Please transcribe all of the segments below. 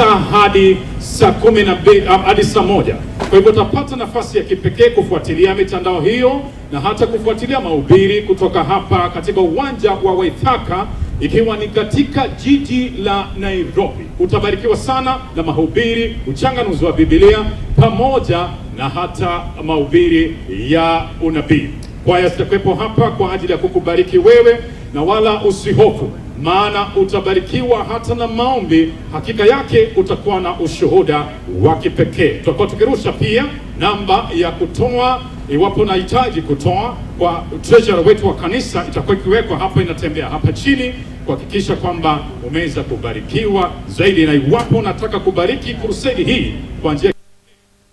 9 hadi saa 12 hadi saa 1. Kwa hivyo utapata nafasi ya kipekee kufuatilia mitandao hiyo na hata kufuatilia mahubiri kutoka hapa katika uwanja wa Waithaka ikiwa ni katika jiji la Nairobi. Utabarikiwa sana na mahubiri, uchanganuzi wa Biblia pamoja na hata mahubiri ya unabii. Kwaya zitakuwepo hapa kwa ajili ya kukubariki wewe, na wala usihofu, maana utabarikiwa hata na maombi. Hakika yake utakuwa na ushuhuda wa kipekee. Tutakuwa tukirusha pia namba ya kutoa iwapo unahitaji kutoa kwa treasurer wetu wa kanisa, itakuwa ikiwekwa hapa, inatembea hapa chini kuhakikisha kwamba umeweza kubarikiwa zaidi, na iwapo unataka kubariki crusade hii kwa njia,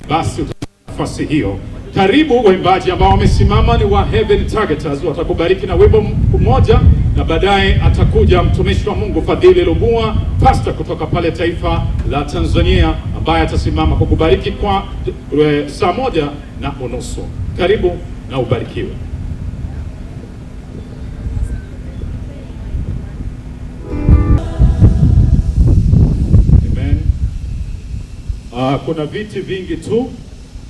basi nafasi hiyo. Karibu waimbaji ambao wamesimama ni wa Heaven Targeters, watakubariki na wimbo mmoja, na baadaye atakuja mtumishi wa Mungu Fadhili Lubua, pastor kutoka pale taifa la Tanzania, ambaye atasimama kukubariki kwa saa 1:30. Karibu na ubarikiwe. Amen. Kuna viti vingi tu.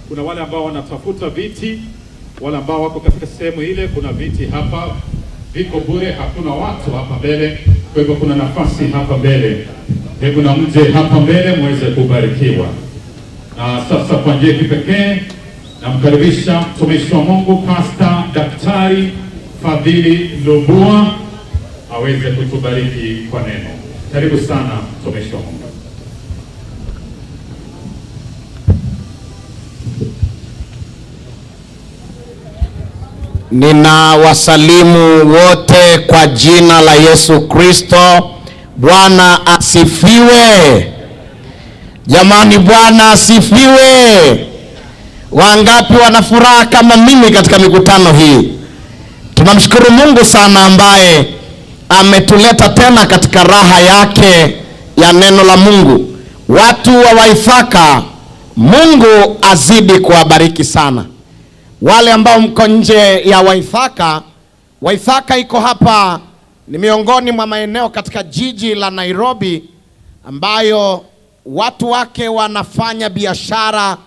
Kuna wale ambao wanatafuta viti, wale ambao wako katika sehemu ile, kuna viti hapa viko bure, hakuna watu hapa mbele, kwa hivyo kuna nafasi hapa mbele. Hebu na mje hapa mbele muweze kubarikiwa. Na sasa kwa njia ya kipekee namkaribisha mtumishi wa Mungu Pastor Daktari Fadhili Lubua aweze kutubariki kwa neno. Karibu sana mtumishi wa Mungu. Ninawasalimu wote kwa jina la Yesu Kristo. Bwana asifiwe. Jamani, Bwana asifiwe. Wangapi wana furaha kama mimi katika mikutano hii? Tunamshukuru Mungu sana ambaye ametuleta tena katika raha yake ya neno la Mungu. Watu wa Waithaka, Mungu azidi kuwabariki sana. Wale ambao mko nje ya Waithaka, Waithaka iko hapa, ni miongoni mwa maeneo katika jiji la Nairobi ambayo watu wake wanafanya biashara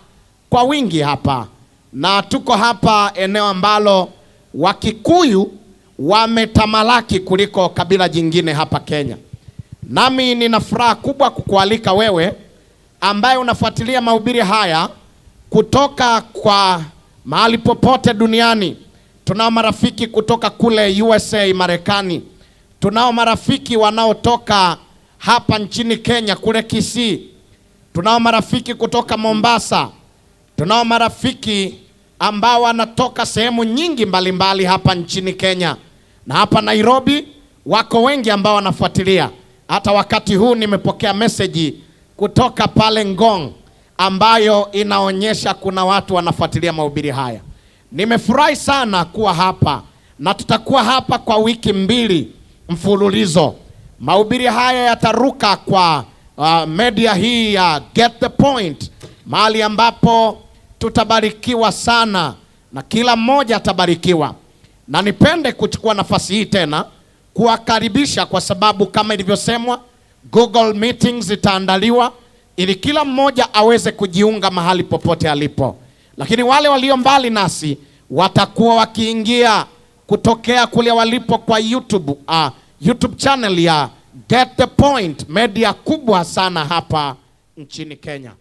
kwa wingi hapa, na tuko hapa eneo ambalo Wakikuyu wametamalaki kuliko kabila jingine hapa Kenya. Nami nina furaha kubwa kukualika wewe ambaye unafuatilia mahubiri haya kutoka kwa mahali popote duniani. Tunao marafiki kutoka kule USA Marekani, tunao marafiki wanaotoka hapa nchini Kenya kule Kisii, tunao marafiki kutoka Mombasa, tunao marafiki ambao wanatoka sehemu nyingi mbalimbali mbali hapa nchini Kenya na hapa Nairobi wako wengi ambao wanafuatilia. Hata wakati huu nimepokea meseji kutoka pale Ngong ambayo inaonyesha kuna watu wanafuatilia mahubiri haya. Nimefurahi sana kuwa hapa na tutakuwa hapa kwa wiki 2 mfululizo. Mahubiri haya yataruka kwa media hii ya Get the Point, mahali ambapo tutabarikiwa sana na kila mmoja atabarikiwa. Na nipende kuchukua nafasi hii tena kuwakaribisha, kwa sababu kama ilivyosemwa, Google Meetings zitaandaliwa ili kila mmoja aweze kujiunga mahali popote alipo. Lakini wale walio mbali nasi watakuwa wakiingia kutokea kule walipo kwa YouTube channel ya Get the Point, media kubwa sana hapa nchini Kenya.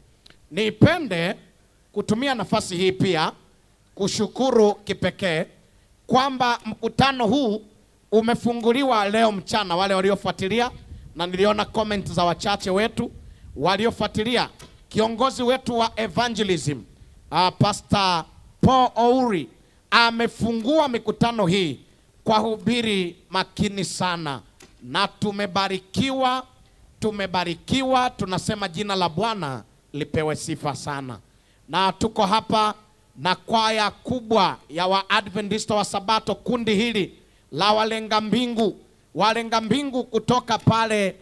Nipende kutumia nafasi hii pia kushukuru kipekee kwamba mkutano huu umefunguliwa leo mchana. Wale waliofuatilia, na niliona comment za wachache wetu waliofuatilia, kiongozi wetu wa evangelism Pastor Paul Ouri amefungua mikutano hii kwa hubiri makini sana, na tumebarikiwa, tumebarikiwa. Tunasema jina la Bwana lipewe sifa sana. Na tuko hapa na kwaya kubwa ya Waadventista wa Sabato, kundi hili la walenga mbingu, walenga mbingu kutoka pale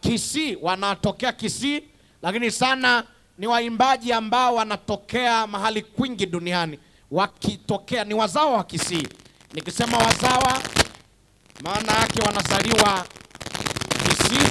Kisii, wanatokea Kisii, lakini sana ni waimbaji ambao wanatokea mahali kwingi duniani, wakitokea ni wazawa wa Kisii. Nikisema wazawa, maana yake wanazaliwa Kisii.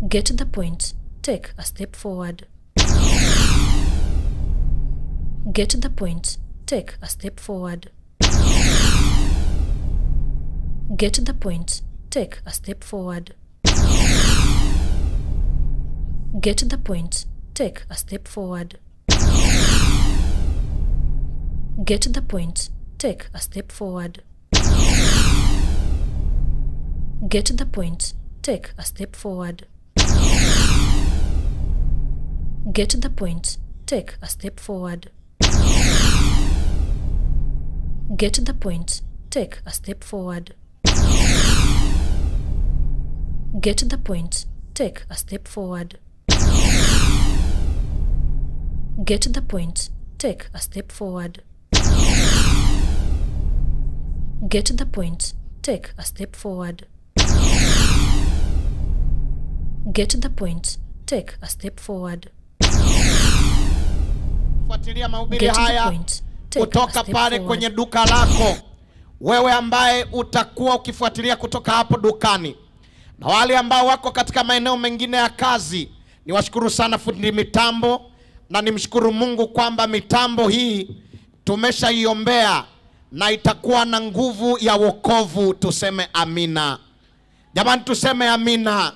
Get the point. Take a step forward. Get the point. Take a step forward. Get the point. Take a step forward. Get the point. Take a step forward. Get the point. Take a step forward. Get the point. Take a step forward. Get the point. Take a step forward. Get the point. Take a step forward. Get the point. Take a step forward. Get the point. Take a step forward. Get the point. Take a step forward. Get the point. Take a step forward. Fuatilia mahubiri Get the haya point. Take a kutoka step pale forward. kwenye duka lako, wewe ambaye utakuwa ukifuatilia kutoka hapo dukani, na wale ambao wako katika maeneo mengine ya kazi, niwashukuru sana fundi mitambo, na nimshukuru Mungu kwamba mitambo hii tumeshaiombea na itakuwa na nguvu ya wokovu. Tuseme amina. Jamani, tuseme amina.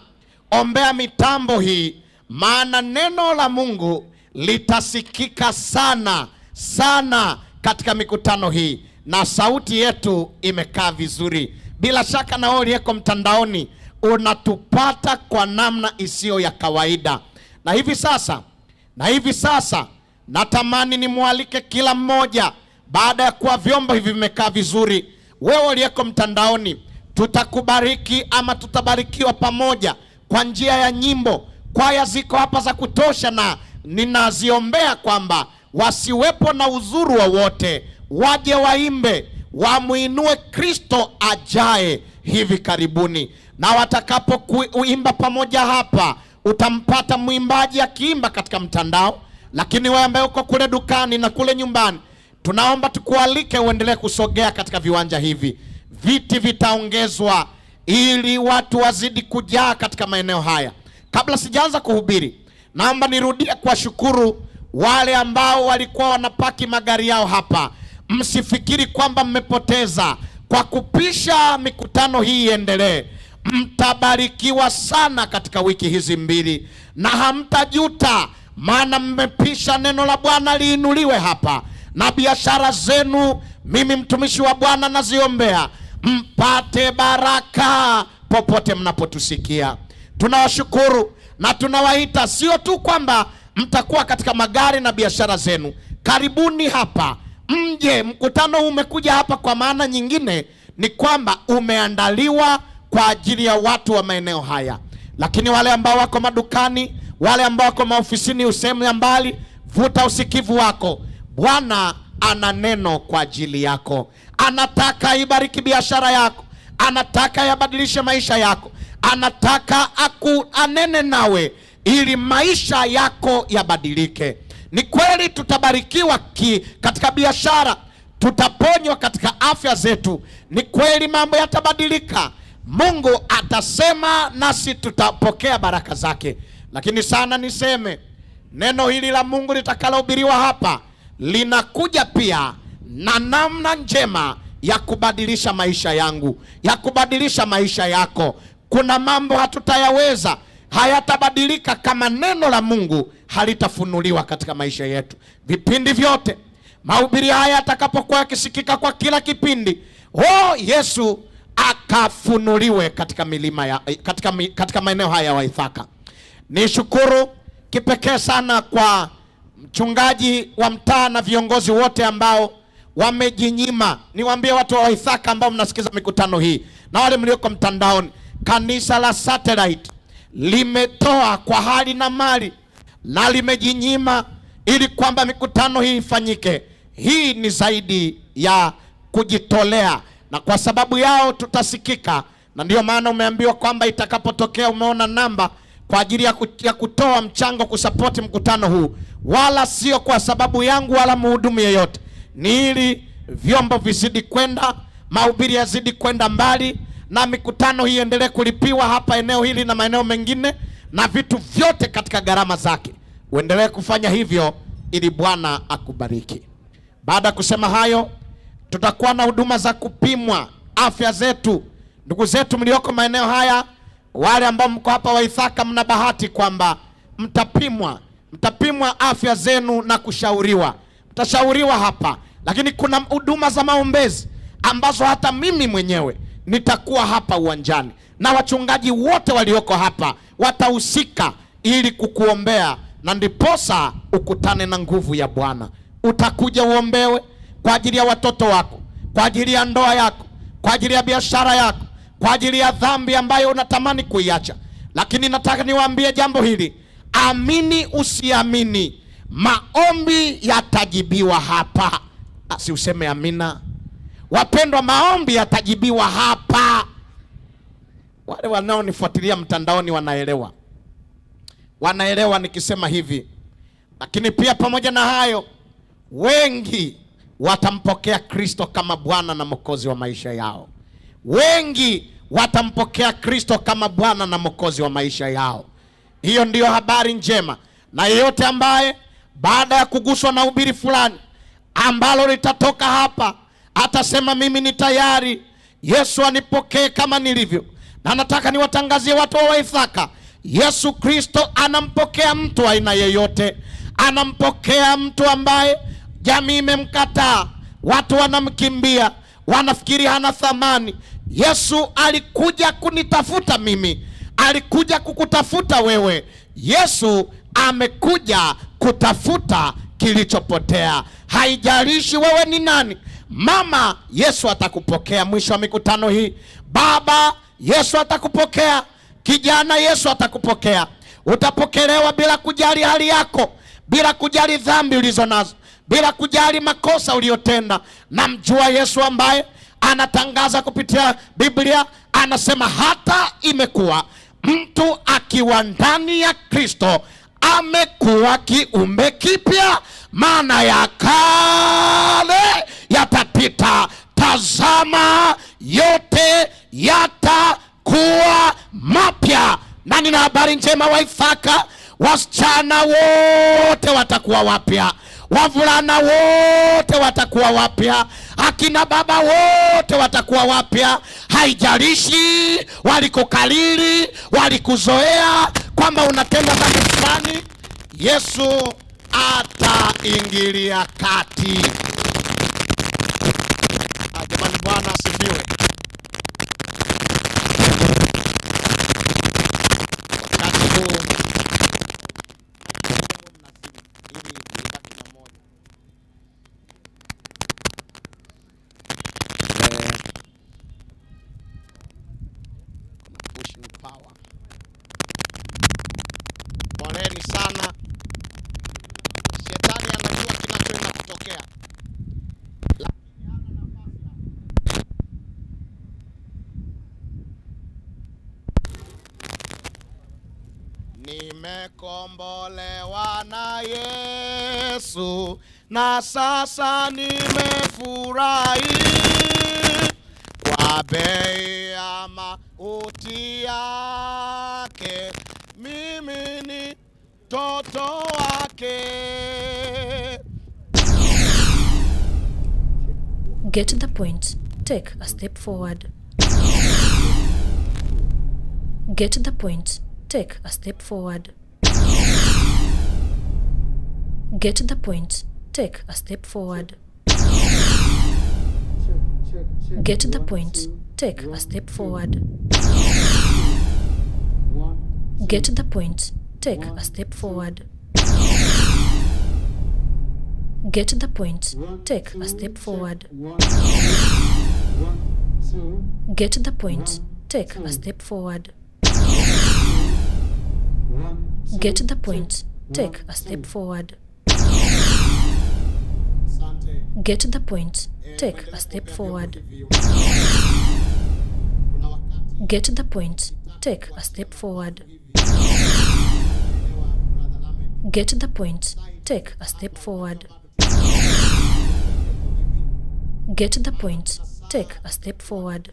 Ombea mitambo hii, maana neno la Mungu litasikika sana sana katika mikutano hii, na sauti yetu imekaa vizuri. Bila shaka na wewe uliyeko mtandaoni unatupata kwa namna isiyo ya kawaida. Na hivi sasa natamani nimwalike kila mmoja, baada ya kuwa vyombo hivi vimekaa vizuri, wewe uliyeko mtandaoni, tutakubariki ama tutabarikiwa pamoja kwa njia ya nyimbo. Kwaya ziko hapa za kutosha, na ninaziombea kwamba wasiwepo na uzuru wowote, waje waimbe, wamwinue Kristo ajaye hivi karibuni. Na watakapokuimba pamoja hapa, utampata mwimbaji akiimba katika mtandao. Lakini wewe ambaye uko kule dukani na kule nyumbani, tunaomba tukualike uendelee kusogea katika viwanja hivi. Viti vitaongezwa ili watu wazidi kujaa katika maeneo haya. Kabla sijaanza kuhubiri, naomba nirudie kuwashukuru wale ambao walikuwa wanapaki magari yao hapa. Msifikiri kwamba mmepoteza kwa kupisha mikutano hii iendelee. Mtabarikiwa sana katika wiki hizi mbili na hamtajuta, maana mmepisha neno la Bwana liinuliwe hapa, na biashara zenu, mimi mtumishi wa Bwana naziombea mpate baraka popote mnapotusikia. Tunawashukuru na tunawaita, sio tu kwamba mtakuwa katika magari na biashara zenu, karibuni hapa mje. Mkutano huu umekuja hapa kwa maana nyingine ni kwamba umeandaliwa kwa ajili ya watu wa maeneo haya, lakini wale ambao wako madukani, wale ambao wako maofisini, sehemu ya mbali, vuta usikivu wako. Bwana ana neno kwa ajili yako, anataka ibariki biashara yako, anataka yabadilishe maisha yako, anataka anene nawe ili maisha yako yabadilike. Ni kweli tutabarikiwa katika biashara, tutaponywa katika afya zetu. Ni kweli mambo yatabadilika, Mungu atasema nasi tutapokea baraka zake. Lakini sana niseme neno hili la Mungu litakalohubiriwa hapa linakuja pia na namna njema ya kubadilisha maisha yangu, ya kubadilisha maisha yako. Kuna mambo hatutayaweza, hayatabadilika kama neno la Mungu halitafunuliwa katika maisha yetu. Vipindi vyote mahubiri haya yatakapokuwa yakisikika kwa kila kipindi, oh, Yesu akafunuliwe katika milima ya, katika maeneo haya ya Waithaka. Nishukuru kipekee sana kwa mchungaji wa mtaa na viongozi wote ambao wamejinyima. Niwaambie watu wa Waithaka ambao mnasikiza mikutano hii na wale mlioko mtandaoni, kanisa la Satellite limetoa kwa hali na mali na limejinyima ili kwamba mikutano hii ifanyike. Hii ni zaidi ya kujitolea, na kwa sababu yao tutasikika, na ndiyo maana umeambiwa kwamba itakapotokea umeona namba kwa ajili ya kutoa mchango kusapoti mkutano huu, wala sio kwa sababu yangu wala mhudumu yeyote, ni ili vyombo vizidi kwenda, mahubiri yazidi kwenda mbali, na mikutano hii endelee kulipiwa hapa eneo hili na maeneo mengine. na vitu vyote katika gharama zake. Uendelee kufanya hivyo ili Bwana akubariki. Baada ya kusema hayo, tutakuwa na huduma za kupimwa afya zetu. Ndugu zetu mlioko maeneo haya, wale ambao mko hapa Waithaka, mna bahati kwamba mtapimwa afya zenu na kushauriwa, mtashauriwa hapa. Lakini kuna huduma za maombezi ambazo hata mimi mwenyewe nitakuwa hapa uwanjani na wachungaji wote walioko hapa watahusika ili kukuombea, na ndiposa ukutane na nguvu ya Bwana. Utakuja uombewe kwa ajili ya watoto wako, kwa ajili ya ndoa yako, kwa ajili ya biashara yako, kwa ajili ya dhambi ambayo unatamani kuiacha. Lakini nataka niwaambie jambo hili, amini usiamini, maombi yatajibiwa hapa. Si useme amina? Wapendwa, maombi yatajibiwa hapa. Wale wanaonifuatilia mtandaoni wanaelewa, wanaelewa nikisema hivi. Lakini pia pamoja na hayo, wengi watampokea Kristo kama Bwana na Mwokozi wa maisha yao. Wengi watampokea Kristo kama Bwana na Mwokozi wa maisha yao. Hiyo ndiyo habari njema. Na yeyote ambaye baada ya kuguswa na ubiri fulani ambalo litatoka hapa atasema mimi ni tayari, Yesu anipokee kama nilivyo. Na nataka niwatangazie watu wa Waithaka, Yesu Kristo anampokea mtu aina yeyote. Anampokea mtu ambaye jamii imemkataa, watu wanamkimbia, wanafikiri hana thamani. Yesu alikuja kunitafuta mimi, alikuja kukutafuta wewe. Yesu amekuja kutafuta kilichopotea. Haijalishi wewe ni nani. Mama, Yesu atakupokea mwisho wa mikutano hii. Baba, Yesu atakupokea. Kijana, Yesu atakupokea. Utapokelewa bila kujali hali yako, bila kujali dhambi ulizo nazo, bila kujali makosa uliyotenda. Namjua Yesu ambaye anatangaza kupitia Biblia, anasema hata imekuwa mtu akiwa ndani ya Kristo amekuwa kiumbe kipya, maana ya kale yatapita, tazama yote yatakuwa mapya. Na nina habari njema Waithaka, wasichana wote watakuwa wapya, wavulana wote watakuwa wapya, akina baba wote watakuwa wapya. Haijalishi walikukalili, walikuzoea kwamba unatenda dhambi fulani, Yesu ataingilia kati. Jamani, Bwana asifiwe. Wakati huu power. Poleni sana. Shetani anajua kinachoenda kutokea, lakini hana nafasi hapa. Nimekombolewa na Yesu na sasa nimefurahi kwa bei ya mauti yake, mimi ni mtoto wake. Get the point. Take a step forward. Get the point. Take a step forward. Get the point. Take a step forward. Get the point. Take a step forward. Get the point. Take a step forward. Get the point. Take a step forward. Get the point. Take a step forward. Get the point. Take a step forward. Get the point. Take a step forward. Get the point. Take a step forward. Get the point. Take a step forward. Get the point. Take a step forward.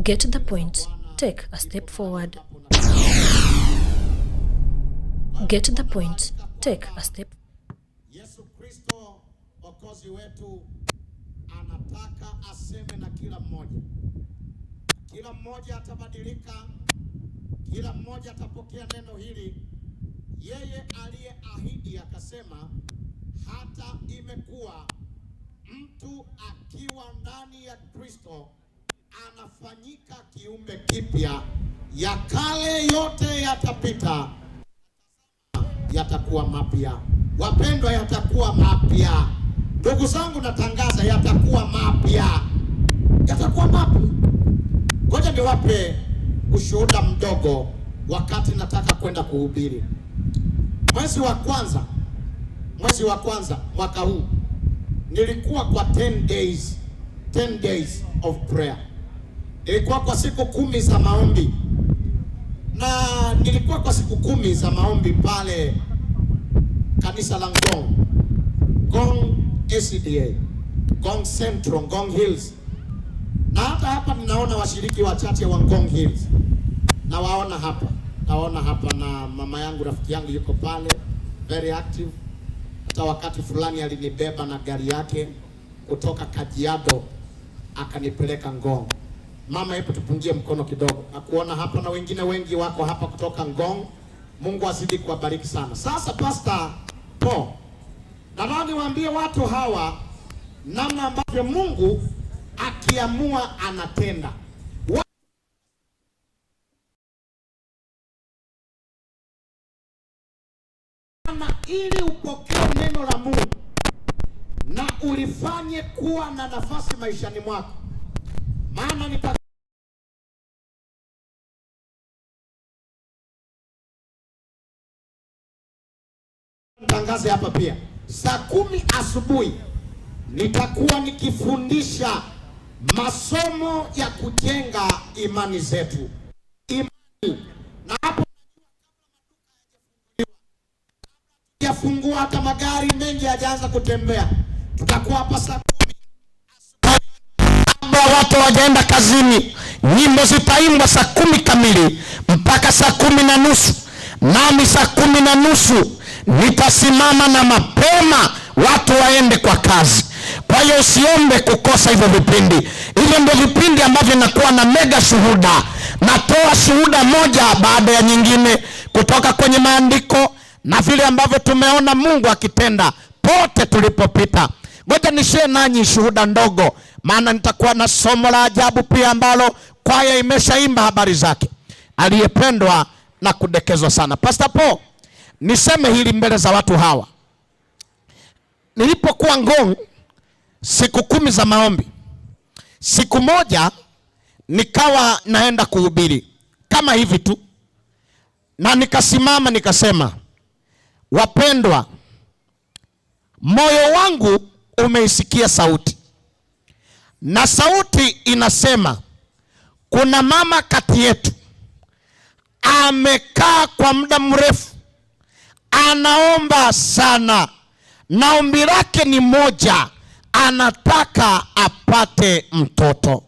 Get the point. Take a step forward. Get the point. Take a step. Yesu Kristo Mwokozi wetu anataka aseme na kila mmoja. Kila mmoja atabadilika, kila mmoja atapokea neno hili. Yeye aliyeahidi akasema, hata imekuwa mtu akiwa ndani ya Kristo anafanyika kiumbe kipya, ya kale yote yatapita, yatakuwa mapya. Wapendwa, yatakuwa mapya. Ndugu zangu, natangaza yatakuwa mapya, yatakuwa mapya. Ngoja niwape ushuhuda mdogo wakati nataka kwenda kuhubiri. Mwezi wa kwanza mwaka huu nilikuwa kwa 10 days, 10 days of prayer. Nilikuwa kwa siku 10 za maombi, na nilikuwa kwa siku 10 za maombi pale kanisa la Ngong, Ngong SDA, Ngong Central, Ngong Hills. Na hata hapa ninaona washiriki wachache wa Ngong Hills, nawaona hapa, nawaona hapa, na mama yangu rafiki yangu yuko pale very active. Hata wakati fulani alinibeba na gari yake kutoka Kajiado akanipeleka Ngong. Mama, hebu tupungie mkono kidogo. Nakuona hapa na wengine wengi wako hapa kutoka Ngong. Mungu azidi kuwabariki sana. Sasa Pastor Paul, nataka niwaambie watu hawa namna ambavyo Mungu akiamua anatenda. Bwana, ili upokee neno la Mungu na ulifanye kuwa na nafasi maishani mwako, maana nitatangaze hapa pia saa 10 asubuhi nitakuwa nikifundisha masomo ya kujenga imani zetu, imani. Na hapo yafungua hata magari mengi hayajaanza kutembea, tutakuwa hapa saa 10 kabla watu wajaenda kazini. Nyimbo zitaimbwa saa 10 kamili mpaka saa 10:30, nami saa 10:30 nitasimama na mapema watu waende kwa kazi. Kwa hiyo usiombe kukosa hivyo vipindi. Hivyo ndio vipindi ambavyo nakuwa na mega shuhuda. Natoa shuhuda moja baada ya nyingine kutoka kwenye maandiko na vile ambavyo tumeona Mungu akitenda pote tulipopita. Ngoja nishare nanyi shuhuda ndogo, maana nitakuwa na somo la ajabu pia ambalo kwaya imeshaimba habari zake, aliyependwa na kudekezwa sana. Pastor Paul, niseme hili mbele za watu hawa. Nilipokuwa Ngong siku 10 za maombi, siku moja nikawa naenda kuhubiri kama hivi tu, na nikasimama nikasema, wapendwa, moyo wangu umeisikia sauti, na sauti inasema kuna mama kati yetu amekaa kwa muda mrefu anaomba sana, na ombi lake ni moja, anataka apate mtoto,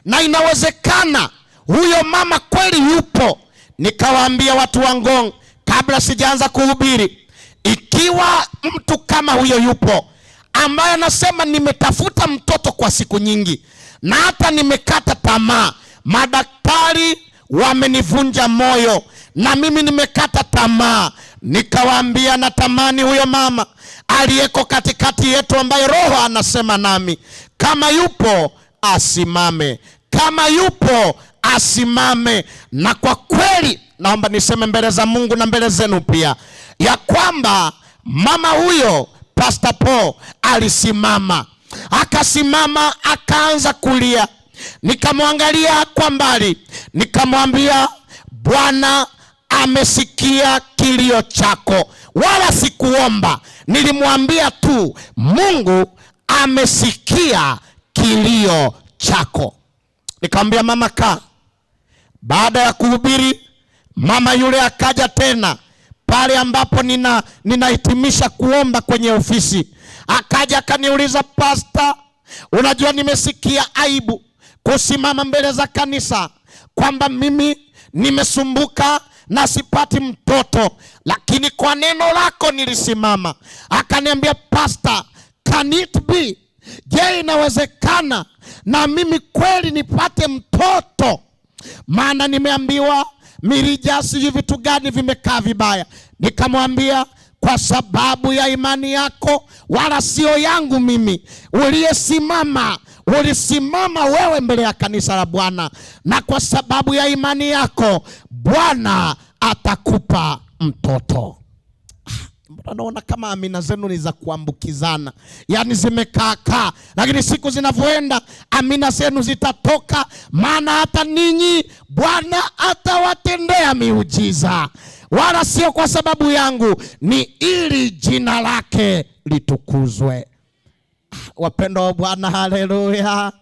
na inawezekana huyo mama kweli yupo. Nikawaambia watu wa Ngong kabla sijaanza kuhubiri, ikiwa mtu kama huyo yupo ambaye anasema nimetafuta mtoto kwa siku nyingi na hata nimekata tamaa, madaktari wamenivunja moyo na mimi nimekata tamaa, nikawaambia natamani huyo mama aliyeko katikati yetu ambaye Roho anasema nami, kama yupo asimame, kama yupo asimame. Na kwa kweli naomba niseme mbele za Mungu na mbele zenu pia ya kwamba mama huyo Pastor Paul alisimama, akasimama akaanza kulia. Nikamwangalia kwa mbali, nikamwambia Bwana amesikia kilio chako. Wala sikuomba, nilimwambia tu Mungu amesikia kilio chako. Nikamwambia mama kaa. Baada ya kuhubiri, mama yule akaja tena pale ambapo ninahitimisha kuomba kwenye ofisi. Akaja akaniuliza, Pastor, unajua nimesikia aibu kusimama mbele za kanisa kwamba mimi nimesumbuka na sipati mtoto, lakini kwa neno lako nilisimama. Akaniambia, "Pastor, can it be? Je, inawezekana na mimi kweli nipate mtoto? Maana nimeambiwa mirija sijui vitu gani vimekaa vibaya." Nikamwambia, "Kwa sababu ya imani yako, wala sio yangu mimi, uliyesimama, ulisimama wewe mbele ya kanisa la Bwana, na kwa sababu ya imani yako Bwana atakupa mtoto." Mbona naona kama amina zenu ni za kuambukizana, yaani zimekaakaa, lakini siku zinavyoenda amina zenu zitatoka, maana hata ninyi Bwana atawatendea miujiza, wala sio kwa sababu yangu, ni ili jina lake litukuzwe. Wapendwa wa Bwana, haleluya!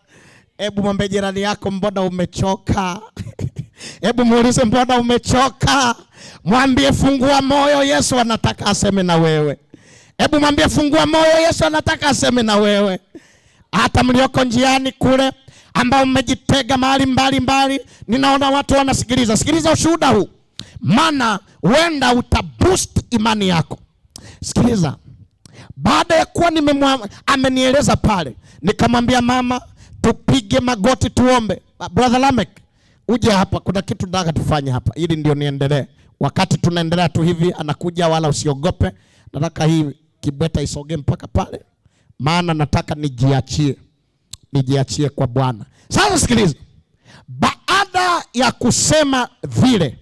Hebu mwambie jirani yako, "Mbona umechoka?" Hebu muulize, "Mbona umechoka?" Mwambie, "Fungua moyo, Yesu anataka aseme na wewe." Hebu mwambie, "Fungua moyo, Yesu anataka aseme na wewe." Hata mlioko njiani kule ambao mmejitega mahali mbali mbali, ninaona watu wanasikiliza. Sikiliza ushuhuda huu, maana huenda utaboost imani yako. Sikiliza, baada ya kuwa amenieleza pale, nikamwambia, "Mama, tupige magoti tuombe." Brother Lamek, uje hapa, kuna kitu nataka tufanye hapa ili ndio niendelee. Wakati tunaendelea tu hivi, anakuja, wala usiogope. Nataka hii kibweta isogee mpaka pale, maana nataka nijiachie, nijiachie kwa Bwana. Sasa sikiliza, baada ya kusema vile,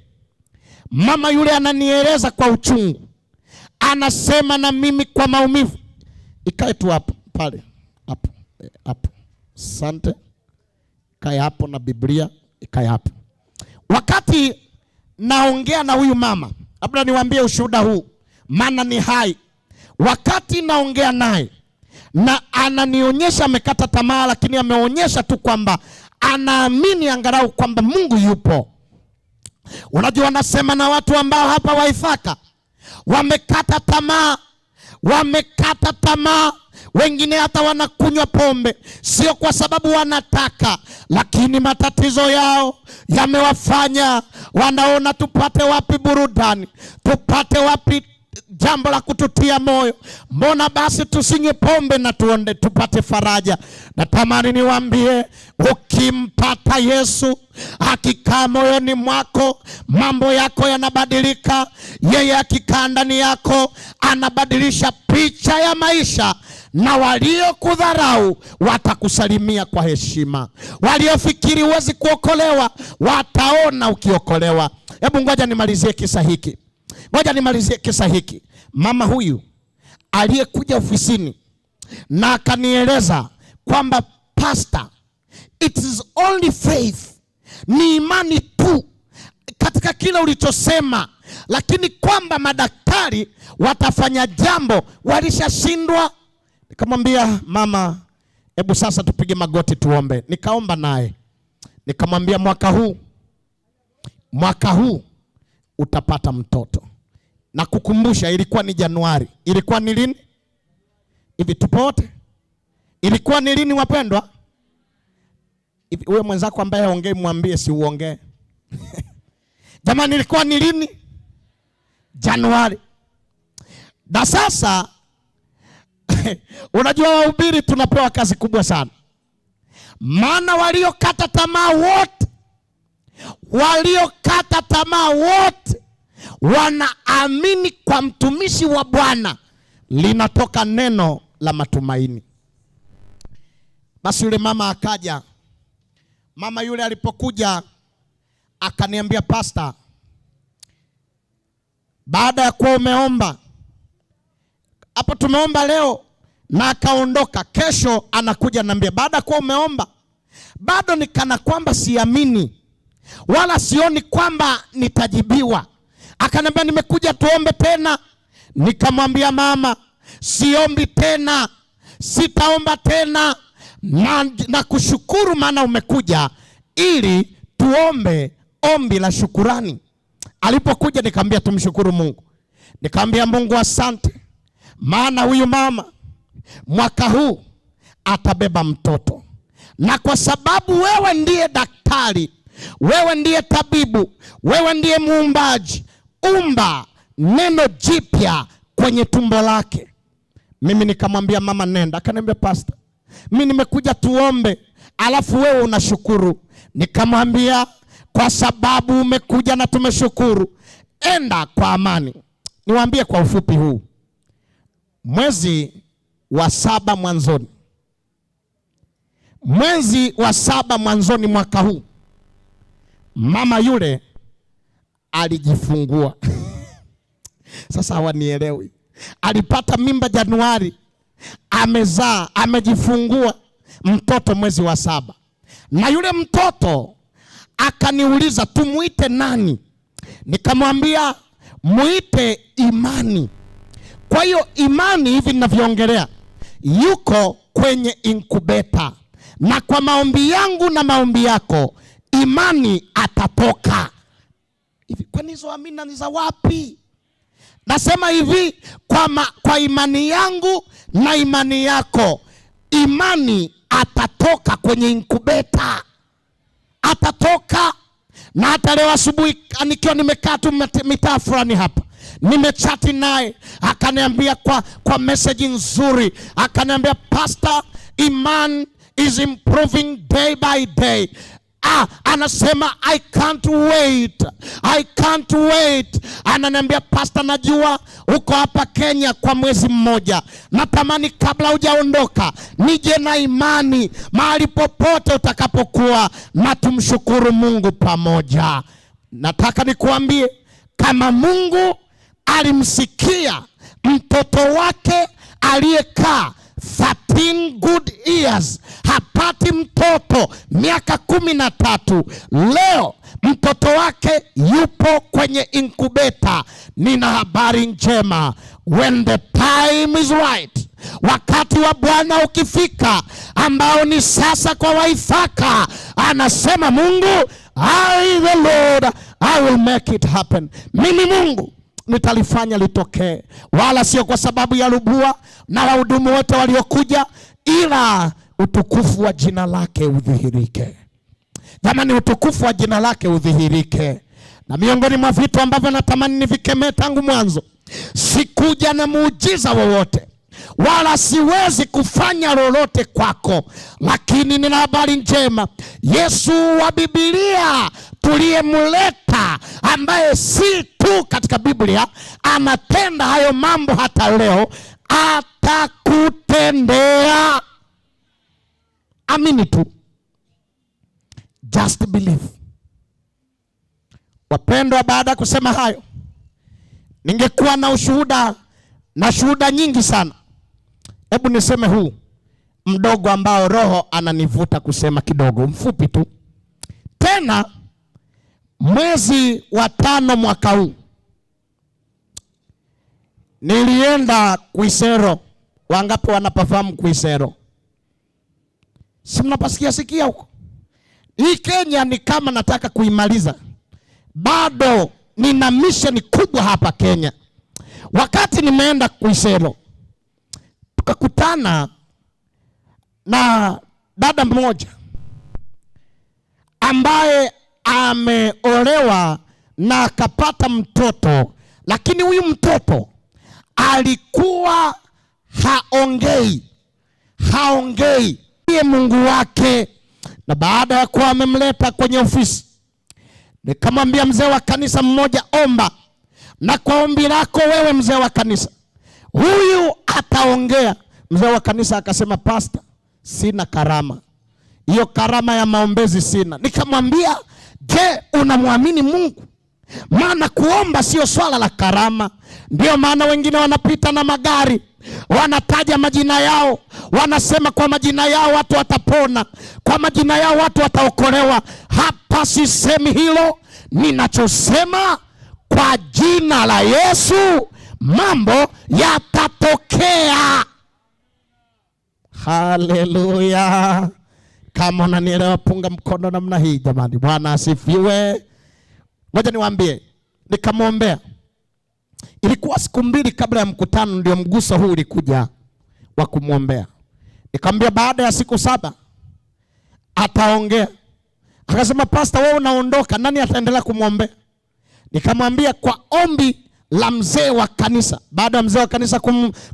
mama yule ananieleza kwa uchungu, anasema na mimi kwa maumivu. Ikae tu hapo pale hapo, hapo, asante. Ikae hapo na Biblia ikae hapo. Wakati naongea na huyu mama, labda niwaambie ushuhuda huu, maana ni hai. Wakati naongea naye na ananionyesha amekata tamaa, lakini ameonyesha tu kwamba anaamini angalau kwamba Mungu yupo. Unajua, nasema na watu ambao hapa Waithaka wamekata tamaa, wamekata tamaa. Wengine hata wanakunywa pombe, sio kwa sababu wanataka, lakini matatizo yao yamewafanya wanaona tupate wapi burudani, tupate wapi jambo la kututia moyo? Mbona basi tusinywe pombe na tuonde tupate faraja? Natamani niwaambie, ukimpata Yesu akikaa moyoni mwako, mambo yako yanabadilika. Yeye akikaa ndani yako, anabadilisha picha ya maisha, na waliokudharau watakusalimia kwa heshima. Waliofikiri huwezi kuokolewa wataona ukiokolewa. Hebu ngoja nimalizie kisa hiki. Ngoja nimalizie kisa hiki. Mama huyu aliyekuja ofisini na akanieleza kwamba, "Pastor, it is only faith, ni imani tu katika kile ulichosema, lakini kwamba madaktari watafanya jambo walishashindwa." Nikamwambia, "Mama, hebu sasa tupige magoti tuombe." Nikaomba naye, nikamwambia, "Mwaka huu, mwaka huu utapata mtoto." Na kukumbusha, ilikuwa ni Januari. Ilikuwa ni lini? Hivi tupo wote? Ilikuwa ni lini, wapendwa? Hivi huyo mwenzako ambaye haongei mwambie si uongee. Jamani, ilikuwa ni lini? Januari. Na sasa unajua wahubiri tunapewa kazi kubwa sana, maana waliokata tamaa wote, waliokata tamaa wote wanaamini kwa mtumishi wa Bwana linatoka neno la matumaini. Basi yule mama akaja. Mama yule alipokuja akaniambia, "Pastor, baada ya kuwa umeomba hapo, tumeomba leo na akaondoka, kesho anakuja ananiambia, baada ya kuwa umeomba bado ni kana kwamba siamini wala sioni kwamba nitajibiwa." Akaniambia, "Nimekuja tuombe tena." Nikamwambia, "Mama, siombi tena, sitaomba tena, na kushukuru maana umekuja ili tuombe ombi la shukurani." Alipokuja nikamwambia tumshukuru Mungu. Nikamwambia, "Mungu asante, maana huyu mama mwaka huu atabeba mtoto, na kwa sababu wewe ndiye daktari Wewe ndiye tabibu, wewe ndiye muumbaji, umba neno jipya kwenye tumbo lake. Mimi nikamwambia mama, nenda. Akaniambia, pastor, mimi nimekuja tuombe, alafu wewe unashukuru. Nikamwambia, kwa sababu umekuja na tumeshukuru, enda kwa amani. Niwaambie kwa ufupi huu, mwezi wa saba mwanzoni, mwezi wa saba mwanzoni mwaka huu, mama yule alijifungua. Sasa hawanielewi. Alipata mimba Januari, amezaa, amejifungua mtoto mwezi wa saba, na yule mtoto akaniuliza tumuite nani? Nikamwambia muite Imani. Kwa hiyo Imani, hivi ninavyoongelea, yuko kwenye incubator, na kwa maombi yangu na maombi yako Imani atatoka. Hivi kwani hizo amina ni za wapi? Nasema hivi kwa imani yangu na imani yako, Imani atatoka kwenye incubator, atatoka. Na hata leo asubuhi nikiwa nimekaa tu mitaa fulani hapa, nimechati naye, akaniambia kwa message nzuri, akaniambia Pastor, Iman is improving day by day. Anasema I can't wait, I can't wait. Ananiambia Pastor, najua uko hapa Kenya kwa mwezi mmoja, natamani kabla hujaondoka nije na Imani mahali popote utakapokuwa, na tumshukuru Mungu pamoja. Nataka nikuambie kama Mungu alimsikia mtoto wake aliyekaa 13 good years hapati mtoto miaka 13, leo mtoto wake yupo kwenye incubator. Nina habari njema, when the time is right, wakati wa Bwana ukifika, ambao ni sasa kwa Waithaka, anasema Mungu, I the Lord, I will make it happen. Mimi Mungu nitalifanya litokee, wala sio kwa sababu ya Lubua na wahudumu wote waliokuja, ila utukufu wa jina lake udhihirike. Jamani, utukufu wa jina lake udhihirike. Na miongoni mwa vitu ambavyo natamani nivikemee tangu mwanzo, sikuja na muujiza wowote wala siwezi kufanya lolote kwako, lakini nina habari njema. Yesu wa Biblia tuliyemleta, ambaye si tu katika Biblia anatenda hayo mambo hata leo, atakutendea. Amini tu, just believe. Wapendwa, baada ya kusema hayo, ningekuwa na ushuhuda na shuhuda nyingi sana. Hebu niseme huu mdogo ambao Roho ananivuta kusema kidogo, mfupi tu. Tena mwezi wa 5 mwaka huu nilienda Kuisero. Wangapi wanapafahamu Kuisero? Si mnapasikia sikia huko? Hii Kenya ni kama nataka kuimaliza. Bado nina mission kubwa hapa Kenya. Wakati nimeenda Kuisero, tukakutana na dada mmoja ambaye ameolewa na akapata mtoto, lakini huyu mtoto alikuwa haongei, haongei ndiye Mungu wake. Na baada ya kuwa amemleta kwenye ofisi, nikamwambia mzee wa kanisa mmoja, omba, na kwa ombi lako wewe mzee wa kanisa, huyu ataongea. Mzee wa kanisa akasema, pastor, sina karama hiyo, karama ya maombezi sina. Nikamwambia, je, unamwamini Mungu? Maana kuomba sio swala la karama. Ndio maana wengine wanapita na magari, wanataja majina yao, wanasema kwa majina yao watu watapona, kwa majina yao watu wataokolewa. Hapa sisemi hilo, ninachosema kwa jina la Yesu mambo yatatokea. Haleluya! Kama unanielewa punga mkono namna hii jamani. Bwana asifiwe. Ngoja niwaambie, nikamwombea. Ilikuwa siku 2 kabla ya mkutano ndio mguso huu ulikuja wa kumwombea. Nikamwambia baada ya siku 7 ataongea. Akasema, "Pastor, wewe unaondoka, nani ataendelea kumwombea?" Nikamwambia kwa ombi la mzee wa kanisa, baada ya mzee wa kanisa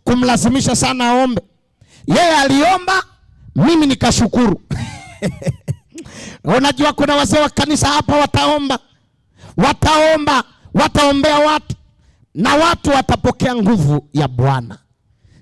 kumlazimisha sana aombe, yeye aliomba, mimi nikashukuru. Unajua kuna wazee wa kanisa hapa wataomba, wataomba, wataombea watu na watu watapokea nguvu ya Bwana.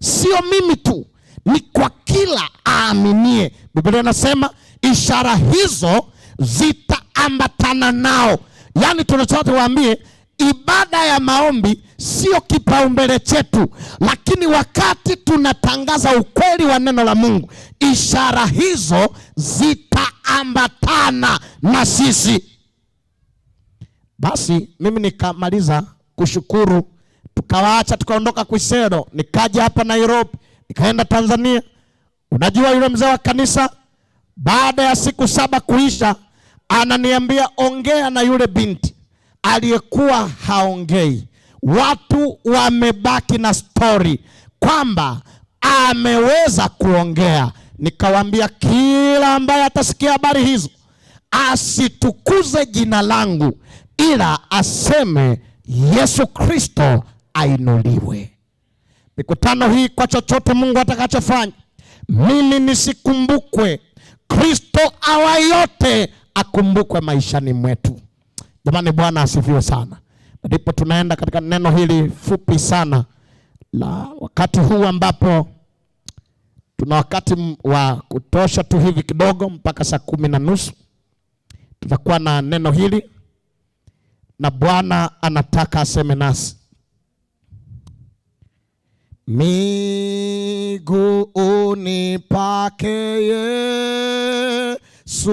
Sio mimi tu, ni kwa kila aaminie. Biblia inasema ishara hizo zitaambatana nao. Yaani tunataka tuwaambie ibada ya maombi sio kipaumbele chetu, lakini wakati tunatangaza ukweli wa neno la Mungu, ishara hizo zitaambatana na sisi. Basi mimi nikamaliza kushukuru, tukawaacha tukaondoka Kwisero, nikaja hapa Nairobi, nikaenda Tanzania. Unajua yule mzee wa kanisa baada ya siku 7 kuisha, ananiambia ongea na yule binti aliyekuwa haongei. Watu wamebaki na story kwamba ameweza kuongea. Nikawaambia kila ambaye atasikia habari hizo asitukuze jina langu, ila aseme Yesu Kristo ainuliwe. Mikutano hii kwa chochote Mungu atakachofanya, mimi nisikumbukwe, Kristo awa yote akumbukwe maishani mwetu. Jamani, Bwana asifiwe sana. Ndipo tunaenda katika neno hili fupi sana la wakati huu ambapo tuna wakati wa kutosha tu hivi kidogo mpaka saa 10:30. Tutakuwa na neno hili na Bwana anataka aseme nasi. Miguuni pake Yesu,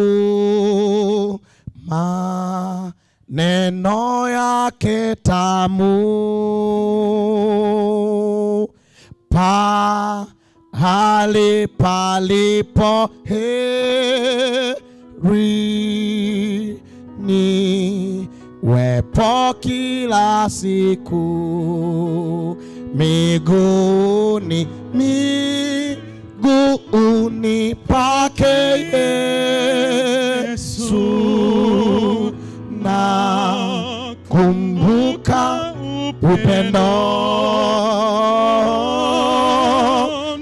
maneno yake tamu, pahali palipo heri ni wepo kila siku. Miguuni, miguuni pake Yesu, na kumbuka upendo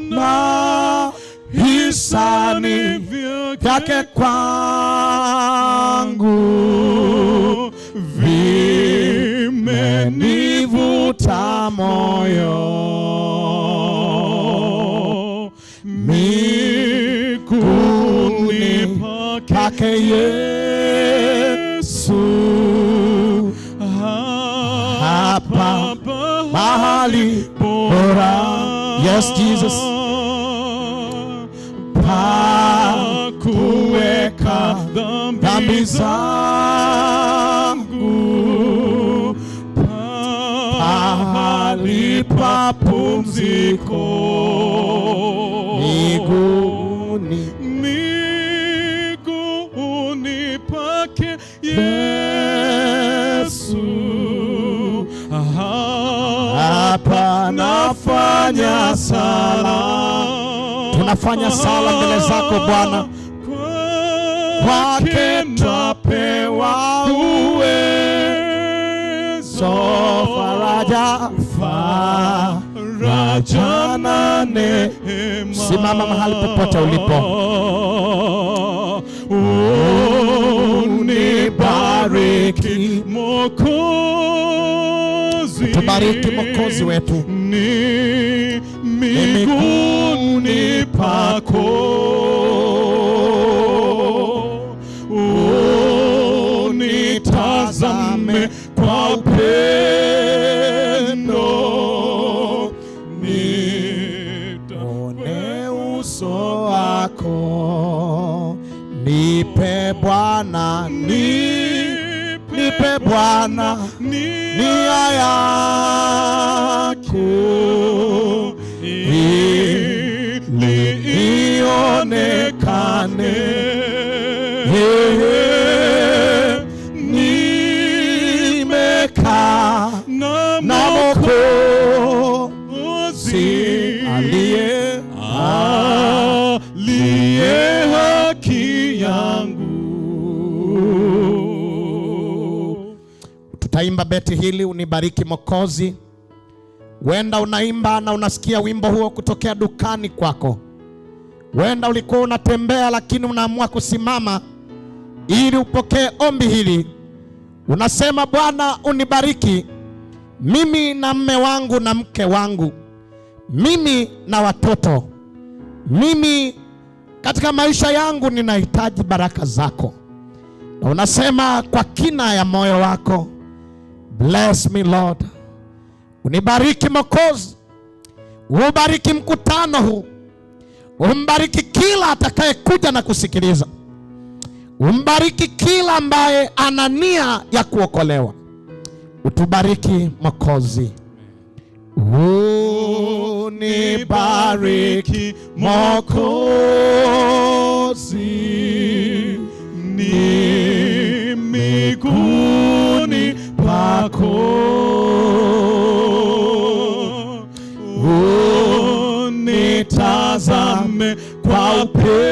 na hisani yake kwangu, vimenivuta moyo. Miguuni pake Yesu, hapa mahali bora. Yes, Jesus. Pa kuweka dhambi zangu, pahali pa pumziko. Miguuni, miguuni pake Yesu, hapa nafanya sala. Tunafanya sala mbele zako Bwana. Kwake twapewa uwezo, faraja, faraja na neema. Simama mahali popote ulipo. Unibariki Mwokozi, Tubariki Mwokozi wetu. Ni miguuni pako, unitazame kwa upendo, Nione uso wako, nipe Bwana, nipe Bwana nia yako, ili ionekane. Nimekaa na na Mwokozi aliye aliye haki yangu. Tunapoimba beti hili, unibariki Mwokozi. Wenda unaimba na unasikia wimbo huo kutokea dukani kwako. Wenda ulikuwa unatembea lakini unaamua kusimama ili upokee ombi hili. Unasema, Bwana unibariki mimi na mme wangu na mke wangu, mimi na watoto, mimi katika maisha yangu ninahitaji baraka zako. Na unasema kwa kina ya moyo wako, bless me Lord, unibariki Mwokozi, ubariki mkutano huu, umbariki kila atakayekuja na kusikiliza, umbariki kila ambaye ana nia ya kuokolewa. Utubariki Mwokozi, unibariki Mwokozi, ni miguuni pako, unitazame kwa upendo,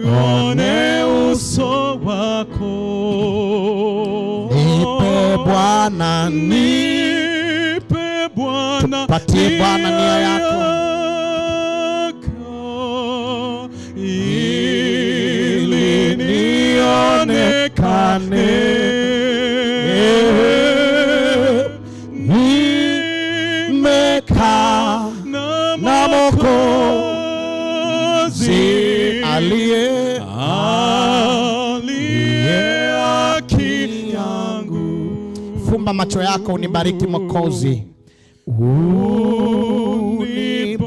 nione uso wako. Nipe Bwana, Nipe Bwana, Tupatie Bwana nia yako. Yako, ili nionekane nimekaa na na Mwokozi aliye aliye haki yangu. Fumba macho yako, unibariki Mwokozi,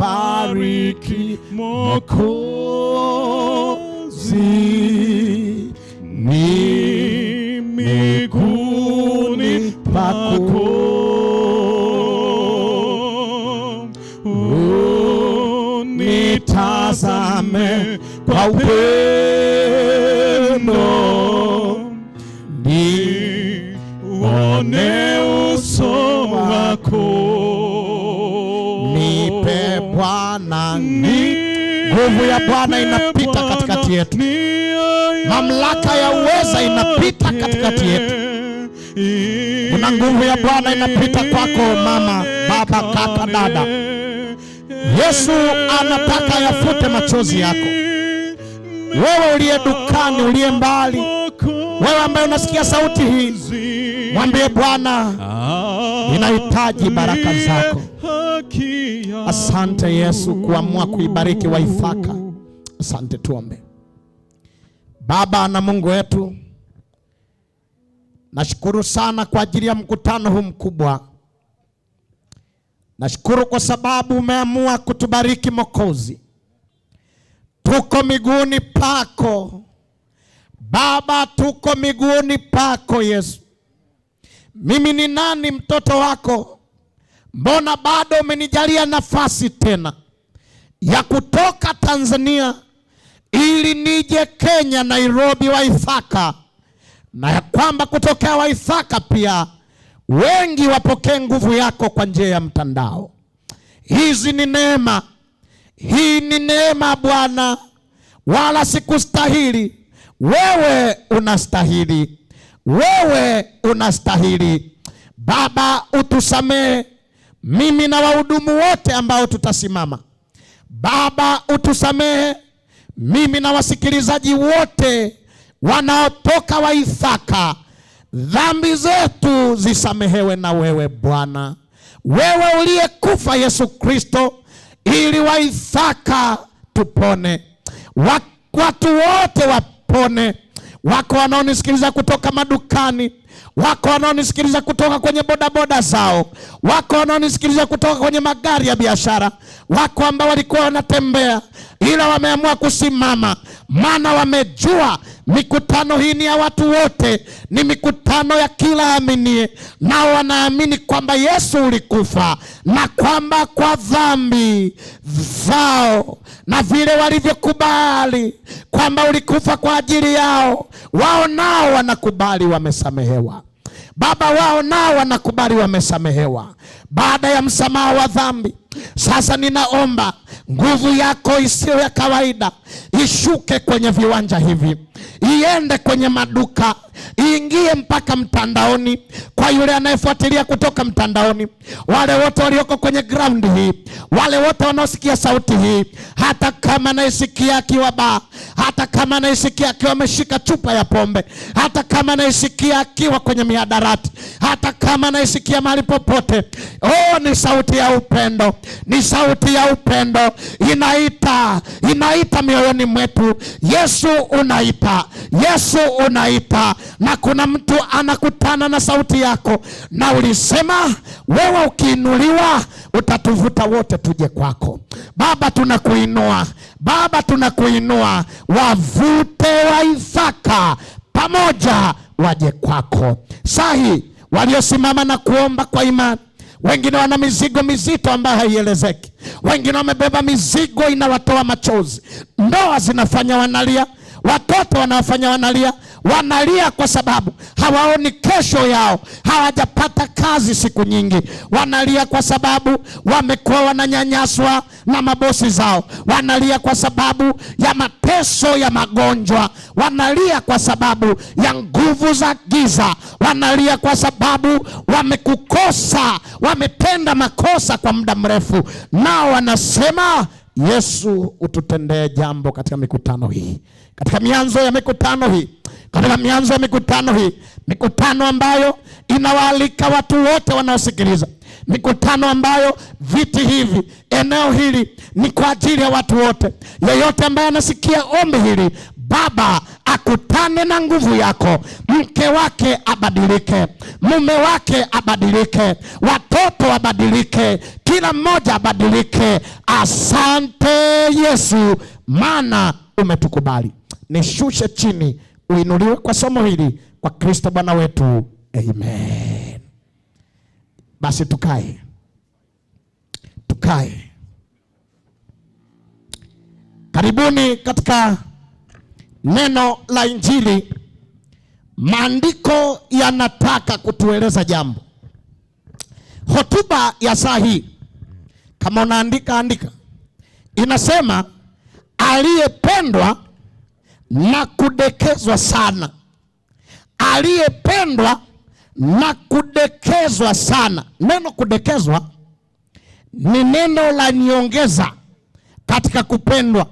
unibariki Mwokozi, ni miguuni pako, unitazame kwa upendo, nione uso wako. Nipe Bwana, ni nguvu ya Bwana inapita katikati yetu, mamlaka ya uweza inapita katikati yetu. Kuna nguvu ya Bwana inapita kwako, mama, baba, kaka, dada. Yesu anataka yafute machozi yako. Wewe uliye dukani, uliye mbali, wewe ambaye unasikia sauti hii, mwambie Bwana, ninahitaji baraka zako. Asante Yesu kuamua kuibariki Waithaka. Asante, tuombe. Baba na Mungu wetu, nashukuru sana kwa ajili ya mkutano huu mkubwa. Nashukuru kwa sababu umeamua kutubariki Mwokozi. Tuko miguuni pako Baba, tuko miguuni pako Yesu. Mimi ni nani mtoto wako? Mbona bado umenijalia nafasi tena ya kutoka Tanzania ili nije Kenya, Nairobi, Waithaka, na ya kwamba kutokea Waithaka pia wengi wapokee nguvu yako kwa njia ya mtandao. Hizi ni neema, hii ni neema Bwana, wala sikustahili. Wewe unastahili, wewe unastahili. Baba, utusamehe mimi na wahudumu wote ambao tutasimama. Baba, utusamehe mimi na wasikilizaji wote wanaotoka Waithaka. Dhambi zetu zisamehewe na wewe Bwana, wewe uliyekufa Yesu Kristo ili Waithaka tupone, watu wote wapone. Wako wanaonisikiliza kutoka madukani, wako wanaonisikiliza kutoka kwenye bodaboda zao, wako wanaonisikiliza kutoka kwenye magari ya biashara, wako ambao walikuwa wanatembea ila wameamua kusimama, maana wamejua mikutano hii ni ya watu wote, ni mikutano ya kila aaminie, nao wanaamini kwamba Yesu ulikufa na kwamba kwa dhambi zao na vile walivyokubali kwamba ulikufa kwa ajili yao, wao nao wanakubali wamesamehewa. Baba, wao nao wanakubali wamesamehewa. Baada ya msamaha wa dhambi, sasa ninaomba nguvu yako isiyo ya kawaida ishuke kwenye viwanja hivi. iende kwenye maduka, iingie mpaka mtandaoni, kwa yule anayefuatilia kutoka mtandaoni, wale wote walioko kwenye ground hii, wale wote wanaosikia sauti hii, hata kama anaisikia akiwa baa, hata kama anaisikia akiwa ameshika chupa ya pombe, hata kama anaisikia akiwa kwenye mihadarati, hata kama anaisikia mahali popote, oh, ni sauti ya upendo, ni sauti ya upendo inaita, inaita mioyoni mwetu. Yesu unaita, Yesu unaita, na kuna mtu anakutana na sauti yako, na ulisema wewe ukiinuliwa utatuvuta wote tuje kwako. Baba, tunakuinua Baba, tunakuinua, wavute Waithaka pamoja waje kwako. Sahi waliosimama na kuomba kwa imani, wengine wana mizigo mizito ambayo haielezeki, wengine wamebeba mizigo inawatoa machozi, ndoa zinafanya wanalia, watoto wanawafanya wanalia, wanalia kwa sababu hawaoni kesho yao, hawajapata kazi siku nyingi, wanalia kwa sababu wamekuwa wananyanyaswa na mabosi zao, wanalia kwa sababu ya mateso ya magonjwa, wanalia kwa sababu ya nguvu za giza, wanalia kwa sababu wamekukosa, wametenda makosa kwa muda mrefu, nao wanasema Yesu ututendee jambo katika mikutano hii, katika mianzo ya mikutano hii, katika mianzo ya mikutano hii, mikutano ambayo inawaalika watu wote wanaosikiliza, mikutano ambayo viti hivi, eneo hili ni kwa ajili ya watu wote. Yeyote ambaye anasikia ombi hili, Baba akutane na nguvu yako, mke wake abadilike, mume wake abadilike, watoto wabadilike, kila mmoja abadilike. Asante Yesu, maana umetukubali. Nishushe chini, uinuliwe kwa somo hili, kwa Kristo Bwana wetu, amen. Basi tukae, tukae. Karibuni katika neno la Injili. Maandiko yanataka kutueleza jambo. Hotuba ya saa hii, kama unaandika andika, inasema aliyependwa na kudekezwa sana. Aliyependwa na kudekezwa sana. Neno kudekezwa ni neno la nyongeza katika kupendwa.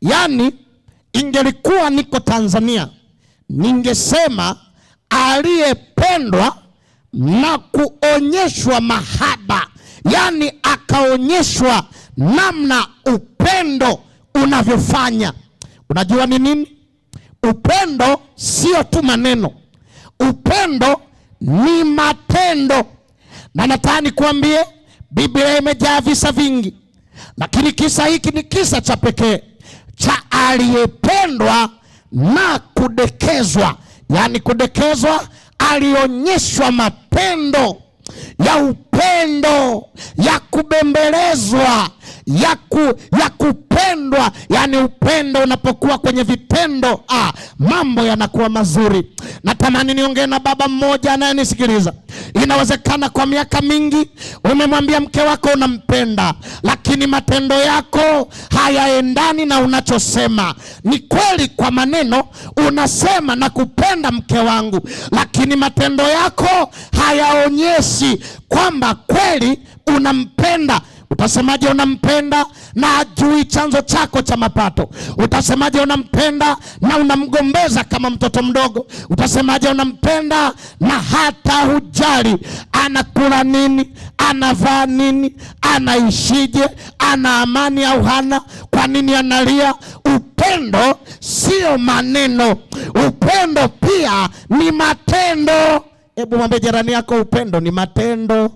Yaani, ingelikuwa niko Tanzania ningesema aliyependwa na kuonyeshwa mahaba, yaani akaonyeshwa namna upendo unavyofanya. Unajua ni nini? Upendo sio tu maneno, upendo ni matendo. Na nataka nikuambie, Biblia imejaa visa vingi, lakini kisa hiki ni kisa cha pekee cha aliyependwa na kudekezwa. Yaani kudekezwa, alionyeshwa matendo ya upendo, ya kubembelezwa, ya kupendwa. Yaani upendo unapokuwa kwenye vitendo, mambo yanakuwa mazuri. Natamani niongee na baba mmoja anayenisikiliza. Inawezekana kwa miaka mingi umemwambia mke wako unampenda, lakini matendo yako hayaendani na unachosema. Ni kweli kwa maneno unasema nakupenda mke wangu, lakini matendo yako hayaonyeshi kwamba kweli unampenda. Utasemaje unampenda na ajui chanzo chako cha mapato? Utasemaje unampenda na unamgombeza kama mtoto mdogo? Utasemaje unampenda na hata hujali anakula nini, anavaa nini, anaishije, ana amani au hana, kwa nini analia? Upendo sio maneno, upendo pia ni matendo. Hebu mwambie jirani yako, upendo ni matendo.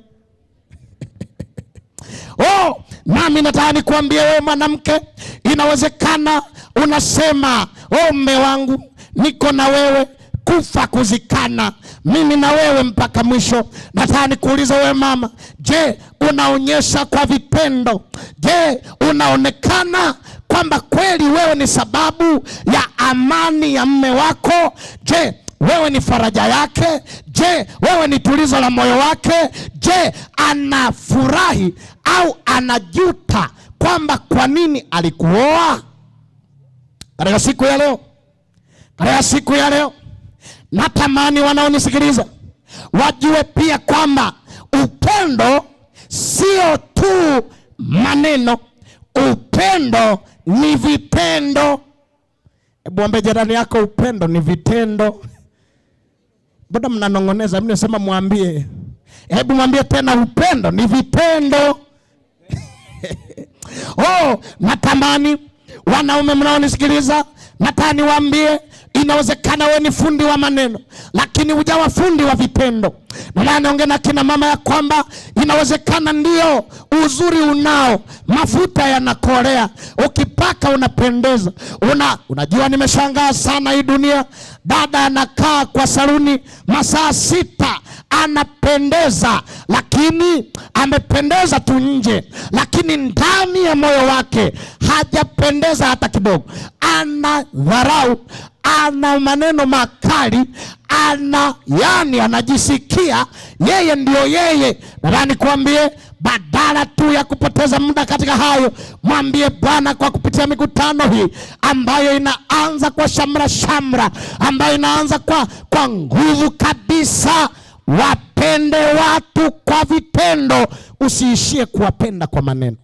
Oh, nami nataka nikuambie wewe mwanamke, inawezekana unasema oh, mme wangu niko na wewe kufa kuzikana, mimi na wewe mpaka mwisho. Nataka nikuulize wewe mama, je, unaonyesha kwa vitendo? Je, unaonekana kwamba kweli wewe ni sababu ya amani ya mme wako? Je, wewe ni faraja yake? Je, wewe ni tulizo la moyo wake? Je, anafurahi au anajuta kwamba kwa nini alikuoa? Katika siku ya leo, Katika siku ya leo, natamani wanaonisikiliza wajue pia kwamba upendo sio tu maneno, upendo ni vitendo. Hebu mwambie jirani yako, upendo ni vitendo. Mbona mnanong'oneza? Mimi nasema mwambie. Hebu mwambie tena, upendo ni vitendo. Oh, natamani wanaume mnaonisikiliza, nataka niwaambie, inawezekana wewe ni fundi wa maneno, lakini hujawa fundi wa vitendo. Nataka niongee na kina mama ya kwamba inawezekana ndio uzuri unao, mafuta yanakolea, ukipaka unapendeza. Unajua nimeshangaa sana hii dunia, dada anakaa kwa saluni masaa 6 anapendeza, lakini amependeza tu nje, lakini ndani ya moyo wake hajapendeza hata kidogo. Ana dharau, ana maneno makali, anajisikia yeye ndio yeye. Nataka nikwambie, badala tu ya kupoteza muda katika hayo, mwambie Bwana kwa kupitia mikutano hii ambayo inaanza kwa shamra shamra, ambayo inaanza kwa nguvu kabisa. Wapende watu kwa vitendo, usiishie kuwapenda kwa maneno.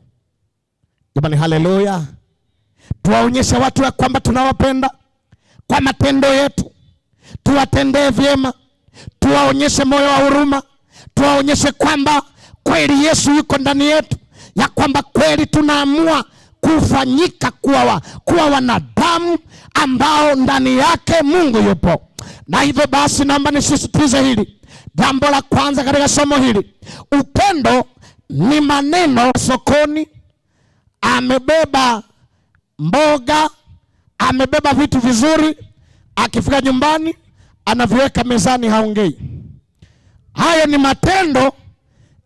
Jamani, haleluya. Tuwaonyeshe watu ya kwamba tunawapenda kwa matendo yetu, tuwatendee vyema, tuwaonyeshe moyo wa huruma, tuwaonyeshe kwamba kweli Yesu yuko ndani yetu, ya kwamba kweli tunaamua kufanyika kuwa wanadamu ambao ndani yake Mungu yupo. Na hivyo basi naomba nisisitize hili jambo la kwanza katika somo hili, upendo ni maneno. Sokoni amebeba mboga, amebeba vitu vizuri, akifika nyumbani anaviweka mezani, haongei. Hayo ni matendo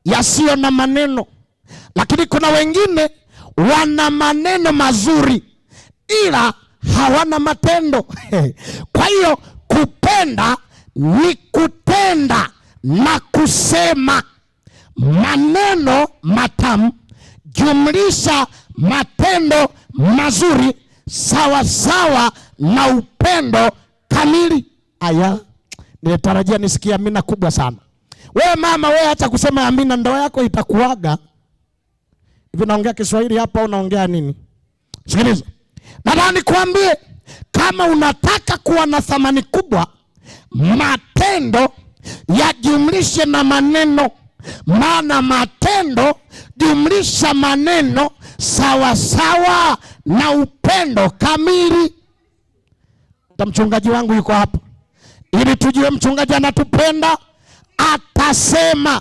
yasiyo na maneno. Lakini kuna wengine wana maneno mazuri ila hawana matendo. Kwa hiyo kupenda ni kutenda na kusema. Maneno matamu jumlisha matendo mazuri sawa sawa na upendo kamili. Aya, nilitarajia nisikie amina kubwa sana. We mama, we acha kusema amina, ndoa yako itakuaga. Hivi naongea Kiswahili hapa au unaongea nini? Sikiliza. Nataka nikuambie, kama unataka kuwa na thamani kubwa, matendo yajumlishe na maneno. Maana matendo jumlisha maneno sawa sawa na upendo kamili. Hata mchungaji wangu yuko hapa, ili tujue mchungaji anatupenda, atasema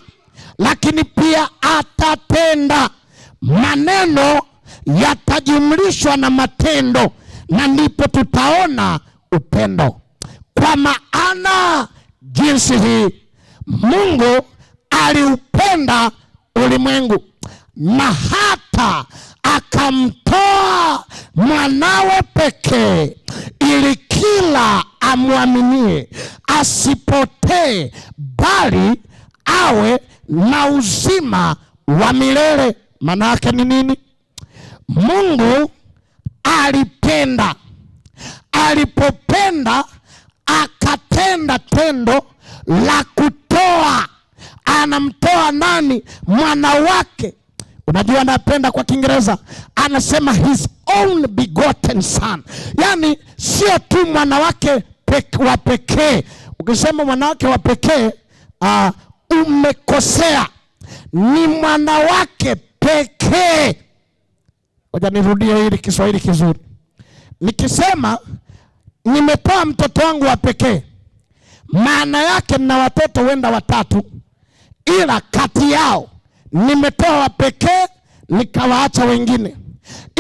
lakini pia atatenda. Maneno yatajumlishwa na matendo, na ndipo tutaona upendo. Kwa maana jinsi hii Mungu aliupenda ulimwengu, na hata akamtoa mwanawe pekee, ili kila amwaminie asipotee, bali awe na uzima wa milele. Maana yake ni nini? Mungu alipenda. Alipopenda akatenda tendo la kutoa. Anamtoa nani? Mwana wake. Unajua anapenda kwa Kiingereza anasema his own begotten son. Yani sio tu mwana wake wa pekee. Ukisema mwana wake wa pekee, umekosea. Ni mwana wake pekee. Ngoja nirudie hili Kiswahili kizuri. Nikisema nimetoa mtoto wangu wa pekee, maana yake nina watoto wenda watatu, ila kati yao nimetoa wa pekee nikawaacha wengine.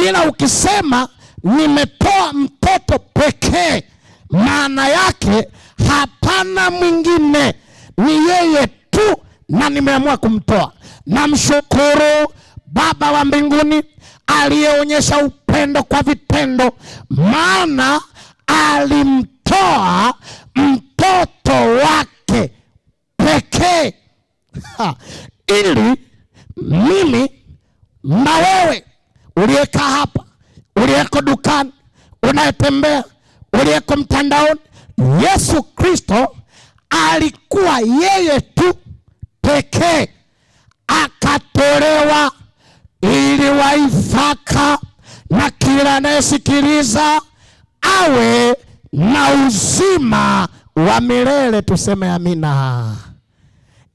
Ila ukisema nimetoa mtoto pekee, maana yake hapana mwingine, ni yeye tu, na nimeamua kumtoa. Namshukuru Baba wa mbinguni aliyeonyesha upendo kwa vitendo, maana alimtoa mtoto wake pekee ili mimi na wewe uliyekaa hapa, uliyeko dukani, unayetembea, uliyeko mtandaoni, Yesu Kristo alikuwa yeye tu pekee akatolewa ili Waithaka na kila anayesikiliza awe na uzima wa milele. Tuseme amina.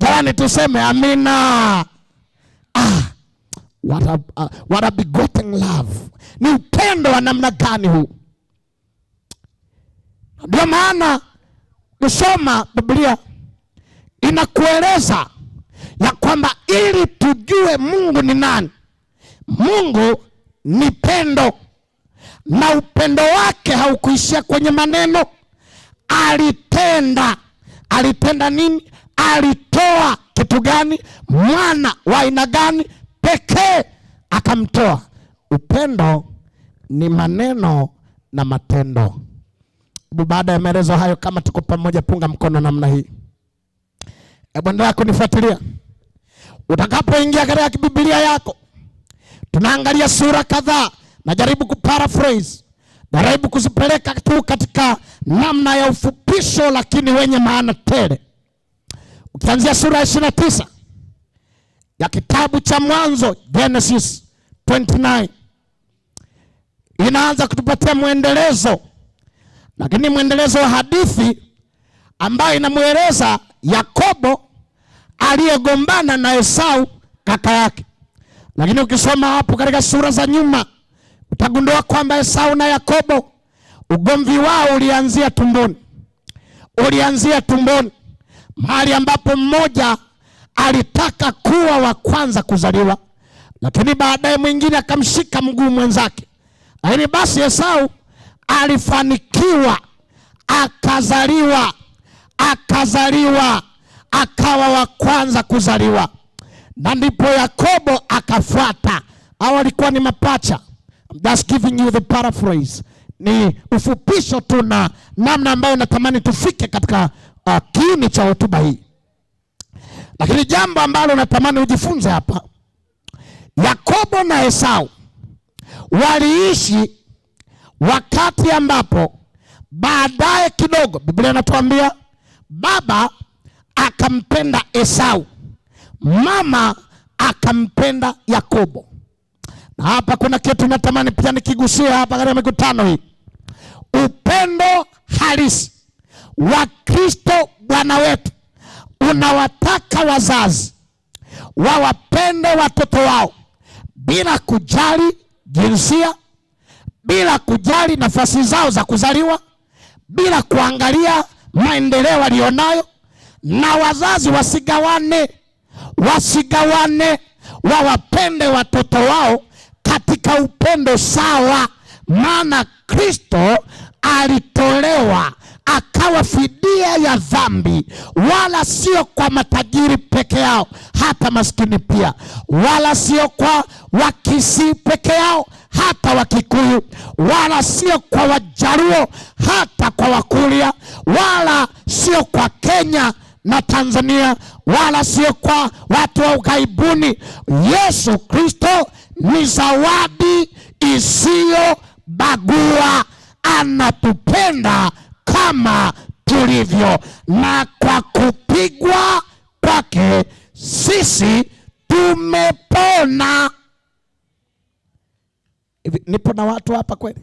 Jamani, tuseme amina. Ah, what a begotten love! Ni upendo wa namna gani huu? Ndio maana kusoma Biblia inakueleza ya kwamba ili tujue Mungu ni nani, Mungu ni pendo, na upendo wake haukuishia kwenye maneno. Alitenda. Alitenda nini? Alitoa kitu gani? Mwana wa aina gani? Pekee akamtoa. Upendo ni maneno na matendo. Hebu baada ya maelezo hayo, kama tuko pamoja, punga mkono namna hii. Hebu endelea kunifuatilia. Utakapoingia katika Biblia yako, tunaangalia sura kadhaa. Najaribu kuparaphrase, najaribu kuzipeleka tu katika namna ya ufupisho, lakini wenye maana tele. Ukianzia sura ya 29 ya kitabu cha Mwanzo, Genesis 29, inaanza kutupatia mwendelezo, lakini mwendelezo wa hadithi ambayo inamueleza Yakobo aliyegombana na Esau kaka yake. Lakini ukisoma hapo katika sura za nyuma utagundua kwamba Esau na Yakobo ugomvi wao ulianzia tumboni. Ulianzia tumboni, mahali ambapo mmoja alitaka kuwa wa kwanza kuzaliwa, lakini baadaye mwingine akamshika mguu mwenzake. Lakini basi Esau alifanikiwa, akazaliwa, akawa wa kwanza kuzaliwa, na ndipo Yakobo akafuata. Hao walikuwa ni mapacha. I'm just giving you the paraphrase, ni ufupisho tu na namna ambayo natamani tufike katika kiini cha hotuba hii. Lakini jambo ambalo natamani ujifunze hapa, Yakobo na Esau waliishi wakati ambapo baadaye kidogo Biblia inatuambia baba akampenda Esau, mama akampenda Yakobo. Na hapa kuna kitu natamani pia nikigusia hapa katika mikutano hii. Upendo halisi wa Kristo Bwana wetu unawataka wazazi wawapende watoto wao bila kujali jinsia, bila kujali nafasi zao za kuzaliwa, bila kuangalia maendeleo walionayo. Na wazazi wasigawane, wasigawane, wawapende watoto wao katika upendo sawa, maana Kristo alitolewa akawa fidia ya dhambi, wala sio kwa matajiri peke yao, hata maskini pia, wala sio kwa Wakisii peke yao, hata Wakikuyu, wala sio kwa Wajaluo, hata kwa Wakuria, wala sio kwa Kenya na Tanzania, wala sio kwa watu wa ughaibuni. Yesu Kristo ni zawadi isiyobagua, anatupenda kama tulivyo, na kwa kupigwa kwake sisi tumepona. Hivi nipo na watu hapa kweli?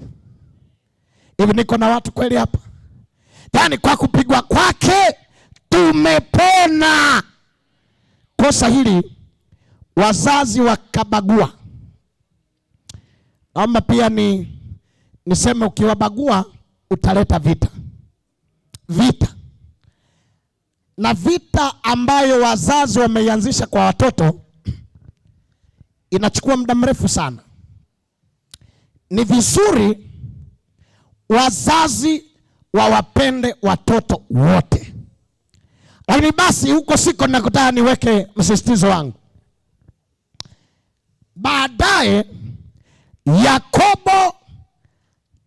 Hivi niko na watu kweli hapa? Yaani kwa kupigwa kwake tumepona. Kosa hili wazazi wakabagua. Naomba pia niseme, ukiwabagua utaleta vita. Vita. Na vita ambayo wazazi wameianzisha kwa watoto inachukua muda mrefu sana. Ni vizuri wazazi wawapende watoto wote. Lakini basi huko siko nakutaka niweke msisitizo wangu. Baadaye Yakobo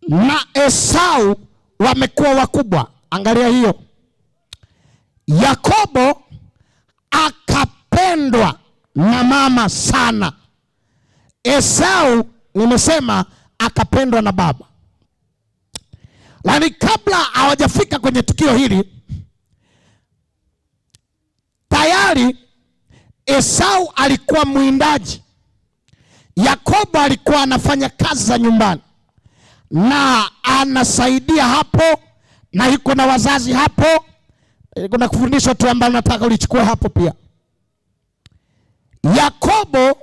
na Esau wamekuwa wakubwa. Angalia hiyo. Yakobo akapendwa na mama sana. Esau nimesema akapendwa na baba. Lakini kabla hawajafika kwenye tukio hili, tayari Esau alikuwa mwindaji, Yakobo alikuwa anafanya kazi za nyumbani na anasaidia hapo, na yuko na wazazi hapo. Kuna kufundisha tu ambalo nataka ulichukue hapo pia. Yakobo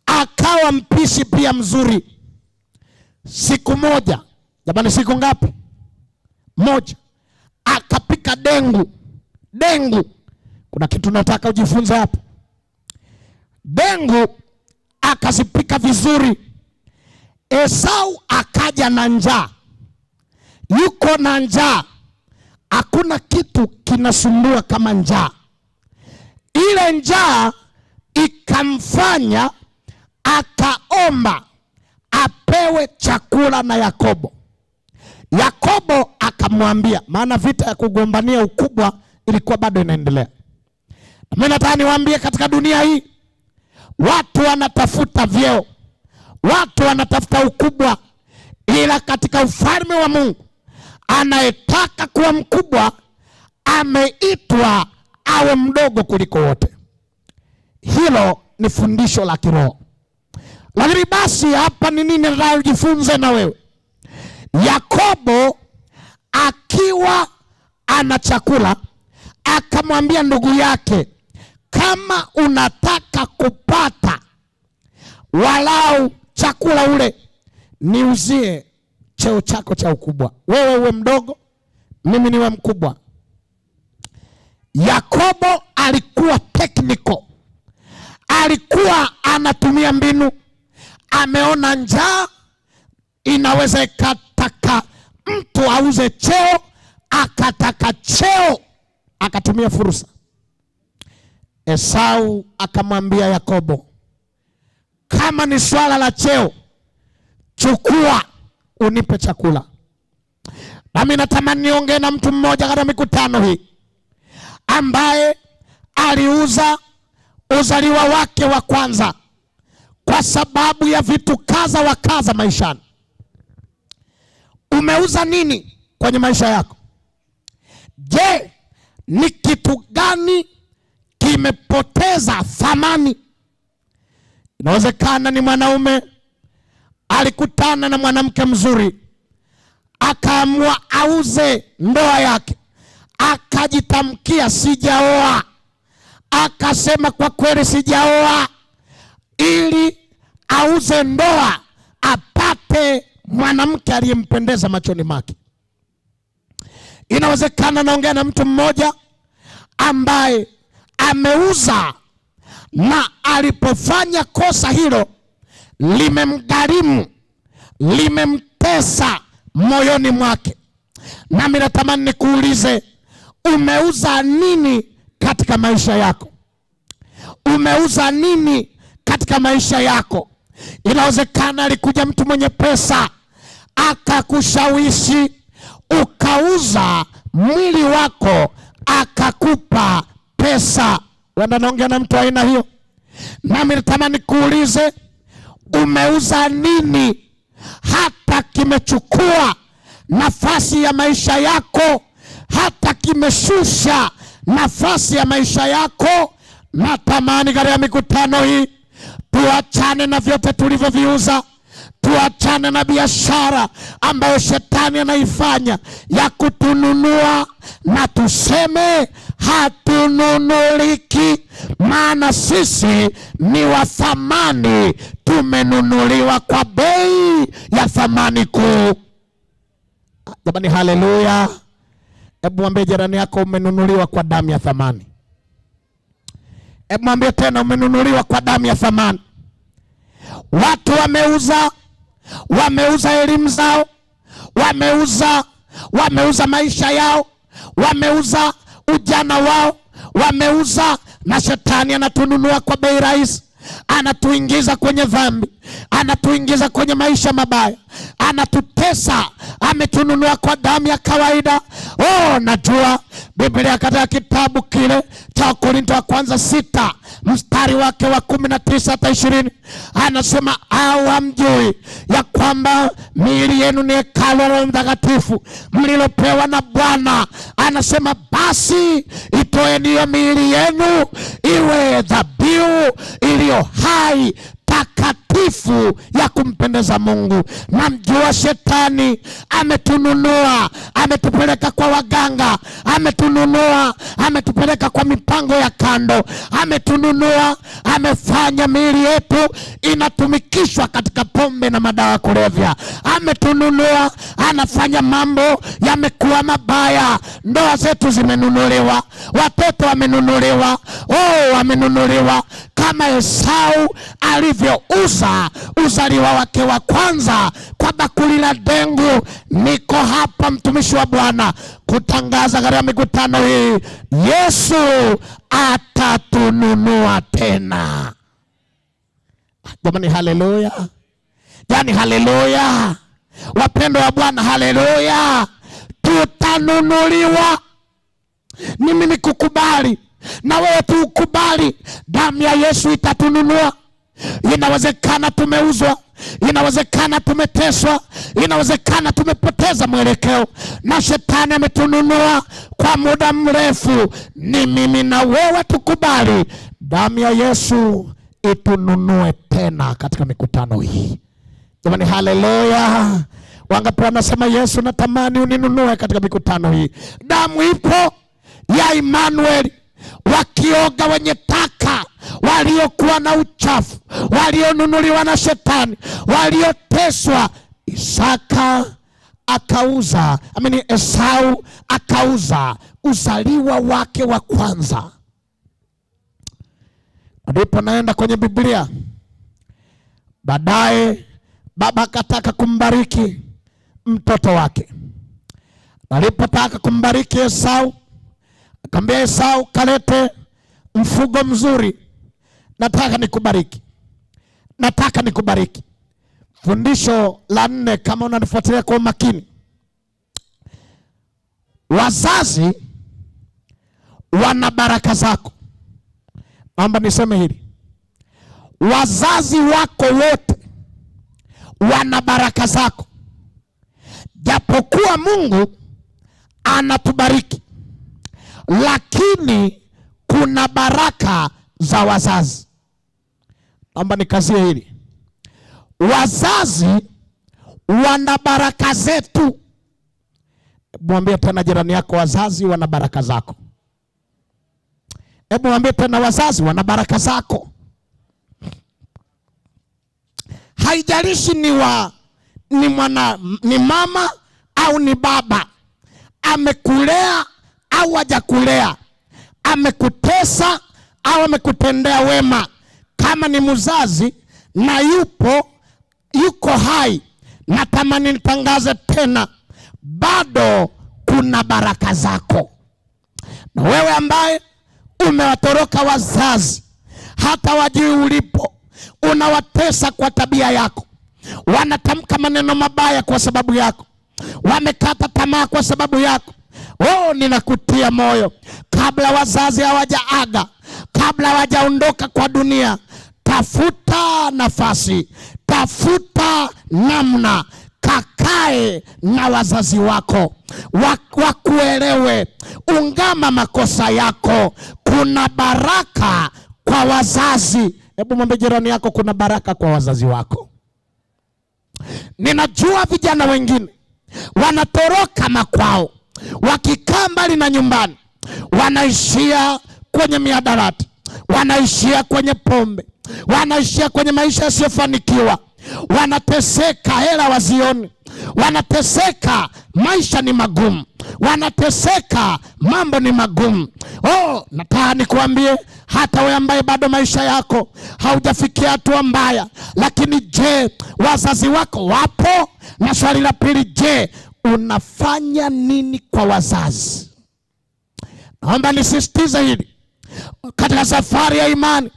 akawa mpishi pia mzuri. Siku moja, jamani, siku ngapi? Moja. Akapika dengu. Dengu, kuna kitu nataka ujifunze hapo. Dengu akazipika vizuri. Esau akaja na njaa, yuko na njaa. Hakuna kitu kinasumbua kama njaa. Ile njaa ikamfanya akaomba apewe chakula na Yakobo. Yakobo akamwambia, maana vita ya kugombania ukubwa ilikuwa bado inaendelea. Mimi nataka niwaambie, katika dunia hii watu wanatafuta vyeo, watu wanatafuta ukubwa, ila katika ufalme wa Mungu anayetaka kuwa mkubwa ameitwa awe mdogo kuliko wote. Hilo ni fundisho la kiroho. Lakini basi hapa ni nini nataka ujifunze na wewe? Yakobo akiwa ana chakula akamwambia ndugu yake, kama unataka kupata walau chakula ule, niuzie cheo chako cha ukubwa. Wewe uwe mdogo, mimi niwe mkubwa. Yakobo alikuwa technical, alikuwa anatumia mbinu. Ameona njaa inaweza ikataka mtu auze cheo, akataka cheo, akatumia fursa. Esau akamwambia Yakobo, kama ni swala la cheo, chukua unipe chakula. Nami natamani niongee na mtu mmoja katika mikutano hii ambaye aliuza uzaliwa wake wa kwanza kwa sababu ya vitu kadha wa kadha maishani. Umeuza nini kwenye maisha yako? Je, ni kitu gani kimepoteza thamani? Inawezekana ni mwanaume alikutana na mwanamke mzuri, akaamua auze ndoa yake, akajitamkia sijaoa, akasema kwa kweli sijaoa, ili auze ndoa apate mwanamke aliyempendeza machoni mwake. Inawezekana naongea na mtu mmoja ambaye ameuza, na alipofanya kosa hilo limemgharimu, limemtesa moyoni mwake. Nami natamani nikuulize, umeuza nini katika maisha yako? Umeuza nini katika maisha yako? Inawezekana alikuja mtu mwenye pesa akakushawishi ukauza mwili wako akakupa pesa. Wenda naongea na mtu aina hiyo. Nami natamani kuulize, umeuza nini hata kimechukua nafasi ya maisha yako, hata kimeshusha nafasi ya maisha yako? Natamani katika mikutano hii tuachane na vyote tulivyoviuza, tuachane na biashara ambayo shetani anaifanya ya kutununua, na tuseme hatununuliki, maana sisi ni wa thamani, tumenunuliwa kwa bei ya thamani kuu. Jamani, haleluya! Hebu mwambie jirani yako, umenunuliwa kwa damu ya thamani. Hebu mwambie tena, umenunuliwa kwa damu ya thamani. Watu wameuza, wameuza elimu zao, wameuza maisha yao, wameuza ujana wao, wameuza. Na shetani anatununua kwa bei rahisi, anatuingiza kwenye dhambi, anatuingiza kwenye maisha mabaya, anatutesa. Ametununua kwa damu ya kawaida. Oh, najua Biblia katika kitabu kile cha Wakorintho wa kwanza 6 mstari wake wa 19 hata 20 anasema, au hamjui ya kwamba miili yenu ni hekalu la Roho Mtakatifu mlilopewa na Bwana? Anasema basi itoeni hiyo miili yenu iwe dhabihu iliyo hai, takatifu, ya kumpendeza Mungu. Na mjua shetani ametununua, ametupeleka kwa waganga, ametununua, ametupeleka kwa mipango ya kando, ametununua, amefanya miili yetu inatumikishwa katika pombe na madawa ya kulevya, ametununua, anafanya mambo yamekuwa mabaya. Ndoa zetu zimenunuliwa, watoto wamenunuliwa, wamenunuliwa kama Esau alivyouza uzaliwa wake wa kwanza kwa bakuli la dengu. Niko hapa mtumishi wa Bwana kutangaza katika mikutano hii, Yesu atatununua tena. Jamani, haleluya! Jamani, haleluya! Wapendwa wa Bwana, haleluya! Tutanunuliwa. Ni mimi kukubali na wewe tuukubali, damu ya Yesu itatununua. Inawezekana tumeuzwa, inawezekana tumeteswa, inawezekana tumepoteza mwelekeo na shetani ametununua kwa muda mrefu. Ni mimi na wewe tukubali damu ya Yesu itununue tena katika mikutano hii. Jamani, haleluya! Wangapi wanasema Yesu, natamani uninunue katika mikutano hii? Damu ipo ya Emmanuel. Wakioga wenye taka, waliokuwa na uchafu, walionunuliwa na shetani, walioteswa. Isaka akauza, amini, Esau akauza uzaliwa wake wa kwanza. Ndipo naenda kwenye Biblia. Baadaye baba akataka kumbariki mtoto wake. Alipotaka kumbariki Esau, akamwambia Esau, kalete mfugo mzuri, nataka nikubariki, nataka nikubariki. Fundisho la 4, kama unanifuatilia kwa umakini, wazazi wana baraka zako. Naomba niseme hili, wazazi wako wote wana baraka zako. Japokuwa Mungu anatubariki, lakini kuna baraka za wazazi. Naomba nikazie hili, wazazi wana baraka zetu. Mwambie tena jirani yako, wazazi wana baraka zako. Hebu mwambie tena, wazazi wana baraka zako. Haijalishi ni mama au ni baba, amekulea au hajakulea, amekutesa au amekutendea wema, kama ni mzazi na yuko hai, natamani nitangaze tena, bado kuna baraka zako. Na wewe ambaye umewatoroka wazazi, hata wajui ulipo, unawatesa kwa tabia yako, wanatamka maneno mabaya kwa sababu yako, wamekata tamaa kwa sababu yako, ninakutia moyo, kabla wazazi hawajaaga, kabla hawajaondoka kwa dunia, tafuta nafasi, tafuta namna, kakae na wazazi wako, wakuelewe, ungama makosa yako. Kuna baraka kwa wazazi. Hebu mwambie jirani yako, kuna baraka kwa wazazi wako. Ninajua vijana wengine wanatoroka makwao, wakikaa mbali na nyumbani, wanaishia kwenye mihadarati, wanaishia kwenye pombe, wanaishia kwenye maisha yasiyofanikiwa, wanateseka, hela wazioni, wanateseka, maisha ni magumu, wanateseka, mambo ni magumu. Nataka nikuambie, hata wewe ambaye bado maisha yako haujafikia hatua mbaya, lakini je, wazazi wako wapo? Na swali la pili, je, unafanya nini kwa wazazi? Naomba nisisitize hili katika safari ya imani.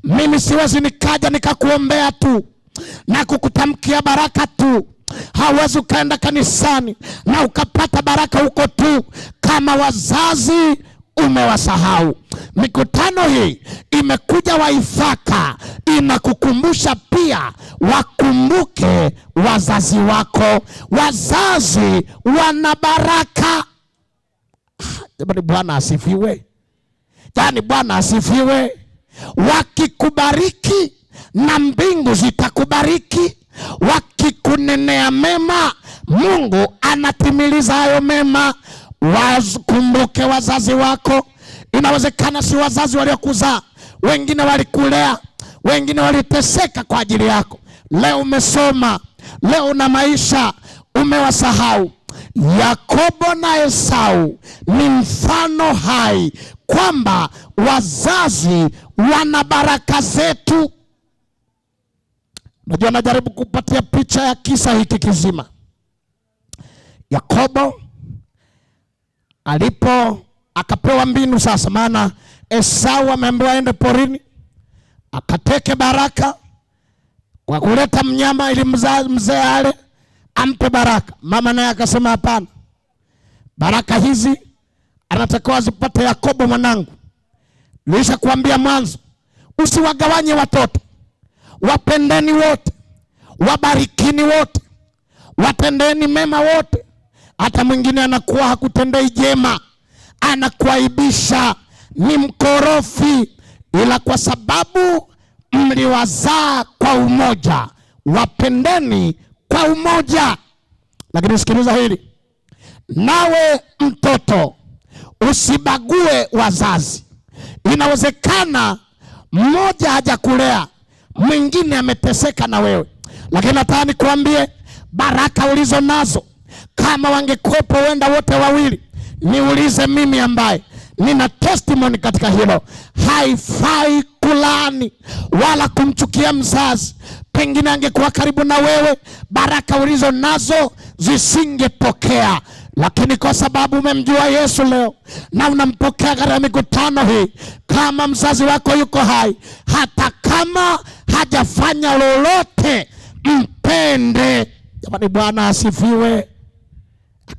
Mimi siwezi nikaja nikakuombea tu na kukutamkia baraka tu. Hauwezi ukaenda kanisani na ukapata baraka huko tu kama wazazi umewasahau. Mikutano hii imekuja Waithaka, inakukumbusha pia wakumbuke wazazi wako. Wazazi wana baraka. Jamani, Bwana asifiwe! Yaani Bwana asifiwe! Wakikubariki na mbingu zitakubariki, wakikunenea mema, Mungu anatimiliza hayo mema. Wakumbuke wazazi wako. Inawezekana si wazazi waliokuzaa, wengine walikulea, wengine waliteseka kwa ajili yako. Leo umesoma, leo una maisha, umewasahau. Yakobo na Esau ni mfano hai kwamba wazazi wana baraka zetu. Najua najaribu kupatia picha ya kisa hiki kizima. Yakobo alipo akapewa mbinu sasa, maana Esau ameambiwa aende porini akateke baraka kwa kuleta mnyama ili mzee ale ampe baraka. Mama naye akasema hapana, baraka hizi anatakiwa azipate Yakobo mwanangu. Nilisha kuambia mwanzo, usiwagawanye watoto, wapendeni wote, wabarikini wote, watendeni mema wote. Hata mwingine anakuwa hakutendei jema, anakuaibisha, ni mkorofi, ila kwa sababu mliwazaa kwa umoja, wapendeni kwa umoja. Lakini sikiliza hili, nawe mtoto usibague wazazi. Inawezekana mmoja hajakulea, mwingine ameteseka na wewe, lakini nataka nikuambie baraka ulizo nazo, kama wangekuwepo wenda wote wawili, niulize mimi ambaye nina testimony katika hilo, haifai kulaani wala kumchukia mzazi. Pengine angekuwa karibu na wewe, baraka ulizo nazo zisingetokea. Lakini kwa sababu umemjua Yesu leo na unampokea katika mikutano hii, kama mzazi wako yuko hai, hata kama hajafanya lolote, mpende. Jamani, Bwana asifiwe.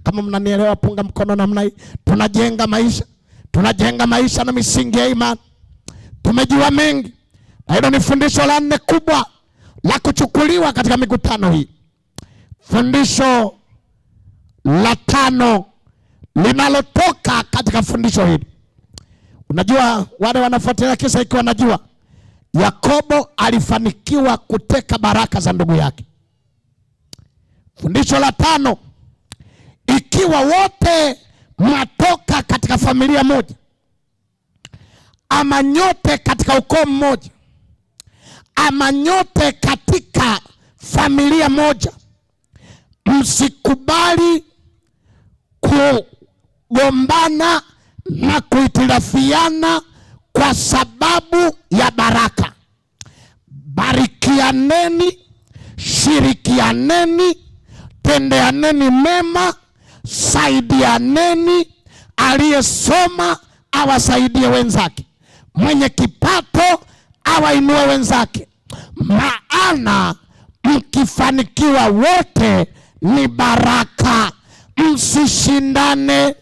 Kama mnanielewa, punga mkono namna hii. Tunajenga maisha, tunajenga maisha na misingi ya imani. Tumejua mengi, na hilo ni fundisho la nne kubwa la kuchukuliwa katika mikutano hii. Fundisho la tano linalotoka katika fundisho hili, unajua wale wanafuatilia kisa hiki wanajua Yakobo alifanikiwa kuteka baraka za ndugu yake. Fundisho la tano, ikiwa wote mwatoka katika familia moja ama nyote katika ukoo mmoja ama nyote katika familia moja, msikubali kugombana na kuhitilafiana kwa sababu ya baraka. Barikianeni, shirikianeni, tendeaneni mema, saidianeni. Aliyesoma awasaidie wenzake, mwenye kipato awainue wenzake, maana mkifanikiwa wote ni baraka. Msishindane,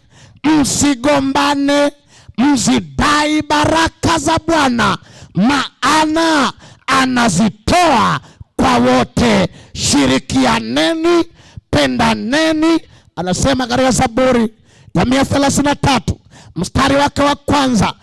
msigombane, mzidai baraka za Bwana, maana anazitoa kwa wote. Shirikianeni, pendaneni. Anasema katika Zaburi ya 133 mstari wake wa kwanza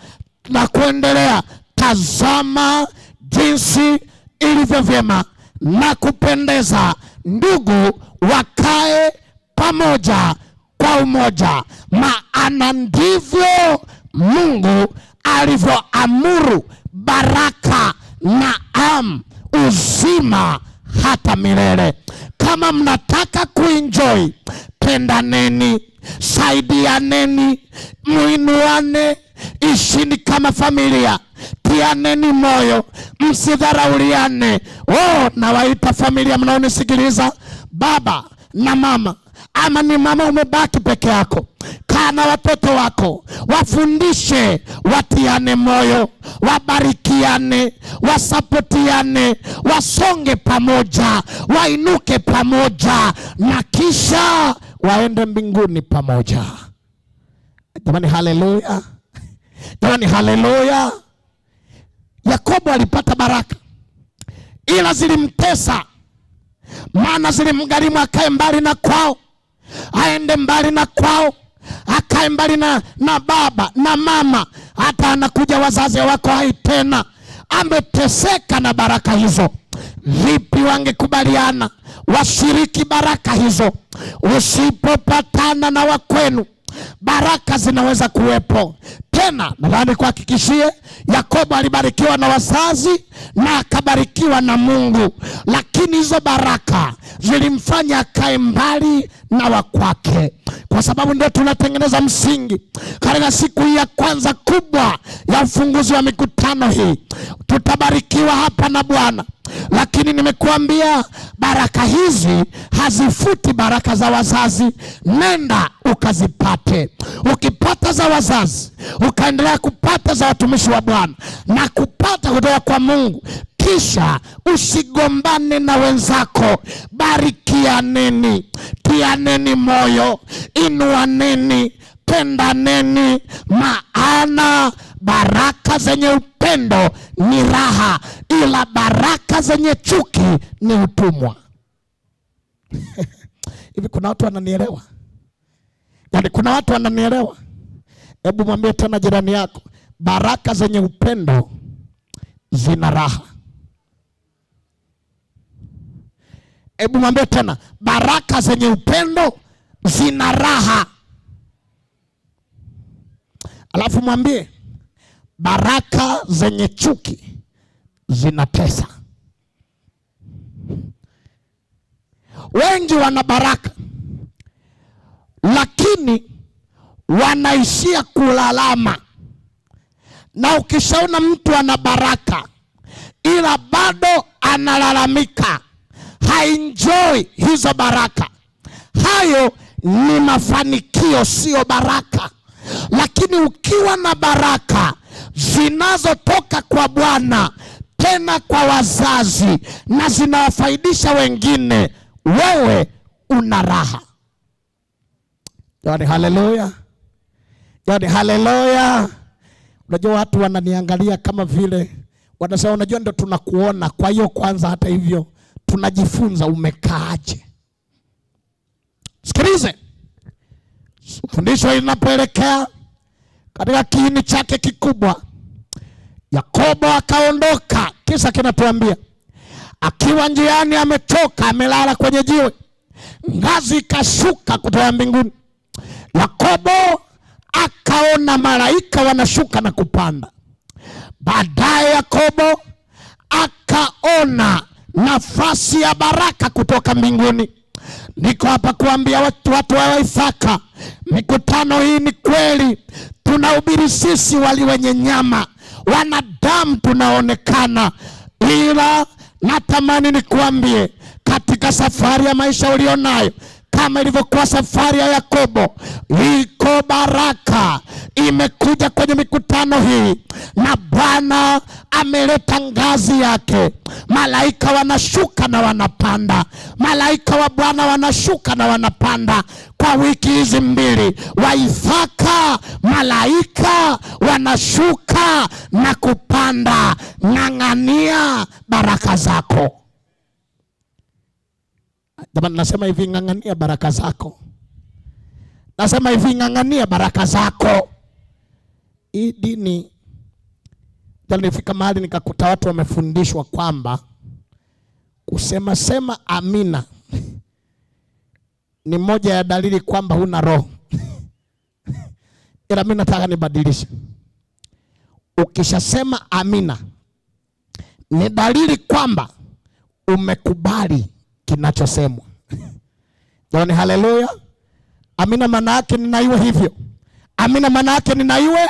na kuendelea, tazama jinsi ilivyo vyema na kupendeza ndugu wakae pamoja kwa umoja, maana ndivyo Mungu alivyoamuru baraka na am uzima hata milele. Kama mnataka kuenjoy, pendaneni, saidianeni, muinuane, ishini kama familia, tianeni moyo, msidharauliane. Oh, nawaita familia mnaonisikiliza, baba na mama, ama ni mama umebaki peke yako, kama Kaa na watoto wako, wafundishe, watiane moyo, wabarikiane, wasapotiane, wasonge pamoja, wainuke pamoja, na kisha waende mbinguni pamoja. Jamani, haleluya! Jamani, haleluya! Yakobo alipata baraka, ila zilimtesa, maana zilimgharimu akae mbali na kwao, aende mbali na kwao, akae mbali na baba na mama, hata anakuja wazazi wako hai tena. Ameteseka na baraka hizo. Vipi wangekubaliana washiriki baraka hizo? Usipopatana na wakwenu, baraka zinaweza kuwepo. Tena nadhani kuhakikishie, Yakobo alibarikiwa na wazazi na akabarikiwa na Mungu, lakini hizo baraka zilimfanya akae mbali na wakwake, kwa sababu ndio tunatengeneza msingi katika siku hii ya kwanza kubwa ya ufunguzi wa mikutano hii. Tutabarikiwa hapa na Bwana, lakini nimekuambia baraka hizi hazifuti baraka za wazazi. Nenda ukazipate. Ukipata za wazazi, ukaendelea kupata za watumishi wa Bwana na kupata kutoka kwa Mungu, kisha usigombane na wenzako, barikianeni, tianeni moyo, inuaneni, pendaneni, maana baraka zenye upendo ni raha, ila baraka zenye chuki ni utumwa. Hivi kuna watu wananielewa? Yaani kuna watu wananielewa? Hebu mwambie tena jirani yako, baraka zenye upendo zina raha. Hebu mwambie tena, baraka zenye upendo zina raha. Alafu mwambie, baraka zenye chuki zinatesa. Wengi wana baraka lakini wanaishia kulalama. Na ukishaona mtu ana baraka ila bado analalamika, haenjoy hizo baraka, hayo ni mafanikio, sio baraka. Lakini ukiwa na baraka zinazotoka kwa Bwana tena kwa wazazi na zinawafaidisha wengine, wewe una raha. Jamani, haleluya! Jamani, haleluya! Unajua watu wananiangalia kama vile wanasema, unajua ndio tunakuona. Kwa hiyo kwanza, hata hivyo tunajifunza umekaaje. Sikilize fundisho linapoelekea katika kiini chake kikubwa. Yakobo akaondoka, kisa kinatuambia akiwa njiani amechoka, amelala kwenye jiwe, ngazi ikashuka kutoka mbinguni. Yakobo akaona malaika wanashuka na kupanda. Baadaye Yakobo akaona nafasi ya baraka kutoka mbinguni. Niko hapa kuambia watu wa Isaka, mikutano hii ni kweli tunahubiri sisi wali wenye nyama, wanadamu tunaonekana, ila natamani nikuambie katika safari ya maisha ulionayo, kama ilivyokuwa safari ya Yakobo, iko baraka imekuja kwenye mikutano hii, na Bwana ameleta ngazi yake. Malaika wanashuka na wanapanda, malaika wa Bwana wanashuka na wanapanda. Kwa wiki hizi mbili Waithaka, malaika wanashuka na kupanda. Ng'ang'ania baraka zako. Jamani, nasema hivi, ng'ang'ania baraka zako. Nasema hivi, ng'ang'ania baraka zako. Hii dini nilifika mahali nikakuta watu wamefundishwa kwamba kusema sema amina ni moja ya dalili kwamba huna roho. Ila mimi nataka nibadilishe. Ukishasema amina ni dalili kwamba umekubali kinachosemwa. Jamani, haleluya! Amina maana yake ni na iwe hivyo. Amina maana yake ni na iwe,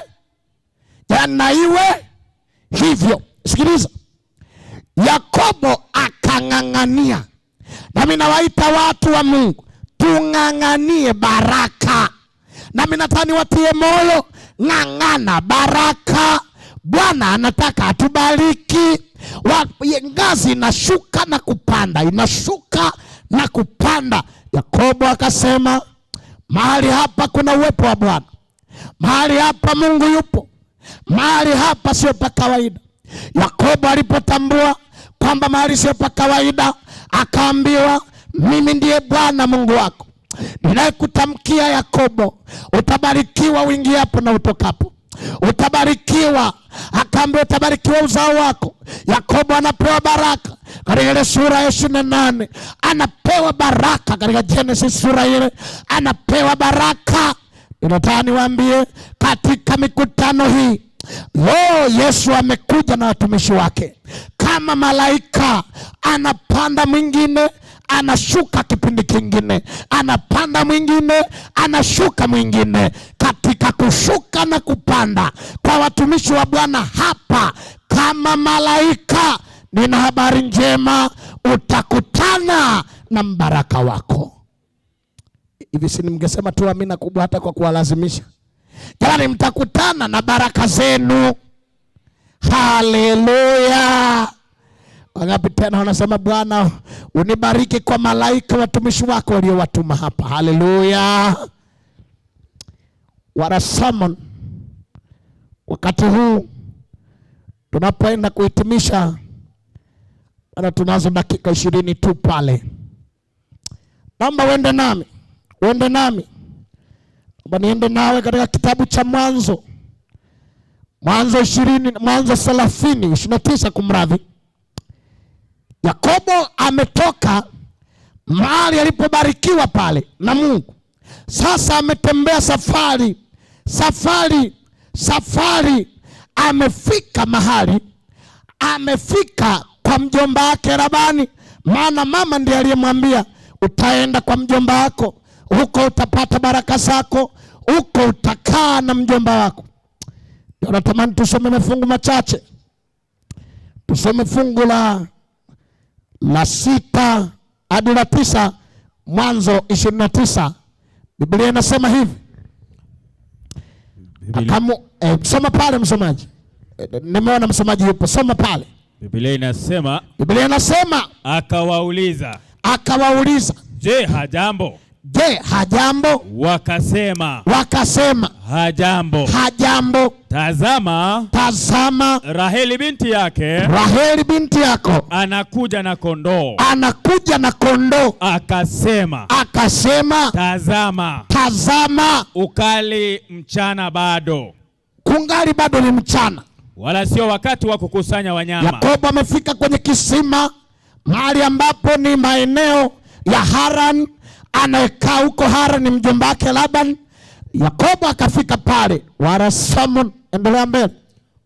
na iwe hivyo. Sikiliza, Yakobo akang'ang'ania. Nami nawaita watu wa Mungu tung'ang'anie baraka, Nami nataka niwatie moyo, ng'ang'ana baraka. Bwana anataka atubariki. Ngazi inashuka na kupanda, inashuka na kupanda. Yakobo akasema, mahali hapa kuna uwepo wa Bwana, mahali hapa Mungu yupo, mahali hapa sio pa kawaida. Yakobo alipotambua kwamba mahali sio pa kawaida, akaambiwa, mimi ndiye Bwana Mungu wako ninayekutamkia Yakobo, utabarikiwa uingiapo na utokapo, utabarikiwa. Akaambiwa utabarikiwa uzao wako. Yakobo anapewa baraka katika ile sura ya 28, anapewa baraka katika Genesis sura ile, anapewa baraka. Ninataka niwaambie katika mikutano hii leo, Yesu amekuja na watumishi wake kama malaika, anapanda mwingine anashuka kipindi kingine, anapanda mwingine anashuka mwingine. Katika kushuka na kupanda kwa watumishi wa Bwana hapa kama malaika, nina habari njema, utakutana na mbaraka wako. Hivi si nimgesema tu amina kubwa hata kwa kuwalazimisha? Jamani, mtakutana na baraka zenu. Haleluya! Wangapi tena wanasema Bwana unibariki kwa malaika watumishi wako waliowatuma hapa. Haleluya! What a sermon. Wakati huu tunapoenda kuhitimisha, bado tunazo dakika 20 tu pale. Naomba uende nami, uende nami, naomba niende nawe katika kitabu cha Mwanzo, Mwanzo 20, Mwanzo 30, 29 kumradhi. Yakobo ametoka mahali alipobarikiwa pale na Mungu. Sasa ametembea safari, safari, safari, amefika mahali, amefika kwa mjomba wake Labani, maana mama ndiye aliyemwambia utaenda kwa mjomba wako, huko utapata baraka zako, huko utakaa na mjomba wako. Ndio natamani tusome mafungu machache. Tusome fungu la 6 hadi la 9, Mwanzo 29. Biblia inasema hivi. Soma pale msomaji. Nimeona msomaji yupo, soma pale. Biblia inasema, Biblia inasema akawauliza, akawauliza, je, hajambo? Je, hajambo? Wakasema, wakasema, hajambo. Hajambo. Tazama, tazama, Raheli binti yake, Raheli binti yako anakuja na kondoo, anakuja na kondoo. Akasema, akasema, tazama, tazama, ukali mchana bado, kungali bado ni mchana, wala sio wakati wa kukusanya wanyama. Yakobo amefika kwenye kisima, mahali ambapo ni maeneo ya Haran. Anayekaa huko Haran ni mjomba wake Laban. Yakobo akafika pale. Wala Samon, endelea mbele.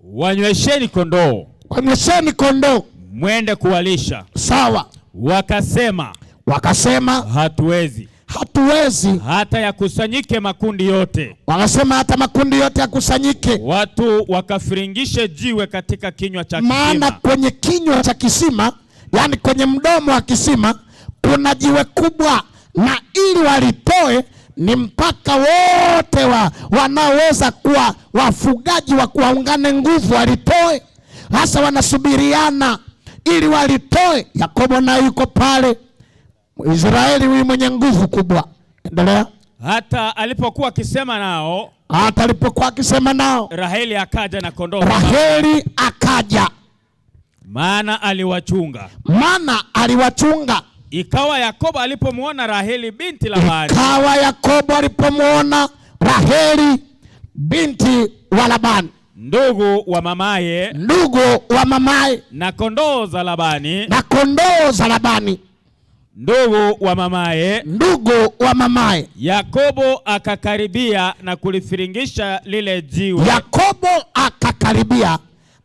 Wanywesheni kondoo, wanywesheni kondoo, mwende kuwalisha. Sawa. Wakasema, wakasema, hatuwezi, hatuwezi, hata yakusanyike makundi yote. Wakasema hata makundi yote yakusanyike, watu wakafiringishe jiwe katika kinywa cha kisima. Maana kwenye kinywa cha kisima, yani kwenye mdomo wa kisima kuna jiwe kubwa, na ili walitoe ni mpaka wote wanaoweza kuwa wafugaji wa kuwaungane nguvu walitoe. Hasa wanasubiriana ili walitoe. Yakobo naye yuko pale, Israeli huyu mwenye nguvu kubwa. Endelea. Hata alipokuwa akisema nao, hata alipokuwa akisema nao, Raheli akaja na kondoo. Raheli akaja, maana aliwachunga, maana aliwachunga. Ikawa Yakobo alipomuona Raheli binti Labani, ikawa Yakobo alipomuona Raheli binti wa Labani, ndugu wa mamaye, ndugu wa mamaye, na kondoo za Labani, na kondoo za Labani, ndugu wa mamaye, ndugu wa mamaye, Yakobo akakaribia na kulifiringisha lile jiwe. Yakobo akakaribia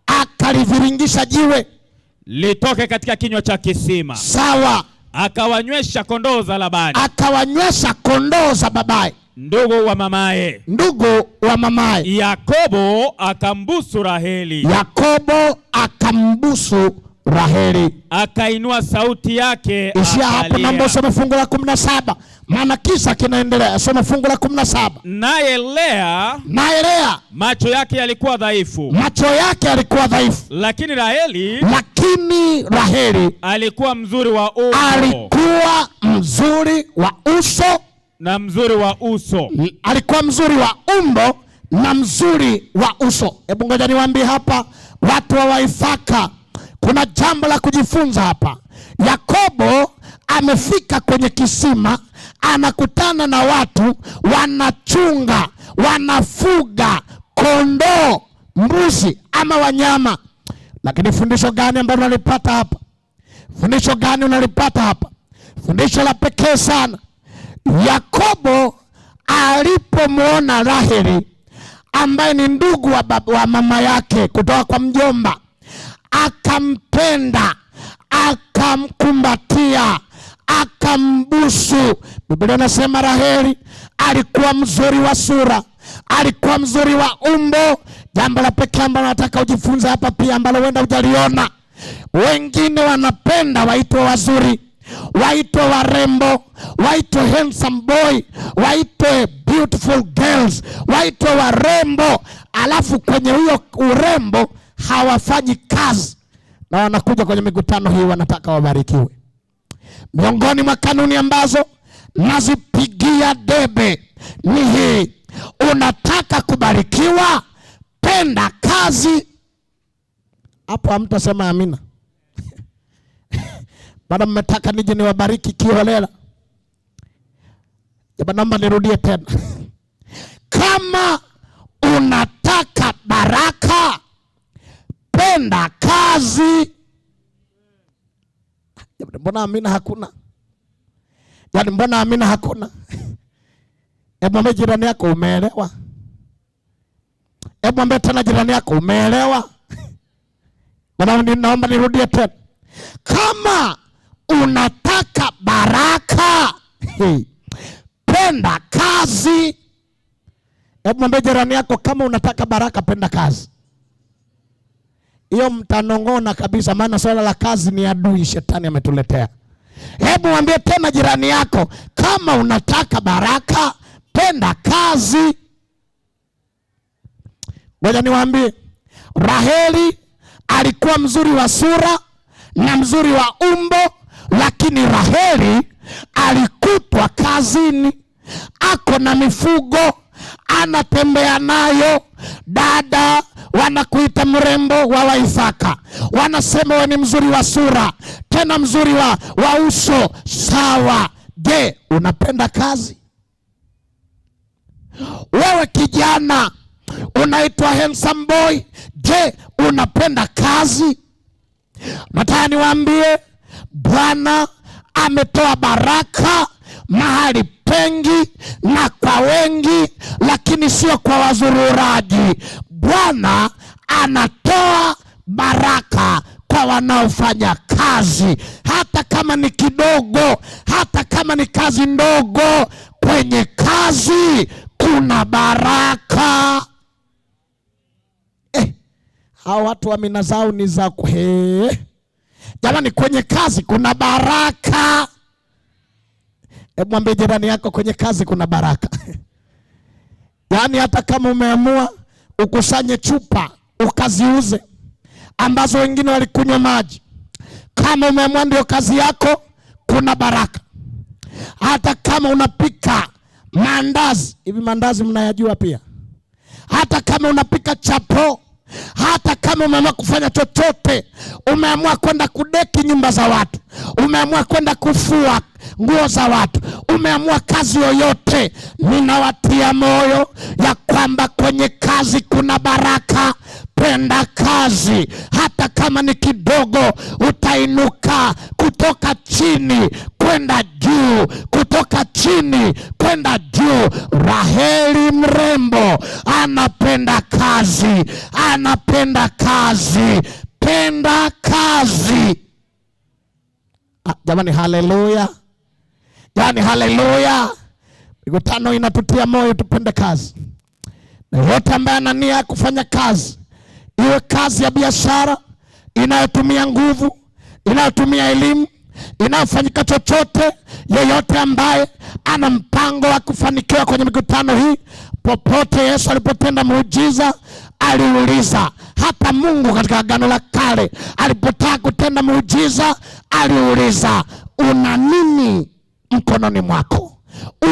akaliviringisha jiwe litoke katika kinywa cha kisima. Sawa. Akawanywesha kondoo za Labani, akawanywesha kondoo za babaye, ndugu wa mamaye, ndugu wa mamaye. Yakobo akambusu Raheli, Yakobo akambusu Raheli. Akainua sauti yake Ishia hapo, akalia. naomba usome fungu la 17, maana kisa kinaendelea. Soma fungu la 17. Naye Lea Naye Lea macho yake yalikuwa dhaifu, macho yake yalikuwa dhaifu, lakini Raheli lakini Raheli alikuwa mzuri wa umbo alikuwa mzuri wa uso na mzuri wa uso. Alikuwa mzuri wa umbo na mzuri wa uso. Hebu ngoja niwaambie hapa, watu wa Waithaka, kuna jambo la kujifunza hapa. Yakobo amefika kwenye kisima, anakutana na watu wanachunga, wanafuga kondoo, mbuzi ama wanyama. Lakini fundisho gani ambalo unalipata hapa? Fundisho gani unalipata hapa? Fundisho la pekee sana. Yakobo alipomwona Raheli ambaye ni ndugu wa mama yake kutoka kwa mjomba, akampenda, akamkumbatia, akambusu. Biblia inasema Raheli alikuwa mzuri wa sura, alikuwa mzuri wa umbo. Jambo la pekee ambalo nataka ujifunze hapa pia, ambalo huenda hujaliona. Wengine wanapenda waitwe wazuri, waitwe warembo, waitwe handsome boy, waitwe beautiful girls, waitwe warembo, alafu kwenye huyo urembo hawafanyi kazi, na wanakuja kwenye mikutano hii wanataka wabarikiwe. Miongoni mwa kanuni ambazo nazipigia debe ni hii: unataka kubarikiwa, penda kazi. Hapo hamtasema amina. Bado mmetaka nije niwabariki kiholela. Jamani, naomba nirudie tena. Kama unataka baraka, penda kazi. Jamani, mbona amina hakuna? Yaani mbona amina hakuna? Hebu mwambie jirani yako umeelewa? Hebu mwambie tena jirani yako umeelewa? Naomba nirudie tena. Kama unataka baraka, hey, penda kazi. Hebu mwambie jirani yako kama unataka baraka, penda kazi. Hiyo mtanong'ona kabisa, maana swala la kazi ni adui shetani ametuletea. Hebu mwambie tena jirani yako, kama unataka baraka, penda kazi. Ngoja niwaambie, Raheli alikuwa mzuri wa sura na mzuri wa umbo, lakini Raheli alikutwa kazini, ako na mifugo, anatembea nayo. Dada wanakuita mrembo wa Waithaka, wanasema wewe ni mzuri wa sura, tena mzuri wa uso. Sawa. Je, unapenda kazi? Wewe kijana unaitwa handsome boy, je, unapenda kazi? Nataka niwaambie, Bwana ametoa baraka mahali pengi na kwa wengi, lakini sio kwa wazururaji. Bwana anatoa baraka kwa wanaofanya kazi, hata kama ni kidogo, hata kama ni kazi ndogo. Kwenye kazi kuna baraka. Hao watu amina zao ni za kuhe. Jamani, kwenye kazi kuna baraka. Hebu mwambie jirani yako, kwenye kazi kuna baraka. Yaani hata kama umeamua ukusanye chupa ukaziuze ambazo wengine walikunywa maji, kama umeamua ndio kazi yako, kuna baraka. Hata kama unapika maandazi, hivi maandazi mnayajua pia? Hata kama unapika chapo, hata kama umeamua kufanya chochote, umeamua kwenda kudeki nyumba za watu, umeamua kwenda kufua nguo za watu, umeamua kazi yoyote, ninawatia moyo ya kwamba kwenye kazi kuna baraka. Penda kazi, hata kama ni kidogo, utainuka kutoka chini kwenda juu, kutoka chini kwenda juu. Raheli mrembo anapenda kazi, anapenda kazi. Penda kazi. Jamani, haleluya! Jamani, haleluya! Mikutano inatutia moyo tupende kazi, na yote ambaye ana nia ya kufanya kazi, iwe kazi ya biashara, inayotumia nguvu, inayotumia elimu, inayofanyika chochote. Yeyote ambaye ana mpango wa kufanikiwa kwenye mikutano hii, popote Yesu alipotenda muujiza aliuliza. Hata Mungu katika Agano la Kale alipotaka kutenda muujiza aliuliza, una nini mkononi mwako?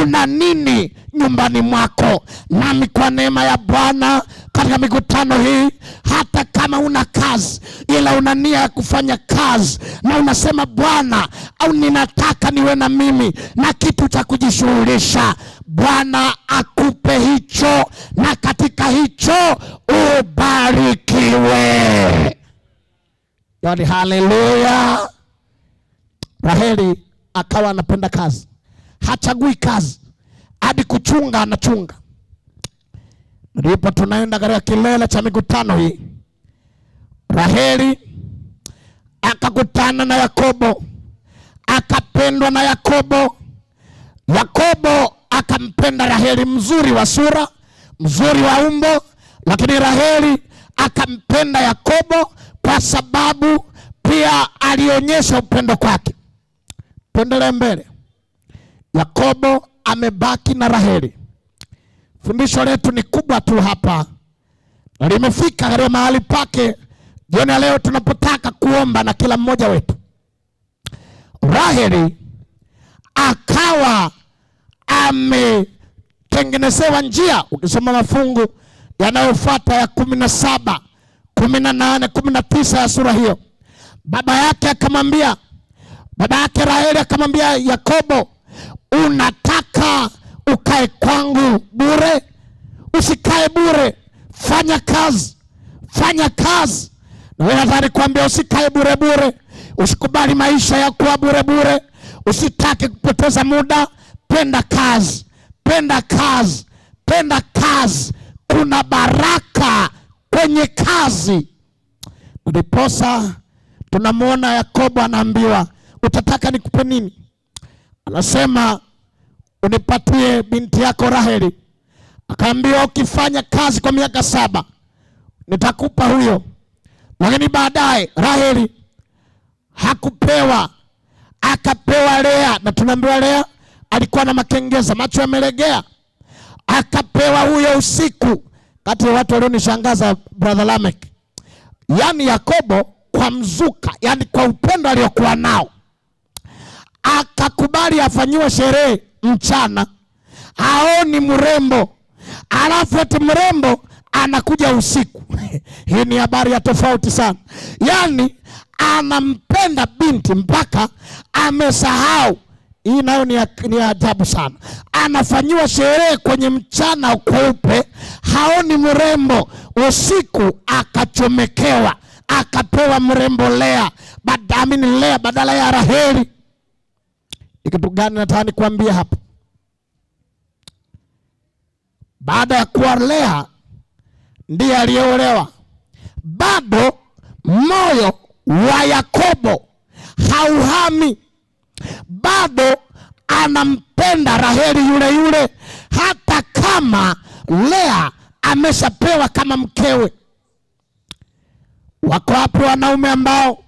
Una nini nyumbani mwako? Nami kwa neema ya Bwana katika mikutano hii, hata kama una kazi ila una nia ya kufanya kazi na unasema Bwana, au ninataka niwe na mimi na kitu cha kujishughulisha, Bwana akupe hicho, na katika hicho ubarikiwe. Yaani, haleluya. Raheli akawa anapenda kazi, hachagui kazi, hadi kuchunga anachunga. Ndipo tunaenda katika kilele cha mikutano hii. Raheli akakutana na Yakobo, akapendwa na Yakobo. Yakobo akampenda Raheli, mzuri wa sura, mzuri wa umbo, lakini Raheli akampenda Yakobo kwa sababu pia alionyesha upendo kwake. Tuendelee mbele. Yakobo amebaki na Raheli. Fundisho letu ni kubwa tu hapa na limefika katika mahali pake jioni ya leo tunapotaka kuomba na kila mmoja wetu. Raheli akawa ametengenezewa njia. Ukisoma mafungu yanayofuata ya 17, 18, 19 ya sura hiyo, baba yake akamwambia, baba yake Raheli akamwambia Yakobo, unataka ukae kwangu bure? Usikae bure, fanya kazi, fanya kazi. Na wewe nataka nikwambia, usikae bure bure, usikubali maisha ya kuwa bure bure, usitake kupoteza muda. Penda kazi, penda kazi, penda kazi. Kuna baraka kwenye kazi. Ndiposa tunamwona Yakobo anaambiwa, utataka nikupe nini? Anasema unipatie binti yako Raheli. Akaambiwa ukifanya kazi kwa miaka 7 nitakupa huyo. Lakini baadaye Raheli hakupewa, akapewa Lea. Na tunaambiwa Lea alikuwa na makengeza, macho yamelegea, akapewa huyo usiku. Kati ya watu walionishangaza, brother Lamek, yani Yakobo kwa mzuka, yani kwa upendo aliokuwa nao, akakubali afanyiwe sherehe mchana, aoni mrembo, alafu eti mrembo anakuja usiku. Hii ni habari ya tofauti sana. Yani anampenda binti mpaka amesahau. Hii nayo ni ajabu sana. Anafanyiwa sherehe kwenye mchana kweupe, haoni mrembo, usiku akachomekewa, akapewa mrembo Lea, amini Lea badala ya Raheli. Ni kitu gani nataka nikuambie hapa? Baada ya kuwa Lea ndiye aliyeolewa, bado moyo wa Yakobo hauhami, bado anampenda Raheli yule yule, hata kama Lea ameshapewa kama mkewe. Wako wapi wanaume ambao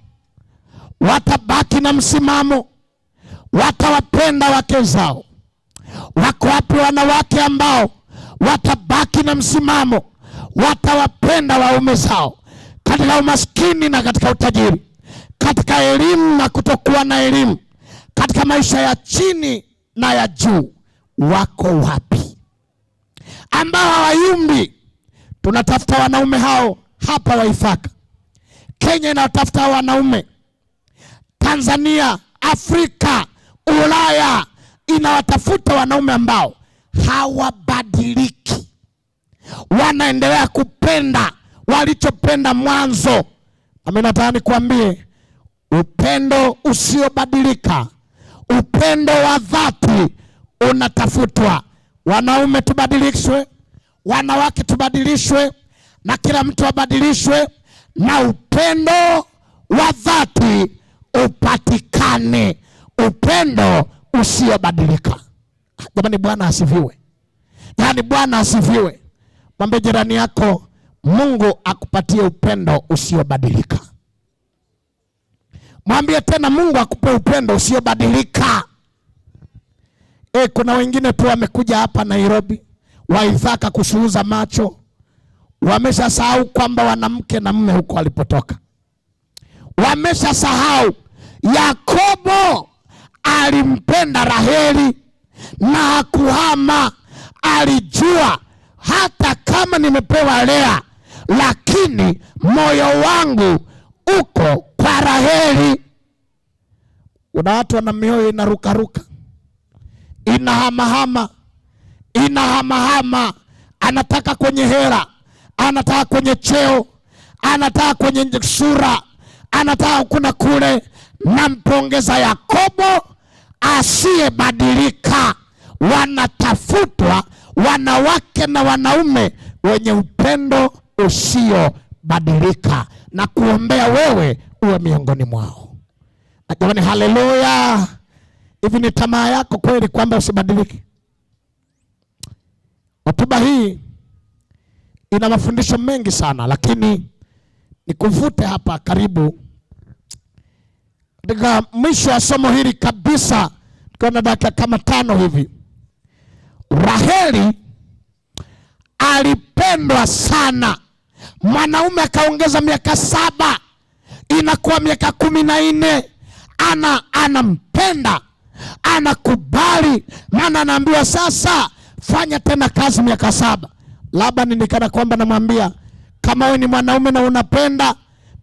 watabaki na msimamo, watawapenda wake zao? Wako wapi wanawake ambao watabaki na msimamo, watawapenda waume zao katika umaskini na katika utajiri, katika elimu na kutokuwa na elimu, katika maisha ya chini na ya juu? Wako wapi ambao hawayumbi? Tunatafuta wanaume hao hapa Waithaka. Kenya inatafuta wanaume, Tanzania, Afrika, Ulaya inawatafuta wanaume ambao hawabadiliki, wanaendelea kupenda walichopenda mwanzo. Mimi nataka nikuambie, upendo usiobadilika, upendo wa dhati unatafutwa. Wanaume tubadilishwe, wanawake tubadilishwe, na kila mtu abadilishwe, na upendo wa dhati upatikane, upendo usiobadilika. Jamani, Bwana asifiwe. Yaani Bwana asifiwe. Mwambie jirani yako, Mungu akupatie upendo usiobadilika. Mwambie tena Mungu akupe upendo usiobadilika. Kuna wengine tu wamekuja hapa Nairobi Waithaka kusuuza macho, wameshasahau kwamba wana mke na mume huko walipotoka. Wameshasahau Yakobo alimpenda Raheli na hakuhama. Alijua hata kama nimepewa Lea, lakini moyo wangu uko kwa Raheli. Kuna watu wana mioyo inarukaruka, inahamahama, inahamahama, anataka kwenye hela, anataka kwenye cheo, anataka kwenye sura, anataka kuna kule. Nampongeza Yakobo asiyebadilika. Wanatafutwa wanawake na wanaume wenye upendo usiobadilika, na kuombea wewe uwe miongoni mwao. Jamani, haleluya! Hivi ni tamaa yako kweli kwamba usibadilike? Hotuba hii ina mafundisho mengi sana, lakini nikuvute hapa karibu katika mwisho wa somo hili kabisa, tukiwa na dakika kama 5 hivi. Raheli alipendwa sana, mwanaume akaongeza miaka 7, inakuwa miaka 14. Anampenda, anakubali, maana anaambiwa sasa fanya tena kazi miaka 7. Labda nikana kwamba namwambia kama wewe ni mwanaume na unapenda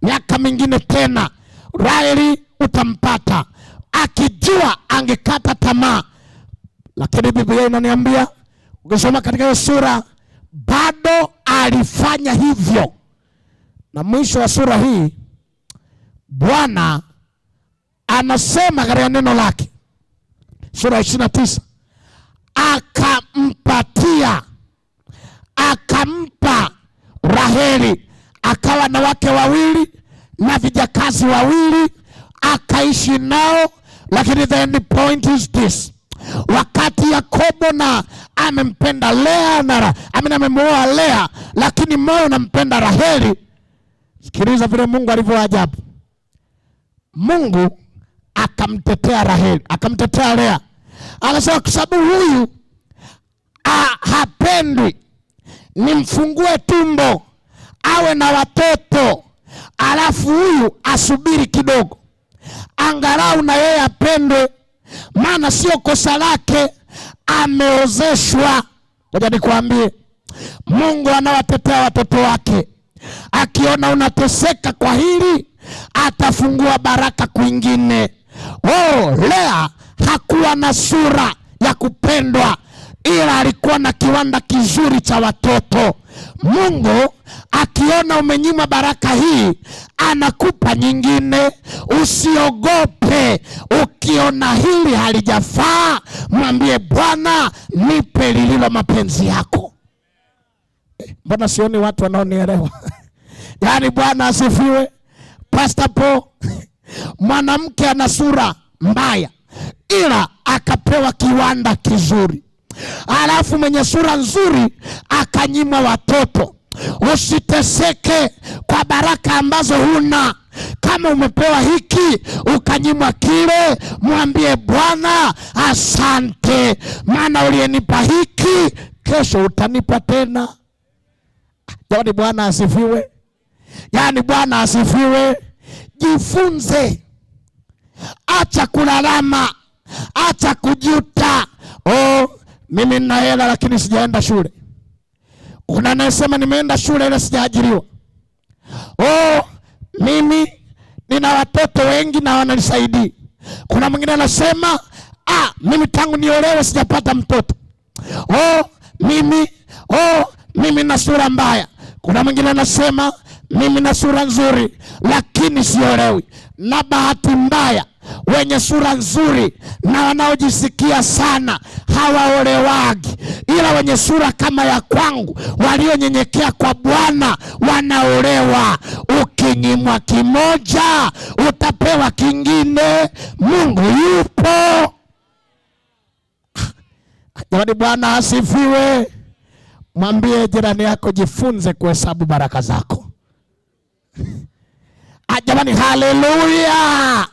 miaka mingine tena, Raheli utampata. Akijua angekata tamaa, lakini Biblia inaniambia ukisoma katika hiyo sura bado alifanya hivyo. Na mwisho wa sura hii Bwana anasema katika neno lake, sura 29, akampatia, akampa Raheli, akawa na wake wawili na vijakazi wawili, akaishi nao. Lakini the end point is this: wakati Yakobo na amempenda Lea na amemuoa Lea, lakini moyo unampenda Raheli. Sikiliza vile Mungu alivyo ajabu. Mungu akamtetea Raheli, akamtetea Lea. Akasema kwa sababu huyu hapendwi, nimfungue tumbo awe na watoto, alafu huyu asubiri kidogo, angalau na yeye apendwe, maana sio kosa lake, ameozeshwa. Ngoja nikwambie, Mungu anawatetea watoto wake. Akiona unateseka kwa hili, atafungua baraka kwingine. Oh, Lea hakuwa na sura ya kupendwa, ila alikuwa na kiwanda kizuri cha watoto. Mungu akiona umenyima baraka hii, anakupa nyingine. Usiogope. Ukiona hili halijafaa, mwambie Bwana, nipe lililo mapenzi yako. Mbona sioni watu wanaonielewa? Yaani Bwana asifiwe. Pastor Paul, mwanamke ana sura mbaya, ila akapewa kiwanda kizuri, alafu mwenye sura nzuri akanyimwa watoto. Usiteseke kwa baraka ambazo huna. Kama umepewa hiki ukanyimwa kile, mwambie Bwana asante, maana uliyenipa hiki kesho utanipa tena. Jamani, Bwana asifiwe. Yaani Bwana asifiwe. Jifunze, acha kulalama, acha kujuta. Oh, mimi nina hela lakini sijaenda shule. Kuna anayesema nimeenda shule ila sijaajiriwa. Oh, mimi nina watoto wengi na wananisaidia. Kuna mwingine anasema mimi tangu niolewe sijapata mtoto. Oh, mimi na sura mbaya. Kuna mwingine anasema mimi na sura nzuri lakini siolewi. Na bahati mbaya wenye sura nzuri na wanaojisikia sana hawaolewagi, ila wenye sura kama ya kwangu walionyenyekea kwa Bwana wanaolewa. Ukinyimwa kimoja utapewa kingine. Mungu yupo. Jamani, Bwana asifiwe. Mwambie jirani yako, jifunze kuhesabu baraka zako. Jamani, haleluya.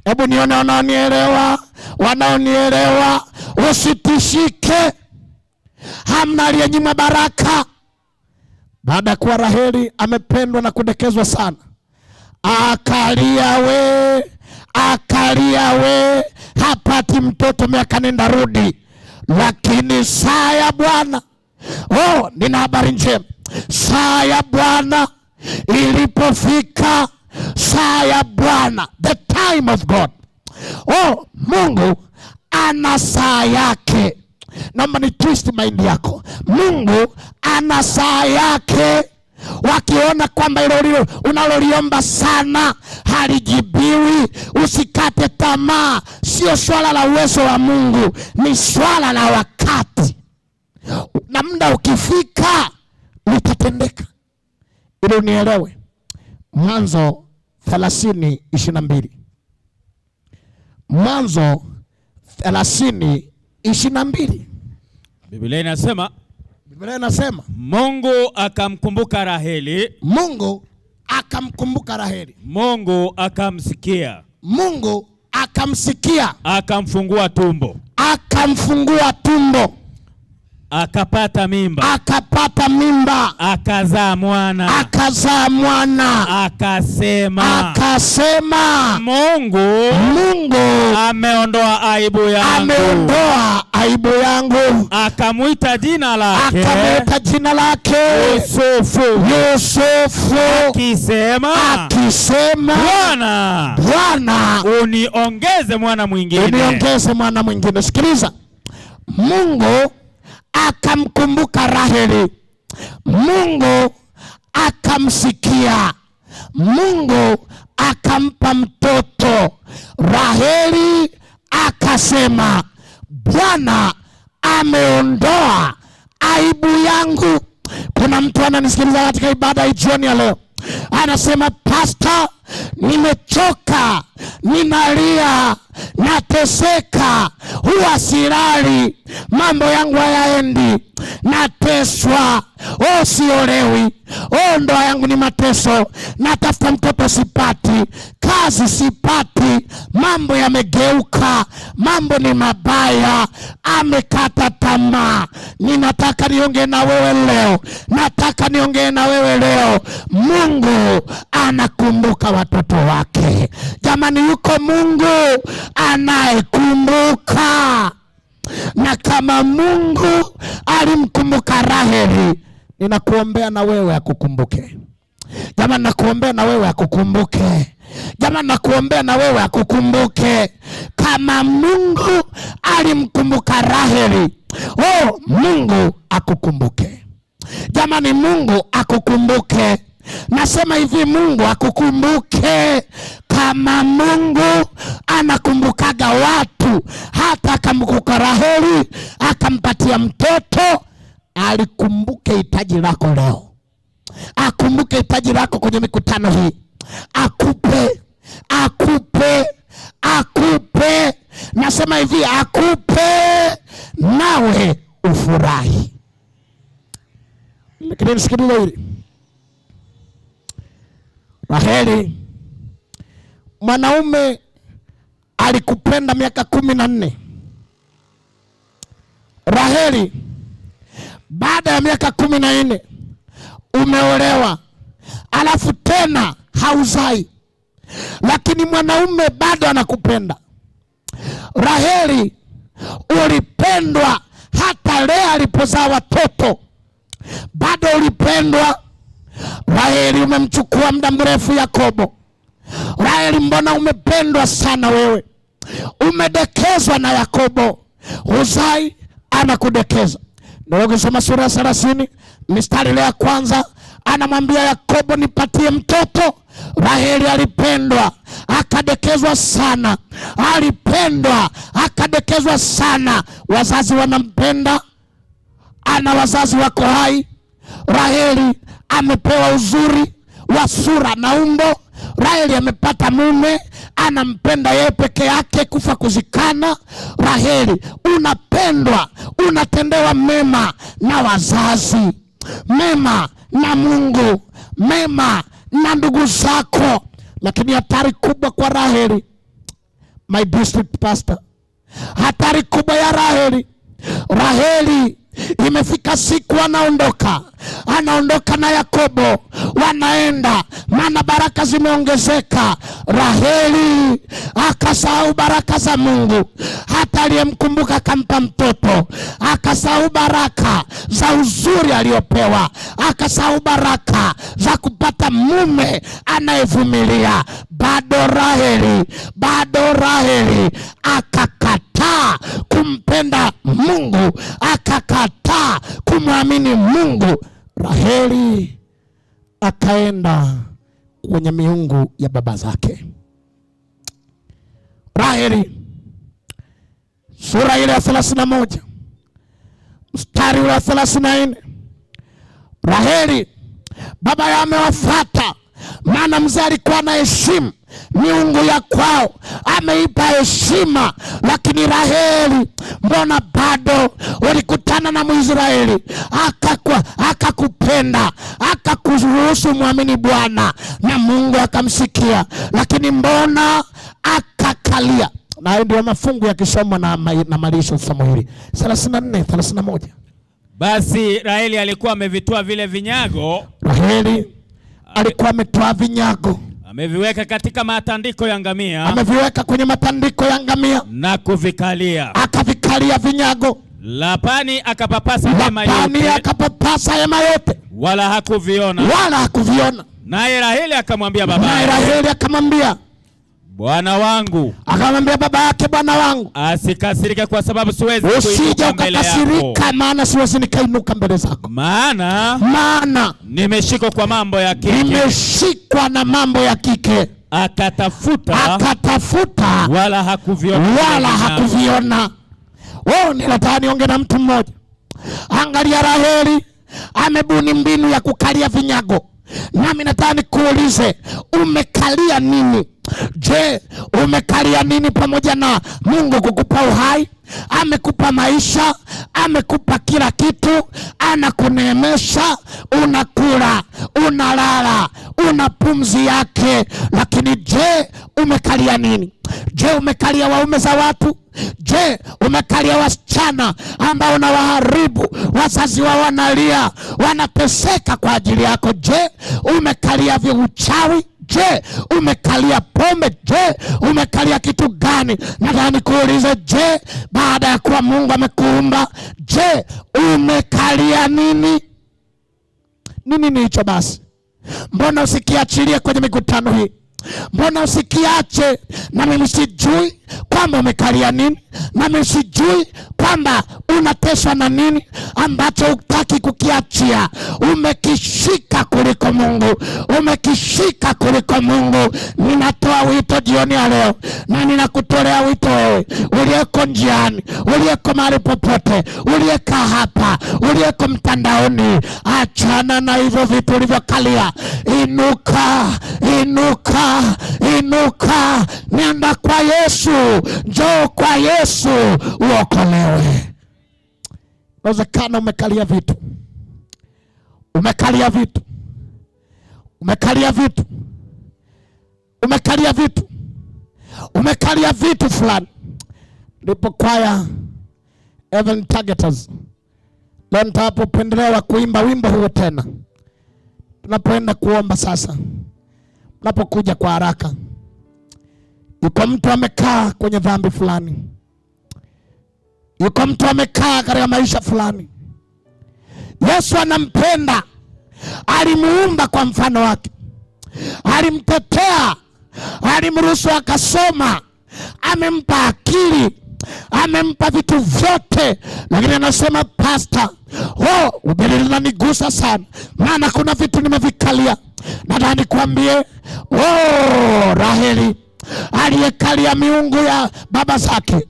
Hebu nione wanaonielewa, wanaonielewa. Usitishike, hamna aliyenyimwa baraka. Baada ya kuwa Raheli amependwa na kudekezwa sana, akalia we, akalia we, hapati mtoto, miaka nenda rudi. Lakini saa ya Bwana, oh, nina habari njema. Saa ya Bwana ilipofika, saa ya Bwana, the time of God. Oh, Mungu ana saa yake. Naomba ni twist mind yako. Mungu ana saa yake. Wakiona kwamba hilo unaloliomba sana halijibiwi, usikate tamaa. Sio swala la uwezo wa Mungu, ni swala la wakati, na muda ukifika litatendeka. Ili unielewe, Mwanzo 30:22, Mwanzo 30:22. Biblia inasema, Biblia inasema, Mungu akamkumbuka Raheli, Mungu akamkumbuka Raheli, Mungu akamsikia, Mungu akamsikia, akamfungua tumbo, akamfungua tumbo, akapata mimba, akapata mimba, akazaa mwana, akazaa mwana, akasema, akasema, Mungu Mungu ameondoa aibu yangu. Ameondoa aibu yangu. Akamwita jina lake Akamwita jina lake Yusufu, Yusufu, akisema, akisema, Bwana Bwana uniongeze mwana mwingine. Uniongeze mwana mwingine. Sikiliza, Mungu akamkumbuka Raheli, Mungu akamsikia, Mungu akampa mtoto. Raheli akasema, Bwana ameondoa aibu yangu. Kuna mtu ananisikiliza katika ibada hii jioni ya leo, anasema, "Pasta, nimechoka, ninalia, nateseka, huwa silali, mambo yangu hayaendi, nateswa, oh, siolewi, oh, ndoa yangu ni mateso, natafuta mtoto sipati, kazi sipati, mambo yamegeuka, mambo ni mabaya," amekata tamaa. Ninataka niongee na wewe leo, nataka niongee na wewe leo. Mungu anakumbuka watoto wake. Jamani, yuko Mungu anayekumbuka, na kama Mungu alimkumbuka Raheli, ninakuombea na wewe akukumbuke. Jamani, nakuombea na wewe akukumbuke. Jamani, nakuombea na wewe akukumbuke. Kama Mungu alimkumbuka Raheli, oh, Mungu akukumbuke. Jamani, Mungu akukumbuke. Nasema hivi, Mungu akukumbuke. Kama Mungu anakumbukaga watu, hata akamkumbuka Raheli akampatia mtoto, alikumbuke hitaji lako leo, akumbuke hitaji lako kwenye mikutano hii, akupe, akupe, akupe. Nasema hivi, akupe nawe ufurahi. Lakini nisikilize hili, Raheli, mwanaume alikupenda miaka 14. Raheli, baada ya miaka 14 umeolewa, alafu tena hauzai, lakini mwanaume bado anakupenda. Raheli, ulipendwa hata Lea alipozaa watoto, bado ulipendwa. Raheli, umemchukua muda mrefu Yakobo. Raheli, mbona umependwa sana wewe? Umedekezwa na Yakobo, huzai, anakudekeza. Ndio ukisoma sura ya 30 mistari ile ya kwanza, anamwambia Yakobo, "Nipatie mtoto." Raheli alipendwa akadekezwa sana, alipendwa akadekezwa sana. Wazazi wanampenda, ana wazazi wako hai. Raheli amepewa uzuri wa sura na umbo. Raheli amepata mume anampenda yeye peke yake, kufa kuzikana. Raheli, unapendwa, unatendewa mema na wazazi, mema na Mungu, mema na ndugu zako. Lakini hatari kubwa kwa Raheli, My district pastor, hatari kubwa ya Raheli. Raheli imefika siku anaondoka, anaondoka na Yakobo, wanaenda, maana baraka zimeongezeka. Raheli akasahau baraka za Mungu, hata aliyemkumbuka akampa mtoto, akasahau baraka za uzuri aliyopewa, akasahau baraka za kupata mume anayevumilia. Bado Raheli, bado Raheli akakataa kumpenda Mungu, akakataa kumwamini Mungu. Raheli akaenda kwenye miungu ya baba zake. Raheli sura ile ya 31 mstari ule wa 34. Raheli baba yao amewafata, maana mzee alikuwa na heshimu miungu ya kwao, ameipa heshima. Lakini Raheli, mbona bado ulikutana na Mwisraeli akakupenda, akakuruhusu mwamini Bwana na Mungu akamsikia, lakini mbona akakalia? Na hayo ndio mafungu yakisomwa na malisho somo hili 34 31. Basi Raheli alikuwa amevitoa vile vinyago, Raheli alikuwa ametoa vinyago, ameviweka katika matandiko ya ngamia ameviweka kwenye matandiko ya ngamia, na kuvikalia. Akavikalia vinyago. Labani akapapasa hema Labani yote, akapapasa hema yote, wala hakuviona. Wala hakuviona. Naye Raheli akamwambia Naye babaye, Raheli akamwambia, bwana wangu akamwambia baba yake, bwana wangu, asikasirike kwa sababu siwezi usije kuinuka mbele yako, ukakasirika, maana siwezi nikainuka mbele zako, maana maana nimeshikwa kwa mambo ya kike. Nimeshikwa na mambo ya kike. Akatafuta Akatafuta wala hakuviona wala vile vinyago. Hakuviona. Oh, ninataka niongee na mtu mmoja. Angalia, Raheli amebuni mbinu ya kukalia vinyago, nami nataka nikuulize, umekalia nini? Je, umekalia nini pamoja na Mungu kukupa uhai? Amekupa maisha, amekupa kila kitu, anakuneemesha, unakula, unalala, una pumzi yake, lakini je, umekalia nini? Je, umekalia waume za watu? Je, umekalia wasichana ambao unawaharibu? Wazazi wao wanalia, wanateseka kwa ajili yako. Je, umekalia uchawi? Je, umekalia pombe? Je, umekalia kitu gani? Nataka nikuulize, je, baada ya kuwa Mungu amekuumba, je, umekalia nini? Nini ni hicho basi? Mbona usikiachilie kwenye mikutano hii? Mbona usikiache? Na mimi sijui kwamba umekalia nini, na mimi sijui kwamba unateswa na nini ambacho hutaki kukiachia. Umekishika kuliko Mungu, umekishika kuliko Mungu. Ninatoa wito jioni ya leo, na ninakutolea wito wewe uliyeko njiani, uliyeko mahali popote, uliyekaa hapa, uliyeko mtandaoni, achana na hivyo vitu ulivyokalia. Inuka, inuka, inuka, nenda kwa Yesu, njoo kwa Yesu uokolewe. Inawezekana umekalia vitu, umekalia vitu, umekalia vitu, umekalia vitu, umekalia vitu fulani. Ndipo kwaya Evan Targeters leo nitawapopendelewa kuimba wimbo huo tena, tunapoenda kuomba sasa, mnapokuja kwa haraka. Yuko mtu amekaa kwenye dhambi fulani, yuko mtu amekaa katika maisha fulani. Yesu anampenda, alimuumba kwa mfano wake, alimtetea, alimruhusu akasoma, amempa akili, amempa vitu vyote, lakini anasema pastor, oh, ubiri linanigusa sana, maana kuna vitu nimevikalia. Nataka nikwambie, oh, Raheli aliyekalia miungu ya baba zake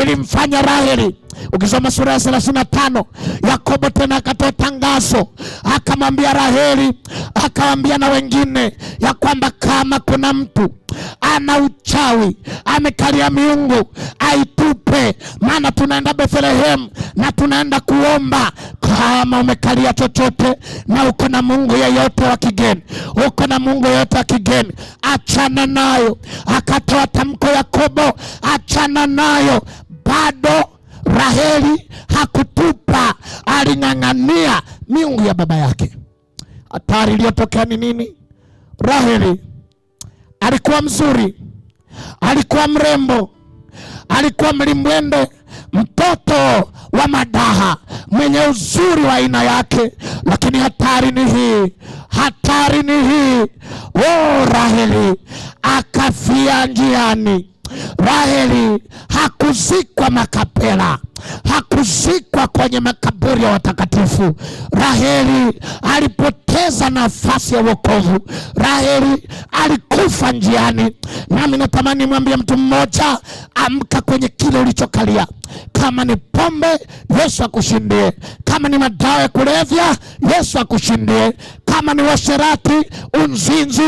ilimfanya Raheli Ukisoma sura ya 35, Yakobo tena akatoa tangazo, akamwambia Raheli, akawambia na wengine ya kwamba kama kuna mtu ana uchawi amekalia miungu aitupe, maana tunaenda Bethlehemu na tunaenda kuomba. Kama umekalia chochote na uko na mungu yeyote wa kigeni, uko na mungu yeyote wa kigeni, achana nayo. Akatoa tamko Yakobo, achana nayo. Bado Raheli hakutupa, aling'ang'ania miungu ya baba yake. Hatari iliyotokea ni nini? Raheli alikuwa mzuri, alikuwa mrembo, alikuwa mlimbwende, mtoto wa madaha, mwenye uzuri wa aina yake. Lakini hatari ni hii, hatari ni hii. Oh, Raheli akafia njiani. Raheli hakuzikwa makapela, hakuzikwa kwenye makaburi ya watakatifu. Raheli alipoteza nafasi ya wokovu. Raheli alikufa njiani. Nami natamani mwambie mtu mmoja, amka kwenye kile ulichokalia. Kama ni pombe, Yesu akushindie. Kama ni madawa ya kulevya, Yesu akushindie. Kama ni uasherati, unzinzi,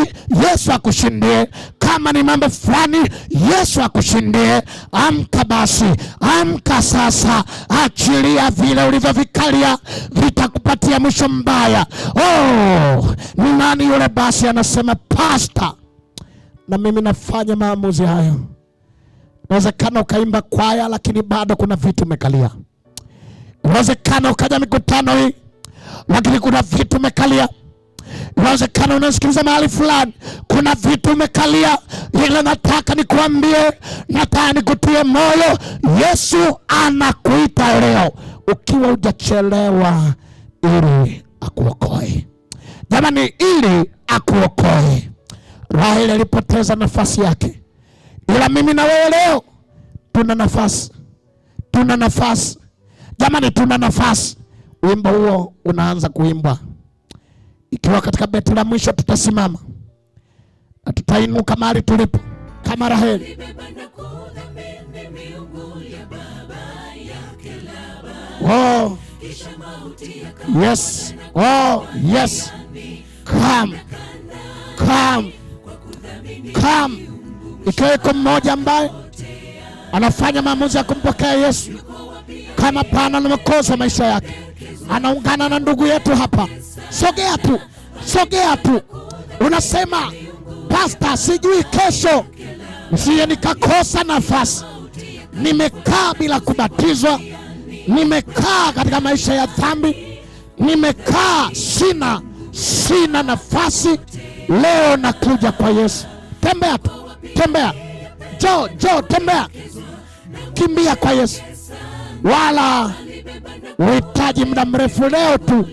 Yesu akushindie. Kama ni mambo fulani, Yesu akushindie. Amka basi, amka sasa, achilia vile ulivyovikalia, vitakupatia mwisho mbaya. Oh, ni nani yule basi anasema pasta, na mimi nafanya maamuzi hayo. Inawezekana ukaimba kwaya, lakini bado kuna vitu umekalia. Inawezekana ukaja mikutano hii, lakini kuna vitu umekalia. Inawezekana unasikiliza mahali fulani, kuna vitu umekalia. Ila nataka nikuambie, nataka nikutie moyo, Yesu anakuita leo ukiwa hujachelewa, ili akuokoe. Jamani, ili akuokoe. Raheli alipoteza nafasi yake, ila mimi na wewe leo tuna nafasi, tuna nafasi jamani, tuna nafasi. Wimbo huo unaanza kuimbwa. Ikiwa katika beti la mwisho, tutasimama na tutainuka mahali tulipo kama Raheli. Oh, yes. Oh, yes. Come. Come. Come. Ikiwa yuko mmoja ambaye anafanya maamuzi ya kumpokea Yesu kama Bwana na Mwokozi wa maisha yake, anaungana na ndugu yetu hapa. Sogea tu, sogea tu. Unasema pasta, sijui kesho nisije nikakosa nafasi. Nimekaa bila kubatizwa, nimekaa katika maisha ya dhambi, nimekaa sina nafasi. Leo nakuja kwa Yesu. Tembea tu, tembea, njoo, njoo, tembea, kimbia kwa Yesu, wala uhitaji muda mrefu. Leo tu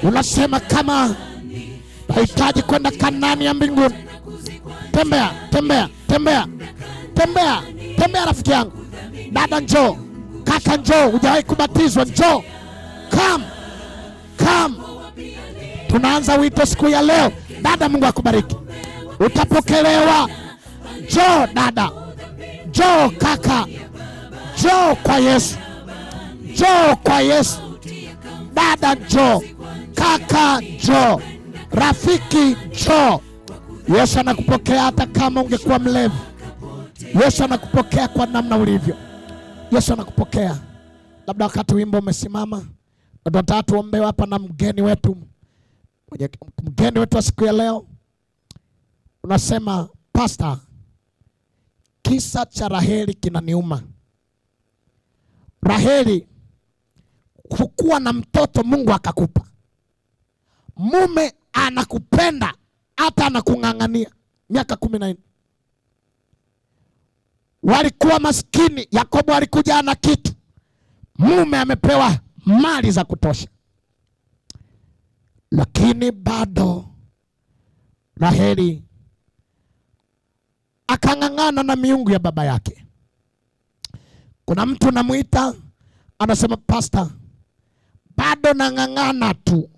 unasema kama nahitaji kwenda Kanani ya mbinguni. Tembea, tembea, tembea, tembea, tembea, rafiki yangu, dada njoo, kaka njoo, hujawahi kubatizwa njoo, come, come. Tunaanza wito siku ya leo. Dada, Mungu akubariki, utapokelewa. Njoo dada, njoo kaka, njoo kwa Yesu, njoo kwa Yesu. Dada njoo, kaka njoo, rafiki njoo. Yesu anakupokea hata kama ungekuwa mlevi. Yesu anakupokea kwa namna ulivyo. Yesu anakupokea. Labda wakati wimbo umesimama, tunataka tuombewe hapa na mgeni wetu, mgeni wetu wa siku ya leo. Unasema pastor, kisa cha Raheli kinaniuma. Raheli hukuwa na mtoto, Mungu akakupa mume, anakupenda hata anakung'ang'ania miaka 14. Walikuwa maskini, Yakobo alikuja ana kitu, mume amepewa mali za kutosha, lakini bado Raheli akang'ang'ana na miungu ya baba yake. Kuna mtu namuita anasema, pastor, bado nang'ang'ana tu,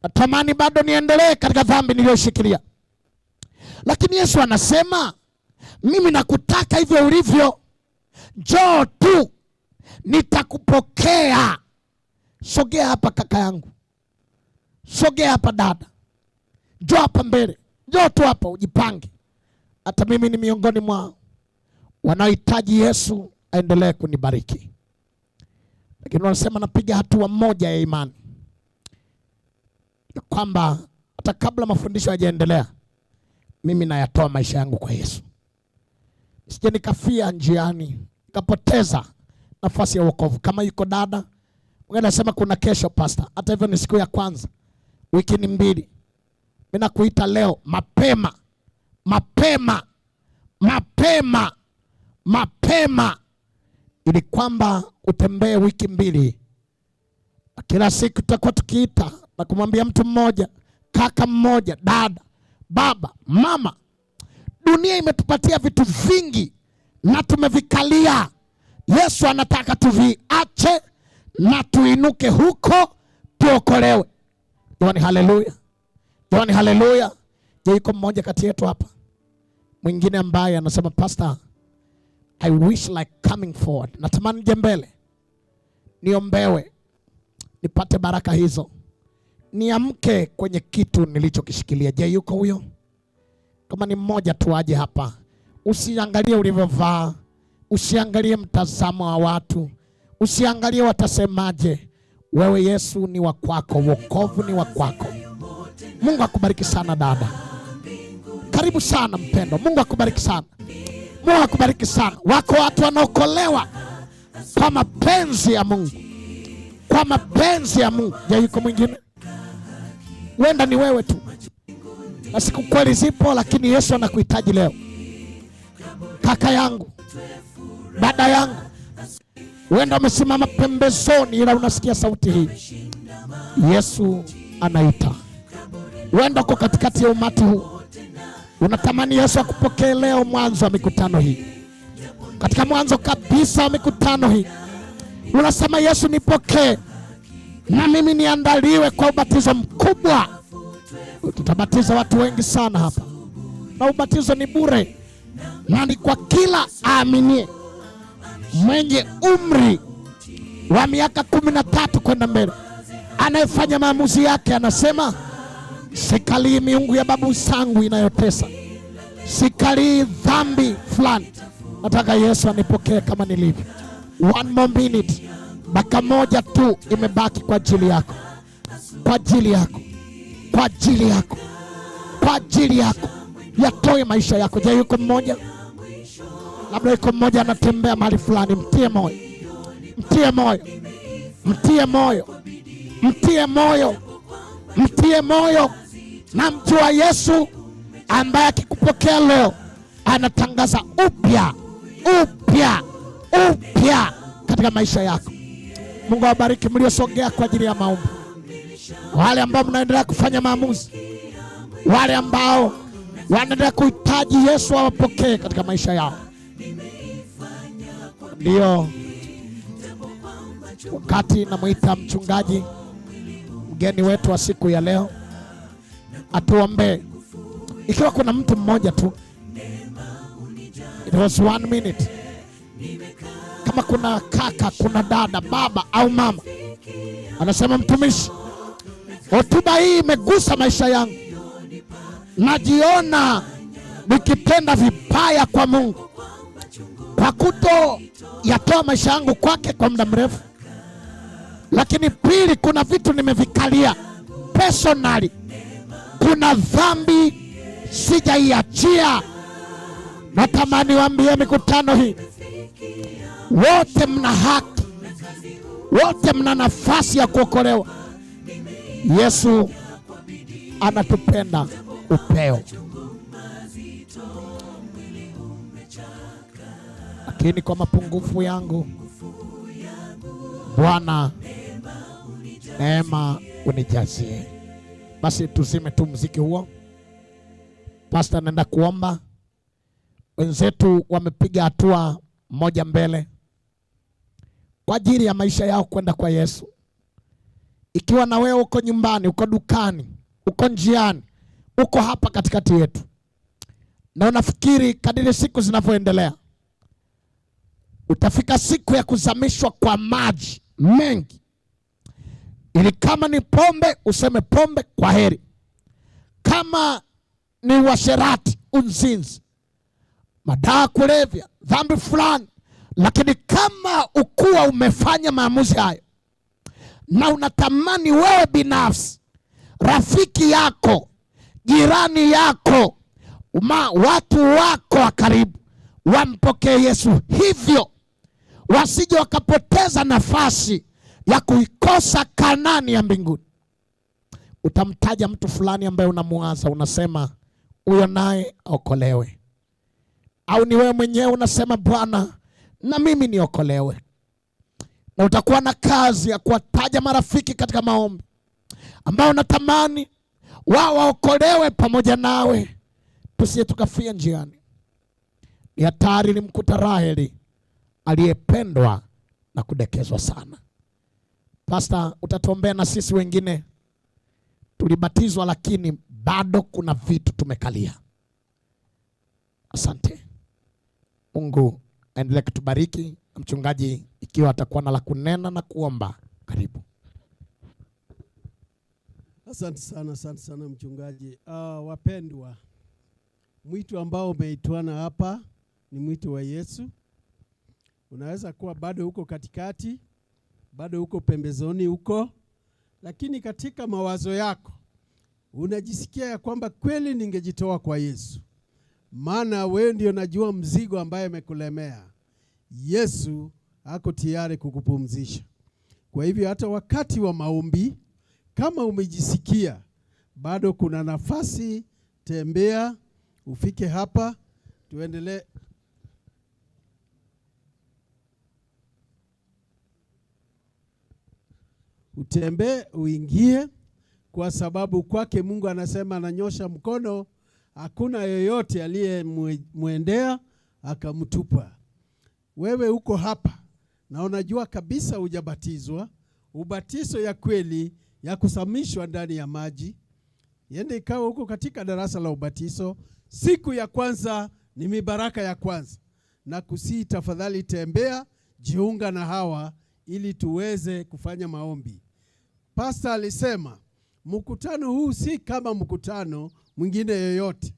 natamani bado niendelee katika dhambi niliyoshikilia. Lakini Yesu anasema mimi nakutaka hivyo ulivyo, njoo tu. Nitakupokea. Sogea hapa kaka yangu, sogea hapa dada, njoo hapa mbele, njoo tu hapa ujipange. Hata mimi ni miongoni mwao wanaohitaji Yesu aendelee kunibariki, lakini wanasema napiga hatua moja ya imani ya kwamba hata kabla mafundisho hayajaendelea, mimi nayatoa maisha yangu kwa Yesu, sije nikafia njiani nikapoteza nafasi ya wokovu. Kama yuko dada mwingine anasema kuna kesho pastor, hata hivyo ni siku ya kwanza, wiki ni mbili. Mimi nakuita leo mapema mapema mapema mapema, ili kwamba utembee wiki mbili. Kila siku tutakuwa tukiita na kumwambia mtu mmoja, kaka mmoja, dada, baba, mama. Dunia imetupatia vitu vingi na tumevikalia. Yesu anataka tuviache na tuinuke huko tuokolewe. Jamani, haleluya! Jamani, haleluya! Je, yuko mmoja kati yetu hapa mwingine ambaye anasema, "Pastor, I wish like coming forward, natamani nije mbele niombewe nipate baraka hizo, niamke kwenye kitu nilichokishikilia"? Je, yuko huyo? Kama ni mmoja tu aje hapa. Usiangalie ulivyovaa, usiangalie mtazamo wa watu, usiangalie watasemaje. Wewe Yesu ni wa kwako, wokovu ni wa kwako. Mungu akubariki sana dada, karibu sana mpendo. Mungu akubariki sana, Mungu akubariki sana. Wako watu wanaokolewa kwa mapenzi ya Mungu, kwa mapenzi ya Mungu. Je, yuko mwingine? Huenda ni wewe tu, na siku kweli zipo, lakini Yesu anakuhitaji leo. Kaka yangu, dada yangu, huenda umesimama pembezoni, ila unasikia sauti hii, Yesu anaita. Huenda uko katikati ya umati huu, unatamani Yesu akupokee leo, mwanzo wa mikutano hii, katika mwanzo kabisa wa mikutano hii unasema, "Yesu nipokee na mimi niandaliwe kwa ubatizo mkubwa." Tutabatiza watu wengi sana hapa, na ubatizo ni bure na ni kwa kila aaminie mwenye umri wa miaka 13 kwenda mbele, anayefanya maamuzi yake, anasema, "Sikalii miungu ya babu zangu inayotesa, sikalii dhambi fulani, nataka Yesu anipokee kama nilivyo." One more minute, dakika moja tu imebaki kwa ajili yako, kwa ajili yako, kwa ajili yako, kwa ajili yako. Yatoe maisha yako. Je, yuko mmoja? Labda yuko mmoja anatembea mahali fulani, mtie moyo, mtie moyo, mtie moyo, mtie moyo, mtie moyo. Na mjua Yesu ambaye akikupokea leo anatangaza upya, upya, upya katika maisha yako. Mungu awabariki mliosogea kwa ajili ya maombi, wale ambao mnaendelea kufanya maamuzi, wale ambao wanaendelea kuhitaji Yesu awapokee katika maisha yao. Ndio wakati namwita mchungaji mgeni wetu wa siku ya leo atuombee. Ikiwa kuna mtu mmoja tu, it was one minute. Kama kuna kaka, kuna dada, baba au mama anasema, "Mtumishi, hotuba hii imegusa maisha yangu, najiona nikitenda vibaya kwa Mungu kwa kuto yatoa maisha yangu kwake kwa muda mrefu, lakini pili, kuna vitu nimevikalia personally, kuna dhambi sijaiachia. Natamani waambie mikutano hii, wote mna haki, wote mna nafasi ya kuokolewa. Yesu anatupenda upeo, lakini kwa mapungufu yangu, Bwana neema unijazie." Basi tuzime tu mziki huo. Pastor anaenda kuomba. Wenzetu wamepiga hatua moja mbele kwa ajili ya maisha yao kwenda kwa Yesu. Ikiwa na wewe uko nyumbani, uko dukani, uko njiani, uko hapa katikati yetu, na unafikiri kadiri siku zinavyoendelea Utafika siku ya kuzamishwa kwa maji mengi, ili kama ni pombe useme pombe kwa heri, kama ni uasherati, unzinzi, madawa kulevya, dhambi fulani. Lakini kama ukuwa umefanya maamuzi hayo na unatamani wewe binafsi, rafiki yako, jirani yako, watu wako wa karibu wampokee Yesu, hivyo wasije wakapoteza nafasi ya kuikosa Kanani ya mbinguni. Utamtaja mtu fulani ambaye unamuwaza, unasema huyo naye aokolewe, au ni wewe mwenyewe unasema Bwana, na mimi niokolewe. Na utakuwa na kazi ya kuwataja marafiki katika maombi ambao unatamani wao waokolewe pamoja nawe, tusije tukafia njiani. Ni hatari ilimkuta Raheli aliyependwa na kudekezwa sana. Pasta, utatuombea na sisi wengine tulibatizwa, lakini bado kuna vitu tumekalia. Asante. Mungu aendelee kutubariki. Mchungaji, ikiwa atakuwa na la kunena na kuomba, karibu. Asante sana, asante sana mchungaji. Wapendwa, mwito ambao umeitwana hapa ni mwito wa Yesu. Unaweza kuwa bado uko katikati, bado uko pembezoni huko, lakini katika mawazo yako unajisikia ya kwamba kweli ningejitoa kwa Yesu, maana wewe ndio najua mzigo ambaye amekulemea. Yesu ako tayari kukupumzisha. Kwa hivyo hata wakati wa maombi, kama umejisikia bado kuna nafasi, tembea ufike hapa tuendelee. Utembee uingie, kwa sababu kwake Mungu anasema ananyosha mkono, hakuna yeyote aliyemwendea akamtupa. Wewe uko hapa na unajua kabisa hujabatizwa, ubatizo ya kweli ya kusamishwa ndani ya maji, yende ikawa huko katika darasa la ubatizo. Siku ya kwanza ni mibaraka ya kwanza, na kusii, tafadhali tembea, jiunga na hawa ili tuweze kufanya maombi. Pasta alisema mkutano huu si kama mkutano mwingine yoyote.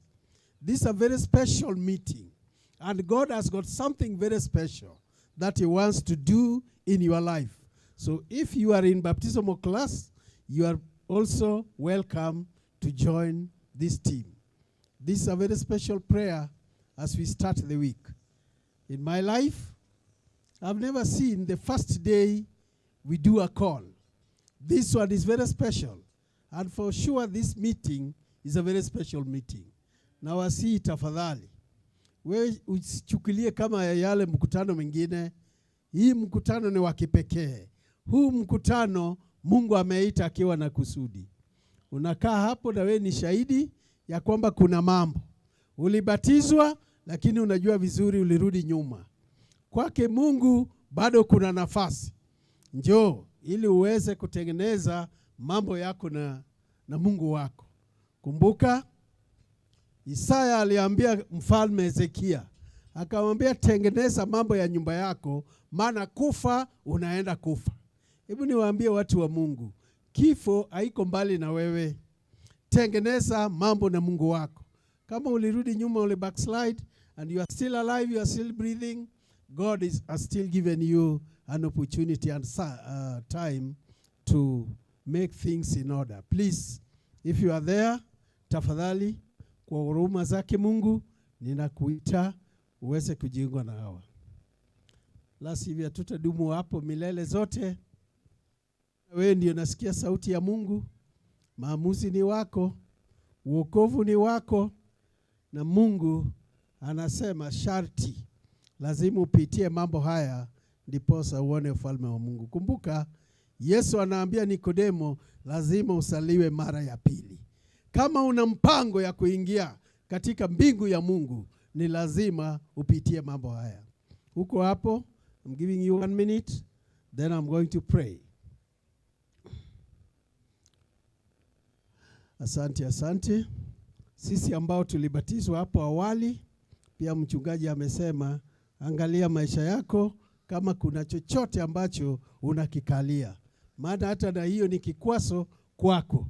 This is a very special meeting and God has got something very special that he wants to do in your life. So if you are in baptismal class, you are also welcome to join this team. This is a very special prayer as we start the week. In my life, I've never seen the first day we do a call. This one is very special. And for sure, this meeting is a very special meeting. Na wasii tafadhali, wewe usichukulie kama yale mkutano mengine. Hii mkutano ni wa kipekee. Huu mkutano Mungu ameita akiwa na kusudi. Unakaa hapo na wewe ni shahidi ya kwamba kuna mambo. Ulibatizwa, lakini unajua vizuri ulirudi nyuma. Kwake Mungu bado kuna nafasi. Njoo ili uweze kutengeneza mambo yako na Mungu wako. Kumbuka Isaya aliambia mfalme Hezekia, akamwambia tengeneza mambo ya nyumba yako, maana kufa unaenda kufa. Hebu niwaambie watu wa Mungu, kifo haiko mbali na wewe. Tengeneza mambo na Mungu wako. Kama ulirudi nyuma, uli backslide and you are still alive, you are still breathing, God has still given you an opportunity and time to make things in order. Please, if you are there, tafadhali kwa huruma zake Mungu ninakuita uweze kujiunga na hawa. La sivyo hatutadumu hapo milele zote. Wewe ndio nasikia sauti ya Mungu. Maamuzi ni wako, wokovu ni wako, na Mungu anasema sharti lazima upitie mambo haya ndiposa uone ufalme wa Mungu. Kumbuka Yesu anaambia Nikodemo lazima usaliwe mara ya pili. Kama una mpango ya kuingia katika mbingu ya Mungu ni lazima upitie mambo haya. Huko hapo, I'm giving you 1 minute, then I'm going to pray. Asante, asante. Sisi ambao tulibatizwa hapo awali, pia mchungaji amesema Angalia maisha yako kama kuna chochote ambacho unakikalia, maana hata na hiyo ni kikwazo kwako.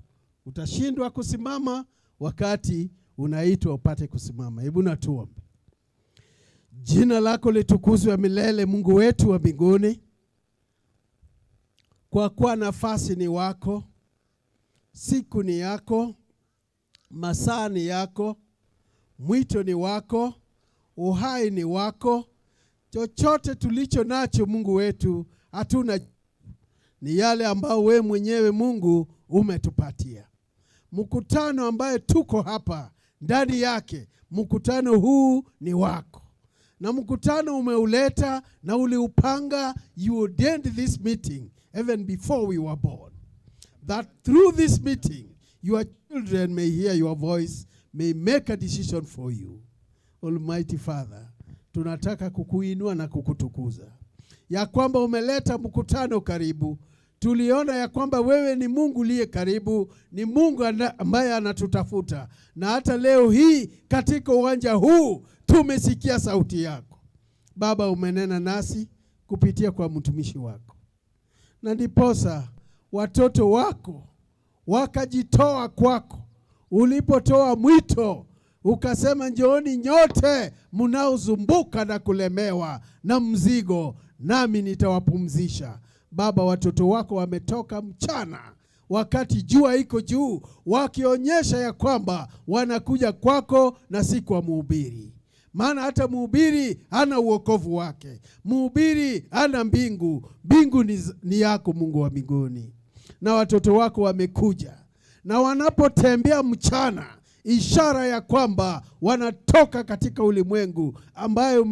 Utashindwa kusimama wakati unaitwa upate kusimama. Hebu na tuombe. Jina lako litukuzwe milele, Mungu wetu wa mbinguni, kwa kuwa nafasi ni wako, siku ni yako, masaa ni yako, mwito ni wako, uhai ni wako. Chochote tulicho nacho Mungu wetu hatuna, ni yale ambao we mwenyewe Mungu umetupatia. Mkutano ambaye tuko hapa ndani yake, mkutano huu ni wako, na mkutano umeuleta na uliupanga. You ordained this meeting even before we were born, that through this meeting your children may hear your voice, may make a decision for you. Almighty Father, tunataka kukuinua na kukutukuza ya kwamba umeleta mkutano karibu. Tuliona ya kwamba wewe ni Mungu uliye karibu, ni Mungu ambaye anatutafuta, na hata leo hii katika uwanja huu tumesikia sauti yako. Baba, umenena nasi kupitia kwa mtumishi wako, na ndiposa watoto wako wakajitoa kwako. Ulipotoa mwito ukasema, njooni nyote mnaozumbuka na kulemewa na mzigo, nami nitawapumzisha. Baba, watoto wako wametoka mchana wakati jua iko juu, wakionyesha ya kwamba wanakuja kwako na si kwa mhubiri. Maana hata mhubiri hana uokovu wake, mhubiri hana mbingu. Mbingu ni yako Mungu wa mbinguni. Na watoto wako wamekuja, na wanapotembea mchana, ishara ya kwamba wanatoka katika ulimwengu ambayo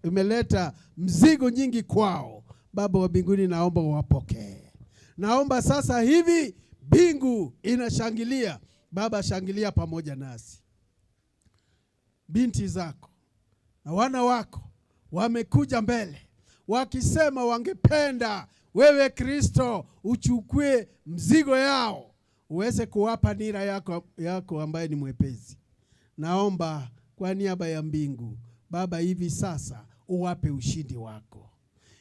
umeleta mzigo nyingi kwao. Baba wa mbinguni, naomba uwapokee. Naomba sasa hivi mbingu inashangilia. Baba, shangilia pamoja nasi. Binti zako na wana wako wamekuja mbele wakisema wangependa wewe Kristo uchukue mzigo yao, uweze kuwapa nira yako ambaye ni mwepesi. Naomba kwa niaba ya mbingu, Baba, hivi sasa uwape ushindi wako.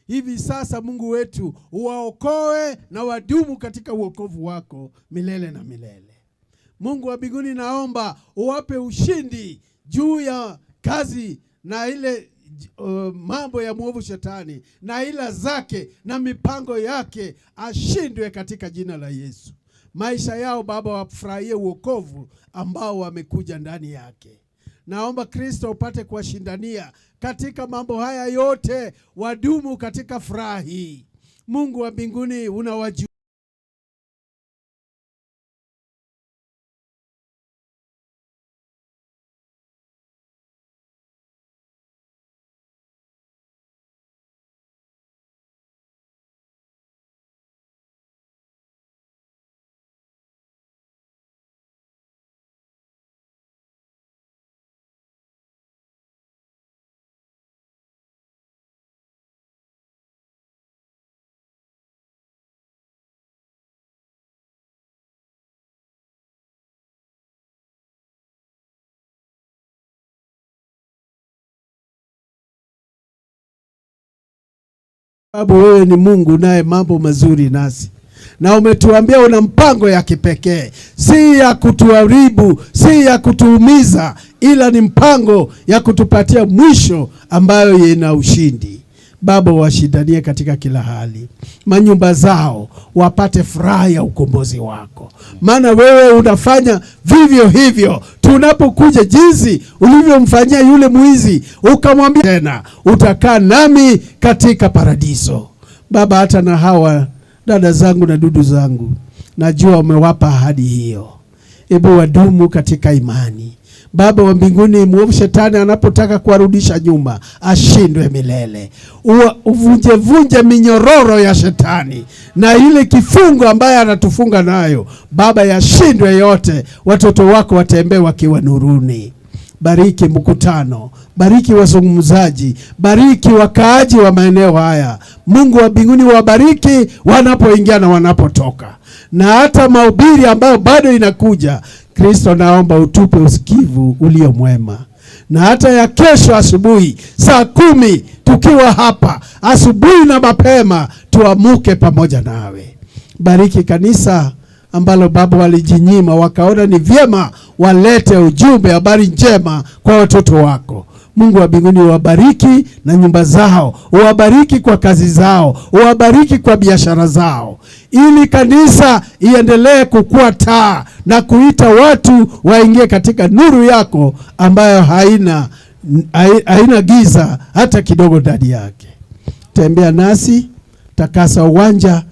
Hivi sasa Mungu wetu uwaokoe na wadumu katika uokovu wako milele na milele. Mungu wa mbinguni, naomba uwape ushindi juu ya kazi na ile mambo ya mwovu shetani na ila zake na mipango yake, ashindwe katika jina la Yesu. Maisha yao Baba, wafurahie uokovu ambao wamekuja ndani yake. Naomba Kristo upate kuwashindania katika mambo haya yote, wadumu katika furaha hii. Mungu wa mbinguni, unawajua. Sababu wewe ni Mungu naye mambo mazuri nasi, na umetuambia una mpango ya kipekee, si ya kutuharibu, si ya kutuumiza, ila ni mpango ya kutupatia mwisho ambayo ina ushindi. Baba, washindanie katika kila hali, manyumba zao wapate furaha ya ukombozi wako, maana wewe unafanya vivyo hivyo. Tunapokuja, jinsi ulivyomfanyia yule mwizi, ukamwambia tena utakaa nami katika paradiso. Baba, hata na hawa dada zangu na dudu zangu, najua umewapa ahadi hiyo. Hebu wadumu katika imani. Baba wa mbinguni, mwovu shetani anapotaka kuwarudisha nyuma, ashindwe milele. Uvunje vunje minyororo ya shetani na ile kifungo ambaye anatufunga nayo, Baba, yashindwe yote. Watoto wako watembee wakiwa nuruni. Bariki mkutano, bariki wazungumzaji, bariki wakaaji wa maeneo haya. Mungu wa mbinguni, wabariki wanapoingia na wanapotoka, na hata mahubiri ambayo bado inakuja. Kristo, naomba utupe usikivu ulio mwema. Na hata ya kesho asubuhi saa 10 tukiwa hapa asubuhi na mapema, tuamuke pamoja nawe. Bariki kanisa ambalo Baba walijinyima, wakaona ni vyema walete ujumbe, habari njema kwa watoto wako. Mungu wa mbinguni, uwabariki na nyumba zao, uwabariki kwa kazi zao, uwabariki kwa biashara zao, ili kanisa iendelee kukua taa na kuita watu waingie katika nuru yako ambayo haina giza hata kidogo ndani yake. Tembea nasi, takasa uwanja,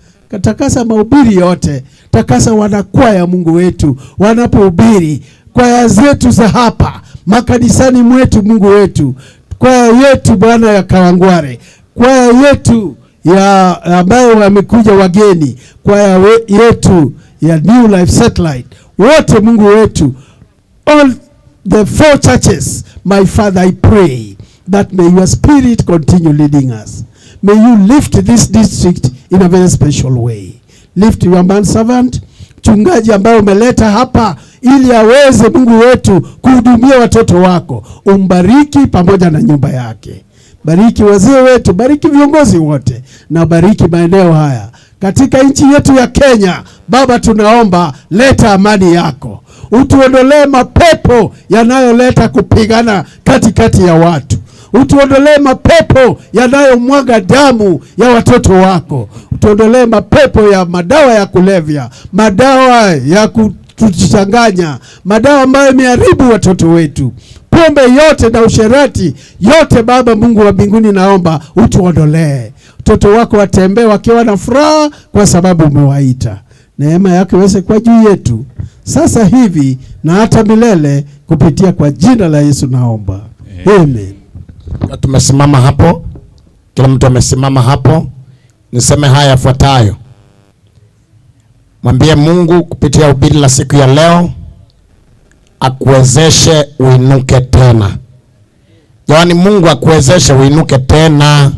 takasa mahubiri yote, takasa wanakwaya, Mungu wetu, wanapohubiri kwaya zetu za hapa makanisani mwetu, Mungu wetu, kwaya yetu Bwana ya Kawangware, kwaya yetu ya ambayo wamekuja wageni, kwaya yetu ya New Life Satellite, wote Mungu wetu, all the four churches, my Father, I pray that may your spirit continue leading us. May you lift this district in a very special way. Lift your man servant, mchungaji ambaye umeleta hapa ili aweze Mungu wetu kuhudumia watoto wako. Umbariki pamoja na nyumba yake. Bariki wazee wetu, bariki viongozi wote na bariki maeneo haya katika nchi yetu ya Kenya. Baba, tunaomba leta amani yako, utuondolee mapepo yanayoleta kupigana katikati ya watu, utuondolee mapepo yanayomwaga damu ya watoto wako, utuondolee mapepo ya madawa ya kulevya, madawa ya kutuchanganya, madawa ambayo imeharibu watoto wetu, pombe yote na usherati yote. Baba Mungu wa mbinguni, naomba utuondolee. Watoto wako watembee wakiwa na furaha, kwa sababu umewaita. Neema yako iweze kuwa juu yetu sasa hivi na hata milele, kupitia kwa jina la Yesu naomba, amen. Na tumesimama hapo, kila mtu amesimama hapo. Niseme haya yafuatayo. Mwambie Mungu kupitia hubiri la siku ya leo akuwezeshe uinuke tena. Jamani, Mungu akuwezeshe uinuke tena.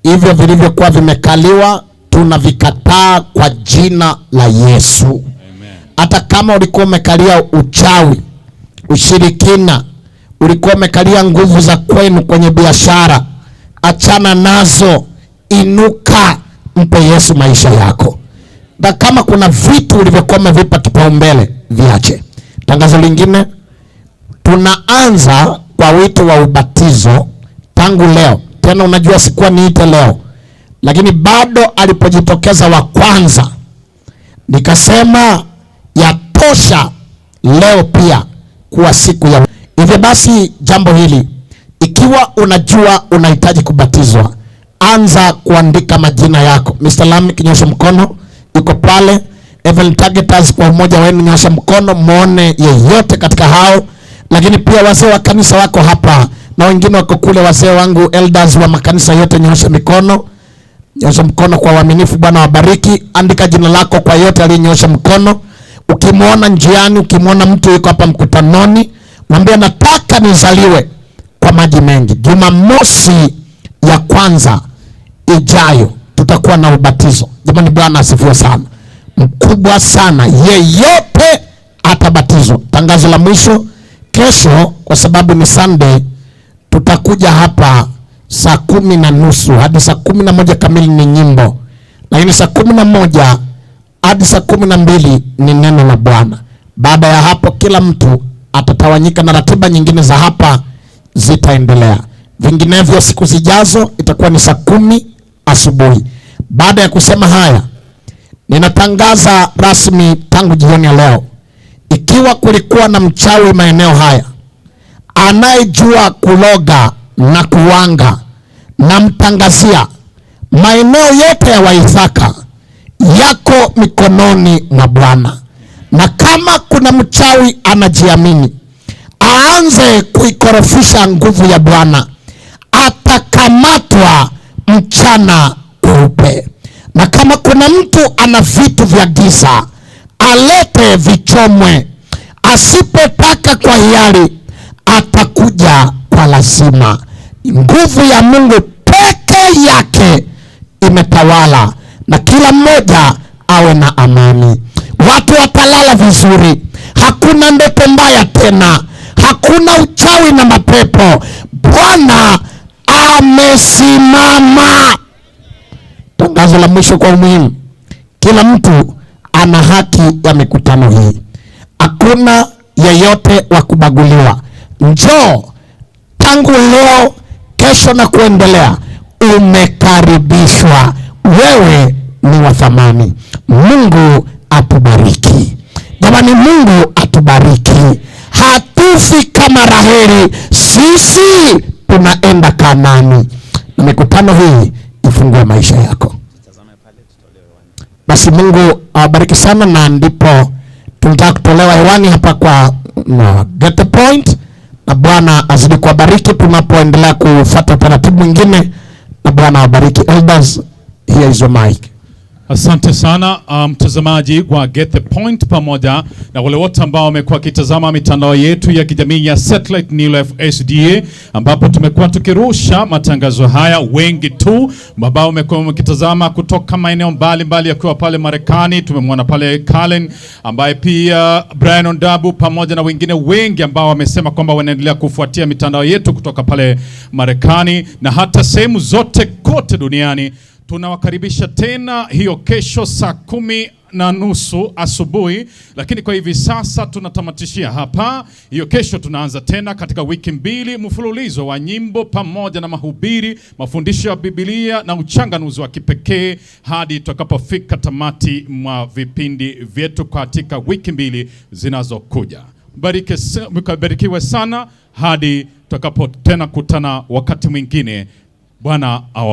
Hivyo vilivyokuwa vimekaliwa tunavikataa kwa jina la Yesu. Hata kama ulikuwa umekalia uchawi, ushirikina, ulikuwa umekalia nguvu za kwenu kwenye biashara, achana nazo, inuka, mpe Yesu maisha yako. Na kama kuna vitu ulivyokuwa umevipa kipaumbele, viache. Tangazo lingine, tunaanza kwa wito wa ubatizo tangu leo. Tena unajua sikuwa niite leo, lakini bado alipojitokeza wa kwanza nikasema yatosha leo pia kuwa siku ya. Hivyo basi jambo hili, ikiwa unajua unahitaji kubatizwa, anza kuandika majina yako. Mr. Lami, kinyosha mkono, yuko pale. Evelyn Targeters, kwa umoja wenu nyosha mkono, muone yeyote katika hao. Lakini pia wazee wa kanisa wako hapa na wengine wako kule, wazee wangu elders wa makanisa yote, nyosha mikono. Nyosha mkono kwa uaminifu. Bwana wabariki. Andika jina lako kwa yote aliyenyosha mkono. Ukimwona njiani, ukimwona mtu yuko hapa mkutanoni, mwambie nataka nizaliwe kwa maji mengi. Jumamosi ya kwanza ijayo tutakuwa na ubatizo. Jamani, Bwana asifiwe sana, mkubwa sana. Yeyote atabatizwa. Tangazo la mwisho, kesho kwa sababu ni Sunday, tutakuja hapa saa 10:30 hadi saa 11 kamili ni nyimbo, lakini saa 11 hadi saa 12 ni neno la Bwana. Baada ya hapo kila mtu atatawanyika na ratiba nyingine za hapa zitaendelea. Vinginevyo siku zijazo itakuwa ni saa 10 asubuhi. Baada ya kusema haya, ninatangaza rasmi tangu jioni ya leo, ikiwa kulikuwa na mchawi maeneo haya anayejua kuloga na kuwanga, namtangazia maeneo yote ya Waithaka yako mikononi mwa Bwana. Na kama kuna mchawi anajiamini, aanze kuikorofisha nguvu ya Bwana, atakamatwa mchana kweupe. Na kama kuna mtu ana vitu vya giza, alete vichomwe. Asipotaka kwa hiari, atakuja kwa lazima. Nguvu ya Mungu peke yake imetawala, na kila mmoja awe na amani. Watu watalala vizuri, hakuna ndoto mbaya tena. Hakuna uchawi na mapepo. Bwana amesimama. Tangazo la mwisho kwa umuhimu, kila mtu ana haki ya mikutano hii. Hakuna yeyote wa kubaguliwa. Njoo tangu leo, kesho na kuendelea, umekaribishwa. Wewe ni wa thamani. Mungu atubariki jamani, Mungu atubariki. Hatufi kama Raheli, sisi tunaenda Kanaani, na mikutano hii ifungue maisha yako. Basi Mungu awabariki sana, na ndipo tunataka kutolewa hewani hapa kwa na Get the Point, na Bwana azidi kuwabariki tunapoendelea kufuata utaratibu mwingine, na Bwana awabariki. Elders, here is your mic. Asante sana mtazamaji wa Get the Point pamoja na wale wote ambao wamekuwa wakitazama mitandao yetu ya kijamii ya Satellite New Life SDA, ambapo tumekuwa tukirusha matangazo haya. Wengi tu ambao wamekuwa wakitazama kutoka maeneo mbalimbali, yakiwa pale Marekani. Tumemwona pale Kalen ambaye pia Brian Ondabu pamoja na wengine wengi ambao wamesema kwamba wanaendelea kufuatia mitandao yetu kutoka pale Marekani na hata sehemu zote kote duniani. Tunawakaribisha tena hiyo kesho saa 10:30 asubuhi, lakini kwa hivi sasa tunatamatishia hapa. Hiyo kesho tunaanza tena katika wiki 2 mfululizo wa nyimbo pamoja na mahubiri, mafundisho ya Biblia na uchanganuzi wa kipekee hadi tutakapofika tamati mwa vipindi vyetu katika wiki 2 zinazokuja. Mbarikiwe sana hadi tutakapo tena kutana wakati mwingine. Bwana awabariki.